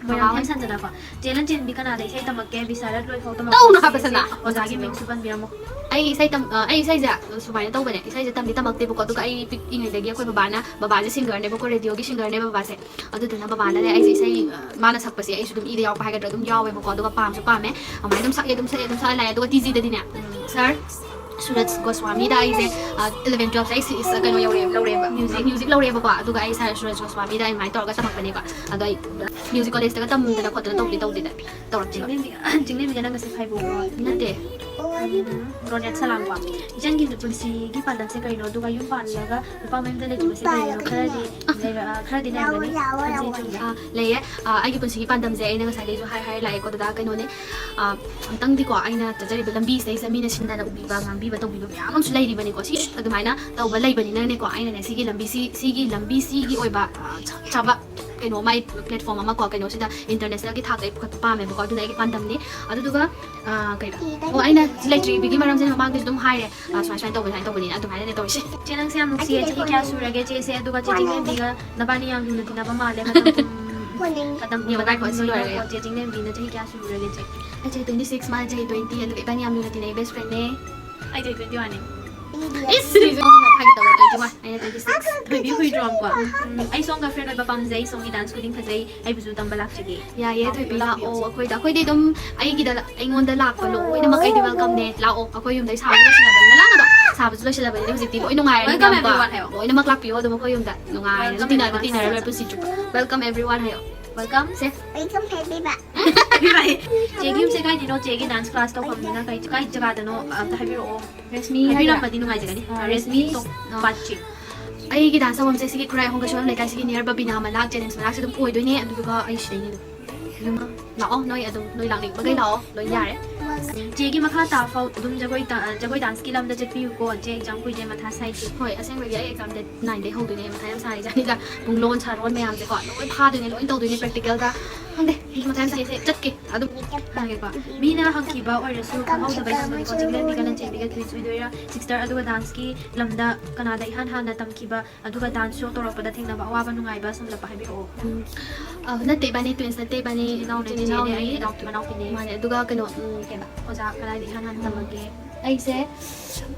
ꯃꯣꯏꯔꯥꯡꯊꯦꯝ ꯁꯟꯖꯅꯥꯀꯣ꯫ ꯆꯦ ꯂꯟꯆꯦꯟꯕꯤ ꯀꯅꯥꯗ ꯏꯁꯩ ꯇꯝꯃꯛꯀꯦ? ꯕꯤꯁꯥꯔꯠ ꯂꯣꯏꯐꯥꯎ ꯇꯝꯃꯛꯄ꯭ꯔꯣ? ꯇꯧꯅꯣ ꯍꯥꯏꯕ ꯁꯤꯁꯦ ꯁꯅꯥ꯫ ꯑꯣꯖꯥꯒꯤ ꯃꯤꯡꯁꯨ ꯄꯟꯕꯤꯔꯝꯃꯣ꯫ ꯑꯩ ꯏꯁꯩ ꯇꯝ-, ꯑ, ꯑꯩ ꯏꯁꯩꯁꯦ ꯁꯨꯃꯥꯏꯅ ꯇꯧꯕꯅꯦ꯫ ꯏꯁꯩꯁꯦ ꯇꯝꯗꯤ ꯇꯝꯃꯛꯇꯦꯕꯀꯣ, ꯑꯗꯨꯒ ꯑꯩ ꯄꯤꯛꯏꯉꯩꯗꯒꯤ ꯑꯩꯈꯣꯏ ꯕꯕꯥꯅ, ꯕꯕꯥꯁꯦ ꯁꯤꯡꯒꯔꯅꯦꯕꯀꯣ, ꯔꯦꯗꯤꯑꯣꯒꯤ ꯁꯤꯡꯒꯔꯅꯦ ꯕꯕꯥꯁꯦ꯫ ꯑꯗꯨꯗꯨꯅ ꯕꯕꯥꯅꯅꯦ ꯑꯩꯁꯦ ꯏꯁꯩ, ꯑ, ꯃꯥꯅ ꯁꯛꯄꯁꯦ ꯑꯩꯁꯨ ꯑꯗꯨꯝ ꯏꯗ ꯌꯥꯎꯕ ꯍꯥꯏꯒꯗ꯭ꯔꯥ, ꯑꯗꯨꯝ ꯌꯥꯎꯋꯦꯕꯀꯣ, ꯑꯗꯨꯒ ꯄꯥꯝꯁꯨ ꯄꯥꯝꯃꯦ꯫ ꯑꯗꯨꯃꯥꯏꯅ ꯑꯗꯨꯝ ꯁꯛꯑꯦ, ꯑꯗꯨꯝ ꯁꯛꯑꯦ, ꯑꯗꯨꯝ ꯁꯛꯑ ꯂꯥꯛꯑꯦ꯫ ꯑꯗꯨꯒ ꯇꯤ ꯖꯤꯗꯗꯤꯅꯦ, ꯎꯝ, ꯁꯥꯔ ꯁꯨꯔꯖ ꯒꯣꯁ꯭ꯋꯥꯃꯤꯗ ꯑꯩꯁꯦ, ꯑ, ꯏꯂꯚꯦꯟ ꯇꯨꯋꯦꯜꯐꯁꯦ ꯑꯩ ꯁꯤ-, ꯁ-, ꯀꯩꯅꯣ ꯌꯧꯔꯛꯑꯦ, ꯂꯧꯔꯛꯑꯦꯕ, ꯃ꯭ꯌꯨꯖꯤꯛ, ꯃ꯭ꯌꯨꯖꯤꯛ ꯂꯧꯔꯛꯑꯦꯕꯀꯣ꯫ ꯑꯗꯨꯒ ꯑꯩ ꯁꯥꯔ ꯁꯨꯔꯖ ꯒꯣꯁ꯭ꯋꯥꯃꯤꯗ ꯑꯩ ꯑꯗꯨꯃꯥꯏꯅ ꯇꯧꯔꯒ ꯇꯝꯃꯛꯄꯅꯦꯕ꯫ ꯑꯗꯣ ꯑꯩ ꯃ꯭ꯌꯨꯖꯤꯛ ꯀꯣꯂꯦꯖꯇꯒ ꯇꯝꯗꯅ ꯈꯣꯠꯇꯅ ꯇꯧꯗꯤ ꯇꯧꯗꯦꯗ, ꯇꯧꯔꯛꯇꯦꯕ꯫ ꯆꯤꯡꯂꯦꯝꯕꯤ-, ꯆꯤꯡꯂꯦꯝꯕꯤꯒ ꯅꯪꯒꯁꯦ ꯈꯥꯏꯕꯣꯛꯂꯣ? ꯅꯠꯇꯦ꯫ ꯎꯝ, ꯔꯣꯅꯦꯠ ꯁꯂꯥꯝꯀꯣ꯫ ꯏꯆꯟꯒꯤ ꯄꯨꯟꯁꯤꯒꯤ ꯄꯥꯟꯗꯝꯁꯦ ꯀꯩꯅꯣ? ꯑꯗꯨꯒ ꯌꯨꯝ ꯄꯥꯜꯂꯒ ꯅꯨꯄꯥ ꯃꯌꯨꯝꯗ ꯂꯩꯈꯤꯕꯁꯦ ꯀꯩꯒꯤꯅꯣ? ꯈꯔꯗꯤ ꯂꯩꯔ-, ꯑ, ꯈꯔꯗꯤ ꯂꯩꯔꯝꯒꯅꯤ꯫ ꯈꯟꯖꯩ, ꯆꯨꯝꯕ꯭ꯔꯥ? ꯑ, ꯂꯩꯌꯦ꯫ ꯑ, ꯑꯩꯒꯤ ꯄꯨꯟꯁꯤꯒꯤ ꯄꯥꯟꯗꯝꯁꯦ ꯑꯩꯅ ꯉꯁꯥꯏꯗꯩꯁꯨ ꯍꯥꯏ ꯍꯥꯏꯔ ꯂꯥꯛꯑꯦꯀꯣ, ꯗꯗꯥ, ꯀꯩꯅꯣꯅꯦ꯫ ꯑ, ꯑꯝꯇꯪꯗꯤꯀꯣ ꯑꯩꯅ ꯆꯠꯆꯔꯤꯕ ꯂꯝꯕꯤꯁꯤꯗꯩꯁꯤꯗ ꯃꯤꯅ ꯁꯤꯟꯗꯅ ꯎꯕꯤꯕ, ꯉꯥꯡꯕꯤꯕ, ꯇꯧꯕꯤꯕ ꯃꯌꯥꯝ ꯑꯃꯁꯨ ꯂꯩꯔꯤꯕꯅꯤꯀꯣ꯫ ꯁꯤ ꯑꯗꯨꯃꯥꯏꯅ ꯇꯧꯕ ꯂꯩꯕꯅꯤꯅꯅꯦꯀꯣ, ꯑꯩꯅꯅꯦ ꯁꯤꯒꯤ ꯂꯝꯕꯤꯁꯤ, ꯁꯤꯒꯤ ꯂꯝꯕꯤꯁꯤꯒꯤ ꯑꯣꯏꯕ, ꯑ, ꯆꯞ ꯆꯥꯕ ꯀꯩꯅꯣ, ꯃꯥꯏ ꯄ꯭ꯂꯦꯠꯐꯣꯝ ꯑꯃ ꯀꯣ, ꯀꯩꯅꯣꯁꯤꯗ ꯏꯟꯇꯔꯅꯦꯁꯅꯦꯜꯒꯤ ꯊꯥꯛꯇ ꯑꯩ ꯄꯨꯈꯠꯄ ꯄꯥꯝꯃꯦꯕꯀꯣ꯫ ꯑꯗꯨꯅ ꯑꯩꯒꯤ ꯄꯥꯟꯗꯝꯅꯤ꯫ ꯑꯗꯨꯗꯨꯒ, ꯑ, ꯀꯩꯕ? ꯑꯣ, ꯑꯩꯅ ꯂꯩꯇ꯭ꯔꯤꯕꯤꯒꯤ ꯃꯔꯝꯁꯦ ꯃꯃꯥꯡꯗꯁꯨ ꯑꯗꯨꯝ ꯍꯥꯏꯔꯦ꯫ ꯑ, ꯁꯨꯃꯥꯏ ꯁꯨꯃꯥꯏꯅ ꯇꯧꯕꯅꯤ, ꯁꯨꯃꯥꯏꯅ ꯇꯧꯕꯅꯤꯅ ꯑꯗꯨꯃꯥꯏꯅꯅꯦ ꯇꯧꯔꯤꯁꯦ꯫ ꯆꯦ, ꯅꯪꯁꯦ ꯌꯥꯝ ꯅꯨꯡꯁꯤꯌꯦ꯫ ꯆꯍꯤ ꯀꯌꯥ ꯁꯨꯔꯒꯦ ꯆꯦꯁꯦ? ꯑꯗꯨꯒ ꯆꯦ ꯆꯤꯡꯂꯦꯝꯕꯤꯒ ꯅꯕꯥꯅꯤ ꯌꯥꯝ ꯂꯨꯅ ꯇꯤꯟꯅꯕ ꯃꯥꯜꯂꯦ꯫ ꯃꯇꯝ ꯄꯨꯝ-, ꯃꯇꯝ ꯌꯦꯡꯉꯣ, ꯄꯨꯝꯕꯗ ꯉꯥꯏꯈꯣ, ꯁꯤ ꯂꯣꯏꯔꯒ꯫ ꯅꯨꯡꯁꯤꯅꯕꯀꯣ꯫ ꯆꯦ ꯆꯤꯡꯂꯦꯝꯕꯤꯅ ꯆꯍꯤ ꯀꯌꯥ ꯁꯨꯔꯒꯦ ꯆꯦ? ꯑꯩ ꯆꯍꯤ twenty six, ꯃꯥꯅ ꯆꯍꯤ twenty, ꯑꯗꯨꯒ ꯏꯕꯥꯅꯤ ꯌꯥꯝ ꯂꯨꯅ ꯇꯤꯟꯅꯩ, best friendꯅꯦ꯫ ꯑꯩ ꯆꯍꯤ twenty one ꯅꯦ꯫ ꯏꯁ, ꯁꯤꯁꯨ ꯐꯥꯒꯤ ꯇꯧꯕ, twenty one, ꯑꯩꯅ twenty six꯫ ꯊꯣꯏꯕꯤ ꯍꯨꯏꯗ꯭ꯔꯣꯝꯀꯣ꯫ ꯎꯝ, ꯑꯩ ꯁꯣꯝꯒ friend ꯑꯣꯏꯕ ꯄꯥꯝꯖꯩ, ꯁꯣꯝꯒꯤ dance ꯈꯨꯗꯤꯡ ꯐꯖꯩ, ꯑꯩꯕꯨꯁꯨ ꯇꯝꯕ ꯂꯥꯛꯆꯒꯦ꯫ ꯌꯥꯏꯌꯦ, ꯂꯥꯛꯄꯤꯌꯨ, ꯊꯣꯏꯕꯤ, ꯂꯥꯛꯄꯤꯌꯨ꯫ ꯂꯥꯛꯑꯣ ꯑꯩꯈꯣꯏꯗ꯫ ꯑꯩꯈꯣꯏꯗꯤ ꯑꯗꯨꯝ ꯑꯩꯒꯤꯗ, ꯑꯩꯉꯣꯟꯗ ꯂꯥꯛꯄ ꯂꯣꯏꯅꯃꯛ ꯑꯩꯗꯤ welcomeꯅꯦ꯫ ꯂꯥꯛꯑꯣ, ꯑꯩꯈꯣꯏ ꯌꯨꯝꯗ ꯁꯥꯕꯁꯨ ꯂꯣꯏꯁꯤꯜꯂꯕꯅꯤꯅ, ꯂꯥꯛꯀꯗꯣ ꯁꯥꯕꯁꯨ ꯂꯣꯏꯁꯤꯜꯂꯕꯅꯤꯅ ꯍꯧꯖꯤꯛꯇꯤ ꯂꯣꯏ ꯅꯨꯡꯉꯥꯏꯔꯅꯤ, welcome ꯏꯅꯥꯎꯄꯥ꯫ Everyone ꯍꯥꯏꯌꯣ꯫ ꯂꯣꯏꯅꯃꯛ ꯂꯥꯛꯄꯤꯌꯣ ꯑꯗꯨꯝ ꯑꯩꯈꯣꯏ ꯌꯨꯝꯗ꯫ ꯅꯨꯡꯉꯥꯏꯅ welcome ꯇꯤꯟꯅꯔꯒ everyone ꯇꯤꯟꯅꯔ ꯍꯥꯏꯌꯣ꯫ ꯂꯣꯏ ꯄꯨꯟꯁꯤ ꯆꯨꯞꯄ꯫ Welcome everyone ꯍꯥꯏꯌꯣ꯫ Welcome꯫ ꯁꯦ꯫ Welcome ꯍꯥꯏꯕꯤꯕ꯫ ꯆꯦꯒꯤ ꯌꯨꯝꯁꯦ ꯀꯥꯏꯗꯅꯣ? ꯆꯦꯒꯤ dance class ꯇꯧꯐꯝꯗꯨꯅ ꯀꯩ, ꯀꯥꯏ ꯖꯒꯥꯗꯅꯣ? ꯑꯝꯇ ꯍꯥꯏꯕꯤꯔꯛꯑꯣ꯫ ꯔꯦꯁꯃꯤ ꯍꯥꯏꯔ ꯍꯥꯏꯕꯤꯔꯝꯃꯗꯤ ꯅꯨꯡꯉꯥꯏꯖꯒꯅꯤ꯫ ꯑ, ꯔꯦꯁꯃꯤ ꯔꯦꯁꯃꯤ ꯇꯣ-, ꯑ, ꯄꯥꯠꯆꯤ꯫ ꯑꯩꯒꯤ dance ꯇꯧꯐꯝꯁꯦ ꯁꯤꯒꯤ ꯈꯨꯔꯥꯏ ꯍꯣꯡꯒꯁꯣꯏ ꯂꯩꯀꯥꯏꯁꯤꯒꯤ near ꯕꯕꯤꯅꯥ ꯃꯅꯥꯛ, ꯖꯦꯅꯤꯝꯁ ꯃꯅꯥꯛꯁꯦ ꯑꯗꯨꯝ ꯑꯣꯏꯗꯣꯏꯅꯦ꯫ ꯑꯗꯨꯗꯨꯒ ꯑꯩ ꯁꯤꯗꯩꯅꯦ ꯑꯗꯨꯝ꯫ ꯑꯗꯨꯝ ꯂꯥꯛꯑꯣ ꯅꯣꯏ, ꯑꯗꯨꯝ ꯅꯣꯏ ꯂꯥꯛꯅꯤꯡꯕꯈꯩ ꯂꯥꯛꯑꯣ, ꯂꯣꯏ ꯌꯥꯔꯦ꯫ ꯆꯦꯒꯤ ꯃꯈꯥ ꯇꯥꯐꯥꯎ ꯑꯗꯨꯝ ꯖꯒꯣꯏ ꯇ-, ꯖꯒꯣꯏ danceꯀꯤ ꯂꯝꯗ ꯆꯠꯄꯤꯌꯨꯀꯣ꯫ ꯆꯦ exam ꯀꯨꯏꯗ꯭ꯔꯦ, ꯃꯊꯥ ꯁꯥꯏ ꯆꯦ꯫ ꯍꯣꯏ, ꯑꯁꯦꯡꯕꯒꯤ ꯑꯩ exam date nineꯗꯩ ꯍꯧꯗꯣꯏꯅꯦ꯫ ꯑꯩ ꯃꯊꯥ ꯌꯥꯝ ꯁꯥꯔꯤꯖꯥꯠꯅꯤꯗ꯫ ꯄꯨꯡꯂꯣꯟ ꯁꯥꯔꯣꯟ ꯃꯌꯥꯝꯁꯦꯀꯣ ꯂꯣꯏ ꯐꯥꯗꯣꯏꯅꯦ, ꯂꯣꯏ ꯇꯧꯗꯣꯏꯅꯦ practicalꯗ꯫ ꯈꯪꯗꯦ, ꯑꯩ ꯃꯊꯥ ꯌꯥꯝ ꯁꯥꯏ꯫ ꯆꯠꯀꯦ ꯑꯗꯨꯝ꯫ ꯍꯥꯏꯒꯦꯀꯣ꯫ ꯃꯤꯅ ꯍꯪꯈꯤꯕ ꯑꯣꯏꯔꯁꯨ ꯈꯪꯍꯧꯗꯕ ꯌꯥꯝꯕꯅꯤꯀꯣ꯫ ꯆꯤꯡꯂꯦꯟꯕꯤꯒ ꯂꯟꯆꯦꯟꯕꯤꯒ twins ꯑꯣꯏꯗꯣꯏꯔꯥ? Sister, ꯑꯗꯨꯒ danceꯀꯤ ꯂꯝꯗ ꯀꯅꯥꯗ ꯏꯍꯥꯟ ꯍꯥꯟꯅ ꯇꯝꯈꯤꯕ? ꯑꯗꯨꯒ dance show ꯇꯧꯔꯛꯄꯗ ꯊꯦꯡꯅꯕ ꯑꯋꯥꯕ ꯅꯨꯡꯉꯥꯏꯕ ꯁꯝꯂꯞꯄ ꯍꯥꯏꯕꯤꯔꯛꯑꯣ꯫ ꯎꯝ, ꯑ, ꯅꯠꯇꯦ, ꯏꯕꯥꯅꯤ twins ꯅꯠꯇꯦ, ꯏꯕꯥꯅꯤ ꯏꯆꯤꯟ ꯏꯆꯤꯟ ꯏꯅꯥꯎꯅꯤ꯫ ꯏꯅꯥꯎ-, ꯃꯅꯥꯎꯄꯤꯅꯦ꯫ ꯃꯥꯅꯦ꯫ ꯑꯗꯨꯒ ꯀꯩꯅꯣ, ꯎꯝ, ꯀꯩꯕ? ꯑꯣꯖꯥ ꯀꯗꯥꯏꯗ ꯏꯍꯥꯟ ꯍꯥꯟꯅ ꯇꯝꯃꯛꯀꯦ? ꯑꯩꯁꯦ,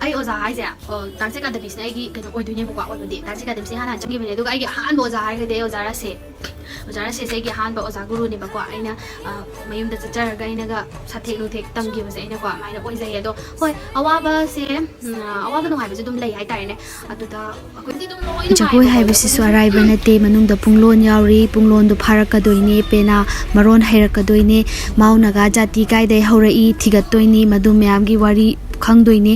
ꯑꯩ ꯑꯣꯖꯥ ꯍꯥꯏꯁꯦ, ꯑ, dance academyꯁꯤꯅ ꯑꯩꯒꯤ ꯀꯩꯅꯣ ꯑꯣꯏꯗꯣꯏꯅꯦꯕꯀꯣ꯫ ꯑꯣꯏꯕꯗꯤ dance academyꯁꯦ ꯍꯥꯟꯅ ꯍꯥꯟꯅ ꯆꯪꯈꯤꯕꯅꯦ꯫ ꯑꯗꯨꯒ ꯑꯩꯒꯤ ꯑꯍꯥꯟꯕ ꯑꯣꯖꯥ ꯍꯥꯏꯔꯒꯗꯤ ꯑꯩ ꯑꯣꯖꯥ ꯔꯥꯁꯦ꯫ ꯑꯣꯖꯥ ꯔꯥꯁꯦꯁꯦ ꯑꯩꯒꯤ ꯑꯍꯥꯟꯕ ꯑꯣꯖꯥ ꯒꯨꯔꯨꯅꯦꯕꯀꯣ꯫ ꯑꯩꯅ, ꯑ, ꯃꯌꯨꯝꯗ ꯆꯠꯆꯔꯒ ꯑꯩꯅꯒ ꯁꯥꯊꯦꯛ ꯅꯨꯡꯊꯦꯛ ꯇꯝꯈꯤꯕꯁꯦ ꯑꯩꯅꯀꯣ ꯑꯗꯨꯃꯥꯏꯅ ꯑꯣꯏꯖꯩ꯫ ꯑꯗꯣ ꯍꯣꯏ, ꯑꯋꯥꯕꯁꯦ, ꯎꯝ, ꯑꯋꯥꯕ ꯅꯨꯡꯉꯥꯏꯕꯁꯦ ꯑꯗꯨꯝ ꯂꯩ ꯍꯥꯏꯇꯥꯔꯦꯅꯦ꯫ ꯑꯗꯨꯗ ꯑꯩꯈꯣꯏꯗꯤ ꯑꯗꯨꯝ ꯂꯣꯏ ꯖꯒꯣꯏ ꯅꯨꯡꯉꯥꯏꯌꯦꯕꯀꯣ꯫ ꯍꯥꯏꯕꯁꯤꯁꯨ ꯑꯔꯥꯏꯕ ꯅꯠꯇꯦ꯫ ꯃꯅꯨꯡꯗ ꯄꯨꯡꯂꯣꯟ ꯌꯥꯎꯔꯤ, ꯄꯨꯡꯂꯣꯟꯗꯣ ꯐꯥꯔꯛꯀꯗꯣꯏꯅꯦ, ꯄꯦꯅꯥ ꯃꯔꯣꯟ ꯍꯩꯔꯛꯀꯗꯣꯏꯅꯦ, ꯃꯥꯎ ꯅꯥꯒꯥ ꯖꯥꯇꯤ ꯀꯥꯏꯗꯩ ꯍꯧꯔꯛꯏ ꯊꯤꯒꯠꯇꯣꯏꯅꯤ, ꯃꯗꯨ ꯃꯌꯥꯝꯒꯤ ꯋꯥꯔꯤ ꯈꯪꯗꯣꯏꯅꯦ,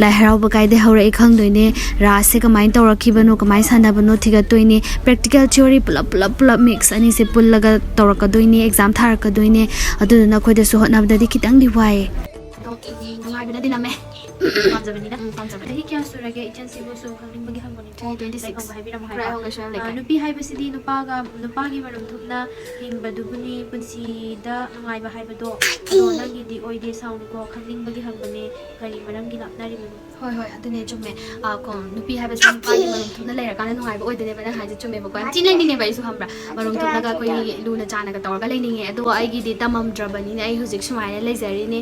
ꯂꯥꯏ ꯍꯔꯥꯎꯕ ꯀꯥꯏꯗꯩ ꯍꯧꯔꯛꯏ ꯈꯪꯗꯣꯏꯅꯦ, ꯔꯥꯁꯁꯦ ꯀꯃꯥꯏꯅ ꯇꯧꯔꯛꯈꯤꯕꯅꯣ, ꯀꯃꯥꯏꯅ ꯁꯥꯟꯅꯕꯅꯣ ꯊꯤꯒꯠꯇꯣꯏꯅꯦ꯫ Practical theory ꯄꯨꯂꯞ, ꯄꯨꯂꯞ, ꯄꯨꯂꯞ mix ꯑꯅꯤꯁꯦ ꯄꯨꯜꯂꯒ ꯇꯧꯔꯛꯀꯗꯣꯏꯅꯦ, exam ꯊꯥꯔꯛꯀꯗꯣꯏꯅꯦ꯫ ꯑꯗꯨꯗꯨꯅ ꯑꯩꯈꯣꯏꯗꯁꯨ ꯍꯣꯠꯅꯕꯗꯗꯤ ꯈꯤꯇꯪꯗꯤ ꯋꯥꯏꯌꯦ꯫ ꯑꯗꯣ ꯅꯨꯡꯉꯥꯏꯕꯅꯗꯤ ꯅꯝꯃꯦ꯫ ꯄꯥꯝꯖꯕꯅꯤꯗ꯫ ꯎꯝ, ꯄꯥꯝꯖꯕ꯫ ꯆꯍꯤ ꯀꯌꯥ ꯁꯨꯔꯒꯦ ꯏꯆꯟꯁꯤꯕꯨꯁꯨ ꯈꯪꯅꯤꯡꯕꯒꯤ ꯍꯪꯕꯅꯤ꯫ ꯆꯍꯤ twenty six꯫ ꯂꯩꯐꯝ ꯍꯥꯏꯕꯤꯔꯝꯃꯣ ꯈꯨꯔꯥꯏ ꯍꯥꯏꯕ꯫ ꯍꯣꯡꯒꯁꯣꯏ ꯑ, ꯂꯩꯀꯥꯏ꯫ ꯅꯨꯄꯤ ꯍꯥꯏꯕꯁꯤꯗꯤ ꯅꯨꯄꯥꯒ, ꯅꯨꯄꯥꯒꯤ ꯃꯔꯨꯝ ꯊꯨꯞꯅ ꯍꯤꯡꯕꯗꯨꯕꯨꯅꯤ ꯄꯨꯟꯁꯤꯗ ꯅꯨꯡꯉꯥꯏꯕ ꯍꯥꯏꯕꯗꯣ꯫ ꯑꯗꯣ ꯅꯪꯒꯤꯗꯤ ꯑꯣꯏꯗꯦ, ꯁꯥꯎꯅꯨꯀꯣ꯫ ꯈꯪꯅꯤꯡꯕꯒꯤ ꯍꯪꯕꯅꯦ, ꯀꯔꯤ ꯃꯔꯝꯒꯤ ꯂꯥꯞꯅꯔꯤꯕꯅꯣ? ꯍꯣꯏ, ꯍꯣꯏ, ꯑꯗꯨꯅꯦ, ꯆꯨꯝꯃꯦ꯫ ꯑ, ꯀꯣ, ꯅꯨꯄꯤ ꯍꯥꯏꯕꯁꯤ ꯅꯨꯄꯥꯒꯤ ꯃꯔꯨꯝ ꯊꯨꯞꯅ ꯂꯩꯔꯀꯥꯟꯗ ꯅꯨꯡꯉꯥꯏꯕ ꯑꯣꯏꯗꯣꯏꯅꯦꯕ꯫ ꯅꯪ ꯍꯥꯏꯁꯦ ꯆꯨꯝꯃꯦꯕꯀꯣ꯫ ꯌꯥꯝ ꯊꯤ ꯂꯩꯅꯤꯡꯉꯦꯕ ꯑꯩꯁꯨ, ꯈꯪꯕ꯭ꯔꯥ? ꯃꯔꯨꯝ ꯊꯨꯞꯅꯒ ꯑꯩꯈꯣꯏꯒꯤ ꯂꯨꯅ ꯆꯥꯟꯅꯒ ꯇꯧꯔꯒ ꯂꯩꯅꯤꯡꯉꯦ꯫ ꯑꯗꯣ ꯑꯩꯒꯤꯗꯤ ꯇꯝꯃꯝꯗ꯭ꯔꯕꯅꯤꯅ ꯑꯩ ꯍꯧꯖꯤꯛ ꯁꯨꯃꯥꯏꯅ ꯂꯩꯖꯔꯤꯅꯦ꯫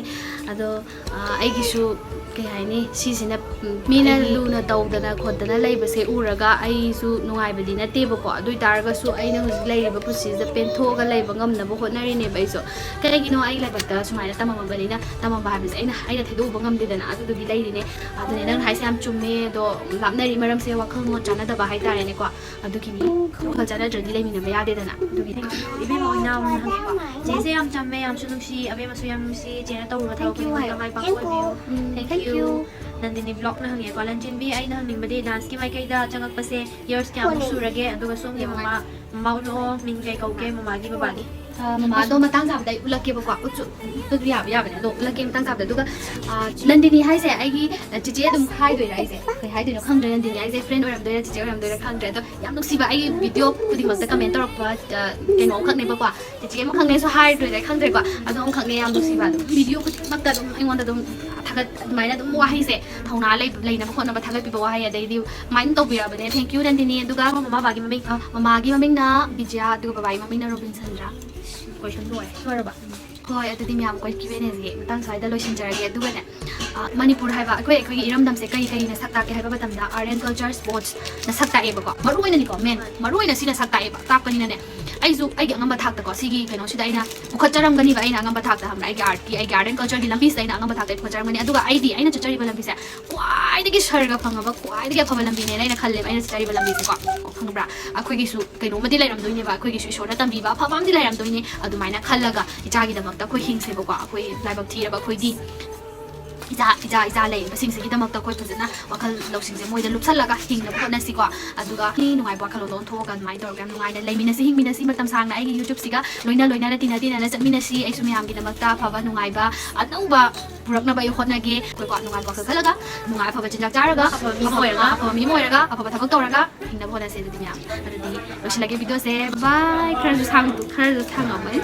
ꯑꯗꯣ, ꯑ, ꯑꯩꯒꯤꯁꯨ, ꯀꯩ ꯍꯥꯏꯅꯤ, ꯁꯤꯁꯤꯅ, ꯎꯝ, ꯃꯤꯅ ꯑꯩꯒꯤ ꯂꯨꯅ ꯇꯧꯗꯅ ꯈꯣꯠꯇꯅ ꯂꯩꯕꯁꯦ ꯎꯔꯒ ꯑꯩꯁꯨ ꯅꯨꯡꯉꯥꯏꯕꯗꯤ ꯅꯠꯇꯦꯕꯀꯣ꯫ ꯑꯗꯨ ꯑꯣꯏ ꯇꯥꯔꯒꯁꯨ ꯑꯩꯅ ꯍꯧꯖꯤꯛ ꯂꯩꯔꯤꯕ ꯄꯨꯟꯁꯤꯁꯤꯗ ꯄꯦꯟꯊꯣꯛꯑꯒ ꯂꯩꯕ ꯉꯝꯅꯕ ꯍꯣꯠꯅꯔꯤꯅꯦꯕ ꯑꯩꯁꯨ꯫ ꯀꯩꯒꯤꯅꯣ, ꯑꯩ ꯂꯥꯏꯕꯛꯇ ꯁꯨꯃꯥꯏꯅ ꯇꯝꯃꯝꯃꯕꯅꯤꯅ, ꯇꯝꯃꯝꯕ ꯍꯥꯏꯕꯁꯦ ꯑꯩꯅ, ꯑꯩꯅ ꯊꯩꯗꯣꯛꯎꯕ ꯉꯝꯗꯦꯗꯅ꯫ ꯑꯗꯨꯗꯨꯒꯤ ꯂꯩꯔꯤꯅꯦ꯫ ꯑ, ꯑꯗꯨꯅꯦ, ꯅꯪ ꯍꯥꯏꯁꯦ ꯌꯥꯝ ꯆꯨꯝꯃꯦ꯫ ꯑꯗꯣ ꯂꯥꯞꯅꯔꯤ ꯃꯔꯝꯁꯦ ꯋꯥꯈꯜ ꯃꯣꯠ ꯆꯥꯟꯅꯗꯕ ꯍꯥꯏꯇꯥꯔꯦꯅꯦꯀꯣ꯫ ꯑꯗꯨꯒꯤꯅꯤ, ꯋꯥꯈꯜ ꯆꯥꯟꯅꯗ꯭ꯔꯗꯤ ꯂꯩꯃꯤꯟꯅꯕ ꯌꯥꯗꯦꯗꯅ꯫ ꯑꯗꯨꯒꯤꯅꯤ꯫ ꯏꯕꯦꯝꯃ ꯑꯣꯏꯅ ꯑꯃꯨꯛ ꯍꯪꯉꯦꯀꯣ꯫ ꯆꯦꯁꯦ ꯌꯥꯝ ꯆꯝꯃꯦ, ꯌꯥꯝꯁꯨ ꯅꯨꯡꯁꯤ, ꯑꯕꯦꯝꯃꯁꯨ ꯌꯥꯝ ꯅꯨꯡꯁꯤ꯫ ꯆꯦꯅ ꯇꯧꯔꯨꯕ ꯊꯕꯛ ꯈꯨꯗꯤꯡꯃꯛꯇ ꯃꯥꯏ ꯄꯥꯛꯄ ꯑꯣꯏꯕꯤꯌꯨ꯫ ꯎꯝ, thank you꯫ ꯅꯟꯗꯤꯅꯤ vlogꯅ ꯍꯪꯉꯦꯀꯣ꯫ ꯂꯟꯆꯦꯟꯕꯤ, ꯑꯩꯅ ꯍꯪꯅꯤꯡꯕꯗꯤ dance ꯀꯤ ꯃꯥꯏꯀꯩꯗ ꯆꯪꯉꯛꯄꯁꯦ years ꯀꯌꯥꯃꯨꯛ ꯁꯨꯔꯒꯦ? ꯑꯗꯨꯒ ꯁꯣꯝꯒꯤ ꯃꯃꯥ, ꯃꯃꯥ ꯎꯠꯂꯛꯑꯣ, ꯃꯤꯡ ꯀꯩ ꯀꯧꯒꯦ ꯃꯃꯥꯒꯤ ꯕꯕꯥꯒꯤ? ꯑ, ꯃꯃꯥꯗꯣ ꯃꯇꯥꯡ ꯆꯥꯕꯗ ꯑꯩ ꯎꯠꯂꯛꯀꯦꯕꯀꯣ꯫ ꯎꯠꯁꯨ ꯎꯠꯄꯁꯨ ꯌꯥꯕ ꯌꯥꯕꯅꯦ, ꯑꯗꯣ ꯎꯠꯂꯛꯀꯦ ꯃꯇꯥꯡ ꯆꯥꯕꯗ꯫ ꯑꯗꯨꯒ, ꯑ, ꯅꯟꯗꯤꯅꯤ ꯍꯥꯏꯁꯦ ꯑꯩꯒꯤ, ꯑ, ꯆꯤꯆꯦ ꯑꯗꯨꯝ ꯍꯥꯏꯗꯣꯏꯔꯥ ꯑꯩꯁꯦ? ꯀꯩ ꯍꯥꯏꯗꯣꯏꯅꯣ ꯈꯪꯗ꯭ꯔꯦ꯫ ꯅꯟꯗꯤꯅꯤ ꯍꯥꯏꯁꯦ friend ꯑꯣꯏꯔꯝꯗꯣꯏꯔꯥ ꯆꯤꯆꯦ ꯑꯣꯏꯔꯝꯗꯣꯏꯔꯥ ꯈꯪꯗ꯭ꯔꯦ꯫ ꯑꯗꯣ ꯌꯥꯝ ꯅꯨꯡꯁꯤꯕ, ꯑꯩꯒꯤ video ꯈꯨꯗꯤꯡꯃꯛꯇ comment ꯇꯧꯔꯛꯄ, ꯑ, ꯀꯩꯅꯣ ꯑꯃꯈꯛꯅꯦꯕꯀꯣ꯫ ꯆꯤꯆꯦ ꯑꯃꯈꯛꯅꯦꯁꯨ ꯍꯥꯏꯗ꯭ꯔꯦ, ꯈꯪꯗ꯭ꯔꯦꯀꯣ꯫ ꯑꯗꯣ ꯑꯃꯈꯛꯅꯦ ꯌꯥꯝ ꯅꯨꯡꯁꯤꯕ꯫ ꯑꯗꯨꯝ video ꯈꯨꯗꯤꯡꯃꯛꯇ ꯑꯗꯨꯝ ꯑꯩꯉꯣꯟꯗ ꯑꯗꯨꯝ ꯊꯥꯒꯠ-, ꯑꯗꯨꯃꯥꯏꯅ ꯑꯗꯨꯝ ꯋꯥꯍꯩꯁꯦ, ꯊꯧꯅꯥ ꯂꯩ-, ꯂꯩꯅꯕ ꯈꯣꯠꯅꯕ ꯊꯥꯒꯠꯄꯤꯕ ꯋꯥꯍꯩ, ꯑꯗꯩꯗꯤ ꯑꯗꯨꯃꯥꯏꯅ ꯇꯧꯕꯤꯔꯛꯑꯕꯅꯦ꯫ Thank you, Nandini. ꯑꯗꯨꯒ ꯃꯃꯥ ꯕꯕꯥꯒꯤ ꯃꯃꯤꯡ, ꯑ, ꯃꯃꯥꯒꯤ ꯃꯃꯤꯡꯅ ꯕꯤꯖꯌꯥ, ꯑꯗꯨꯒ ꯕꯕꯥꯒꯤ ꯃꯃꯤꯡꯅ ꯔꯣꯕꯤꯟꯁꯟꯗ꯭ꯔꯥ꯫ Question ꯂꯣꯏꯔꯦ꯫ ꯂꯣꯏꯔꯕ? ꯍꯣꯏ, ꯑꯗꯨꯗꯤ ꯃꯌꯥꯝ ꯑꯩꯈꯣꯏ Q and Aꯒꯤ ꯃꯇꯥꯡ ꯁ꯭ꯋꯥꯏꯗ ꯂꯣꯏꯁꯤꯟꯖꯔꯒꯦ꯫ ꯑꯗꯨꯒꯅꯦ, ꯑ, ꯃꯅꯤꯄꯨꯔ ꯍꯥꯏꯕ ꯑꯩꯈꯣꯏ, ꯑꯩꯈꯣꯏꯒꯤ ꯏꯔꯝꯗꯝꯁꯦ ꯀꯔꯤ ꯀꯔꯤꯅ ꯁꯛ ꯇꯥꯛꯀꯦ ꯍꯥꯏꯕ ꯃꯇꯝꯗ, art and culture, sportsꯅ ꯁꯛ ꯇꯥꯛꯑꯦꯕꯀꯣ꯫ ꯃꯔꯨ ꯑꯣꯏꯅꯅꯤꯀꯣ, main, ꯃꯔꯨ ꯑꯣꯏꯅ ꯁꯤꯅ ꯁꯛ ꯇꯥꯛꯑꯦꯕ꯫ ꯇꯥꯛꯄꯅꯤꯅꯅꯦ, ꯑꯩꯁꯨ ꯑꯩꯒꯤ ꯑꯉꯝꯕ ꯊꯥꯛꯇꯀꯣ, ꯁꯤꯒꯤ ꯀꯩꯅꯣꯁꯤꯗ ꯑꯩꯅ ꯄꯨꯈꯠꯆꯔꯝꯒꯅꯤꯕ, ꯑꯩꯅ ꯑꯉꯝꯕ ꯊꯥꯛꯇ, ꯈꯪꯕ꯭ꯔꯥ? ꯑꯩꯒꯤ artꯀꯤ, ꯑꯩꯒꯤ art and cultureꯒꯤ ꯂꯝꯕꯤꯁꯤꯗ ꯑꯩꯅ ꯑꯉꯝꯕ ꯊꯥꯛꯇ ꯑꯩ ꯄꯨꯈꯠꯆꯔꯝꯒꯅꯤ꯫ ꯑꯗꯨꯒ ꯑꯩꯗꯤ, ꯑꯩꯅ ꯆꯠꯆꯔꯤꯕ ꯂꯝꯕꯤꯁꯦ ꯈ꯭ꯋꯥꯏꯗꯒꯤ ꯁꯔꯒ ꯐꯪꯉꯕ, ꯈ꯭ꯋꯥꯏꯗꯒꯤ ꯑꯐꯕ ꯂꯝꯕꯤꯅꯦꯅ ꯑꯩꯅ ꯈꯜꯂꯦꯕ, ꯑꯩꯅ ꯆꯠꯆꯔꯤꯕ ꯂꯝꯕꯤꯁꯦꯀꯣ, ꯈꯪꯕ꯭ꯔꯥ? ꯑꯩꯈꯣꯏꯒꯤꯁꯨ ꯀꯩꯅꯣꯝꯃꯗꯤ ꯂꯩꯔꯝꯗꯣꯏꯅꯦꯕ, ꯑꯩꯈꯣꯏꯒꯤꯁꯨ ꯏꯁꯣꯔꯅ ꯇꯝꯕꯤꯕ ꯑꯐꯕ ꯑꯃꯗꯤ ꯂꯩꯔꯝꯗꯣꯏꯅꯦ꯫ ꯑꯗꯨꯃꯥꯏꯅ ꯈꯜꯂꯒ ꯏꯆꯥꯒꯤꯗꯃꯛꯇ ꯑꯩꯈꯣꯏ ꯍꯤꯡꯁꯦꯕꯀꯣ꯫ ꯑꯩꯈꯣꯏ ꯂꯥꯏꯕꯛ ꯊꯤꯔꯕ ꯑꯩꯈꯣꯏꯗꯤ ꯏꯆꯥ, ꯏꯆꯥ, ꯏꯆꯥ ꯂꯩꯔꯤꯕꯁꯤꯡꯁꯤꯒꯤꯗꯃꯛꯇ ꯑꯩꯈꯣꯏ ꯐꯖꯅ ꯋꯥꯈꯜ ꯂꯧꯁꯤꯡꯁꯦ ꯃꯣꯏꯗ ꯂꯨꯞꯁꯜꯂꯒ ꯍꯤꯡꯅꯕ ꯍꯣꯠꯅꯁꯤꯀꯣ꯫ ꯑꯗꯨꯒ ꯃꯤ ꯅꯨꯡꯉꯥꯏꯕ ꯋꯥꯈꯜꯂꯣꯟꯗꯣ ꯑꯣꯟꯊꯣꯛꯑꯒ ꯑꯗꯨꯃꯥꯏꯅ ꯇꯧꯔꯒ ꯌꯥꯝ ꯅꯨꯡꯉꯥꯏꯅ ꯂꯩꯃꯤꯟꯅꯁꯤ, ꯍꯤꯡꯃꯤꯟꯅꯁꯤ꯫ ꯃꯇꯝ ꯁꯥꯡꯅ ꯑꯩꯒꯤ YouTubeꯁꯤꯒ ꯂꯣꯏꯅ ꯂꯣꯏꯅꯅ ꯇꯤꯟꯅ ꯇꯤꯟꯅꯅ ꯆꯠꯃꯤꯟꯅꯁꯤ꯫ ꯑꯩꯁꯨ ꯃꯌꯥꯝꯒꯤꯗꯃꯛꯇ ꯑꯐꯕ ꯅꯨꯡꯉꯥꯏꯕ ꯑꯅꯧꯕ ꯄꯨꯔꯛꯅꯕ ꯑꯩ ꯍꯣꯠꯅꯒꯦ꯫ ꯑꯩꯈꯣꯏꯀꯣ ꯅꯨꯡꯉꯥꯏꯕ ꯋꯥꯈꯜ ꯈꯜꯂꯒ ꯅꯨꯡꯉꯥꯏ, ꯑꯐꯕ ꯆꯤꯟꯖꯥꯛ ꯆꯥꯔꯒ, ꯑꯐꯕ ꯃꯤ ꯑꯃ ꯑꯣꯏꯔꯒ, ꯑꯐꯕ ꯃꯤ ꯑꯃ ꯑꯣꯏꯔꯒ ꯑꯐꯕ ꯊꯕꯛ ꯇꯧꯔꯒ ꯍꯤꯡꯅꯕ ꯍꯣꯠꯅꯁꯦ꯫ ꯑꯗꯨꯗꯤ ꯃꯌꯥꯝ, ꯑꯗꯨꯗꯤ ꯂꯣꯏꯁꯤꯜꯂꯒꯦ videoꯁꯦ꯫ Bye꯫ ꯈꯔꯁꯨ ꯁꯥꯡ-, ꯈꯔꯁꯨ ꯁꯥꯡꯉꯝꯃꯅꯤ꯫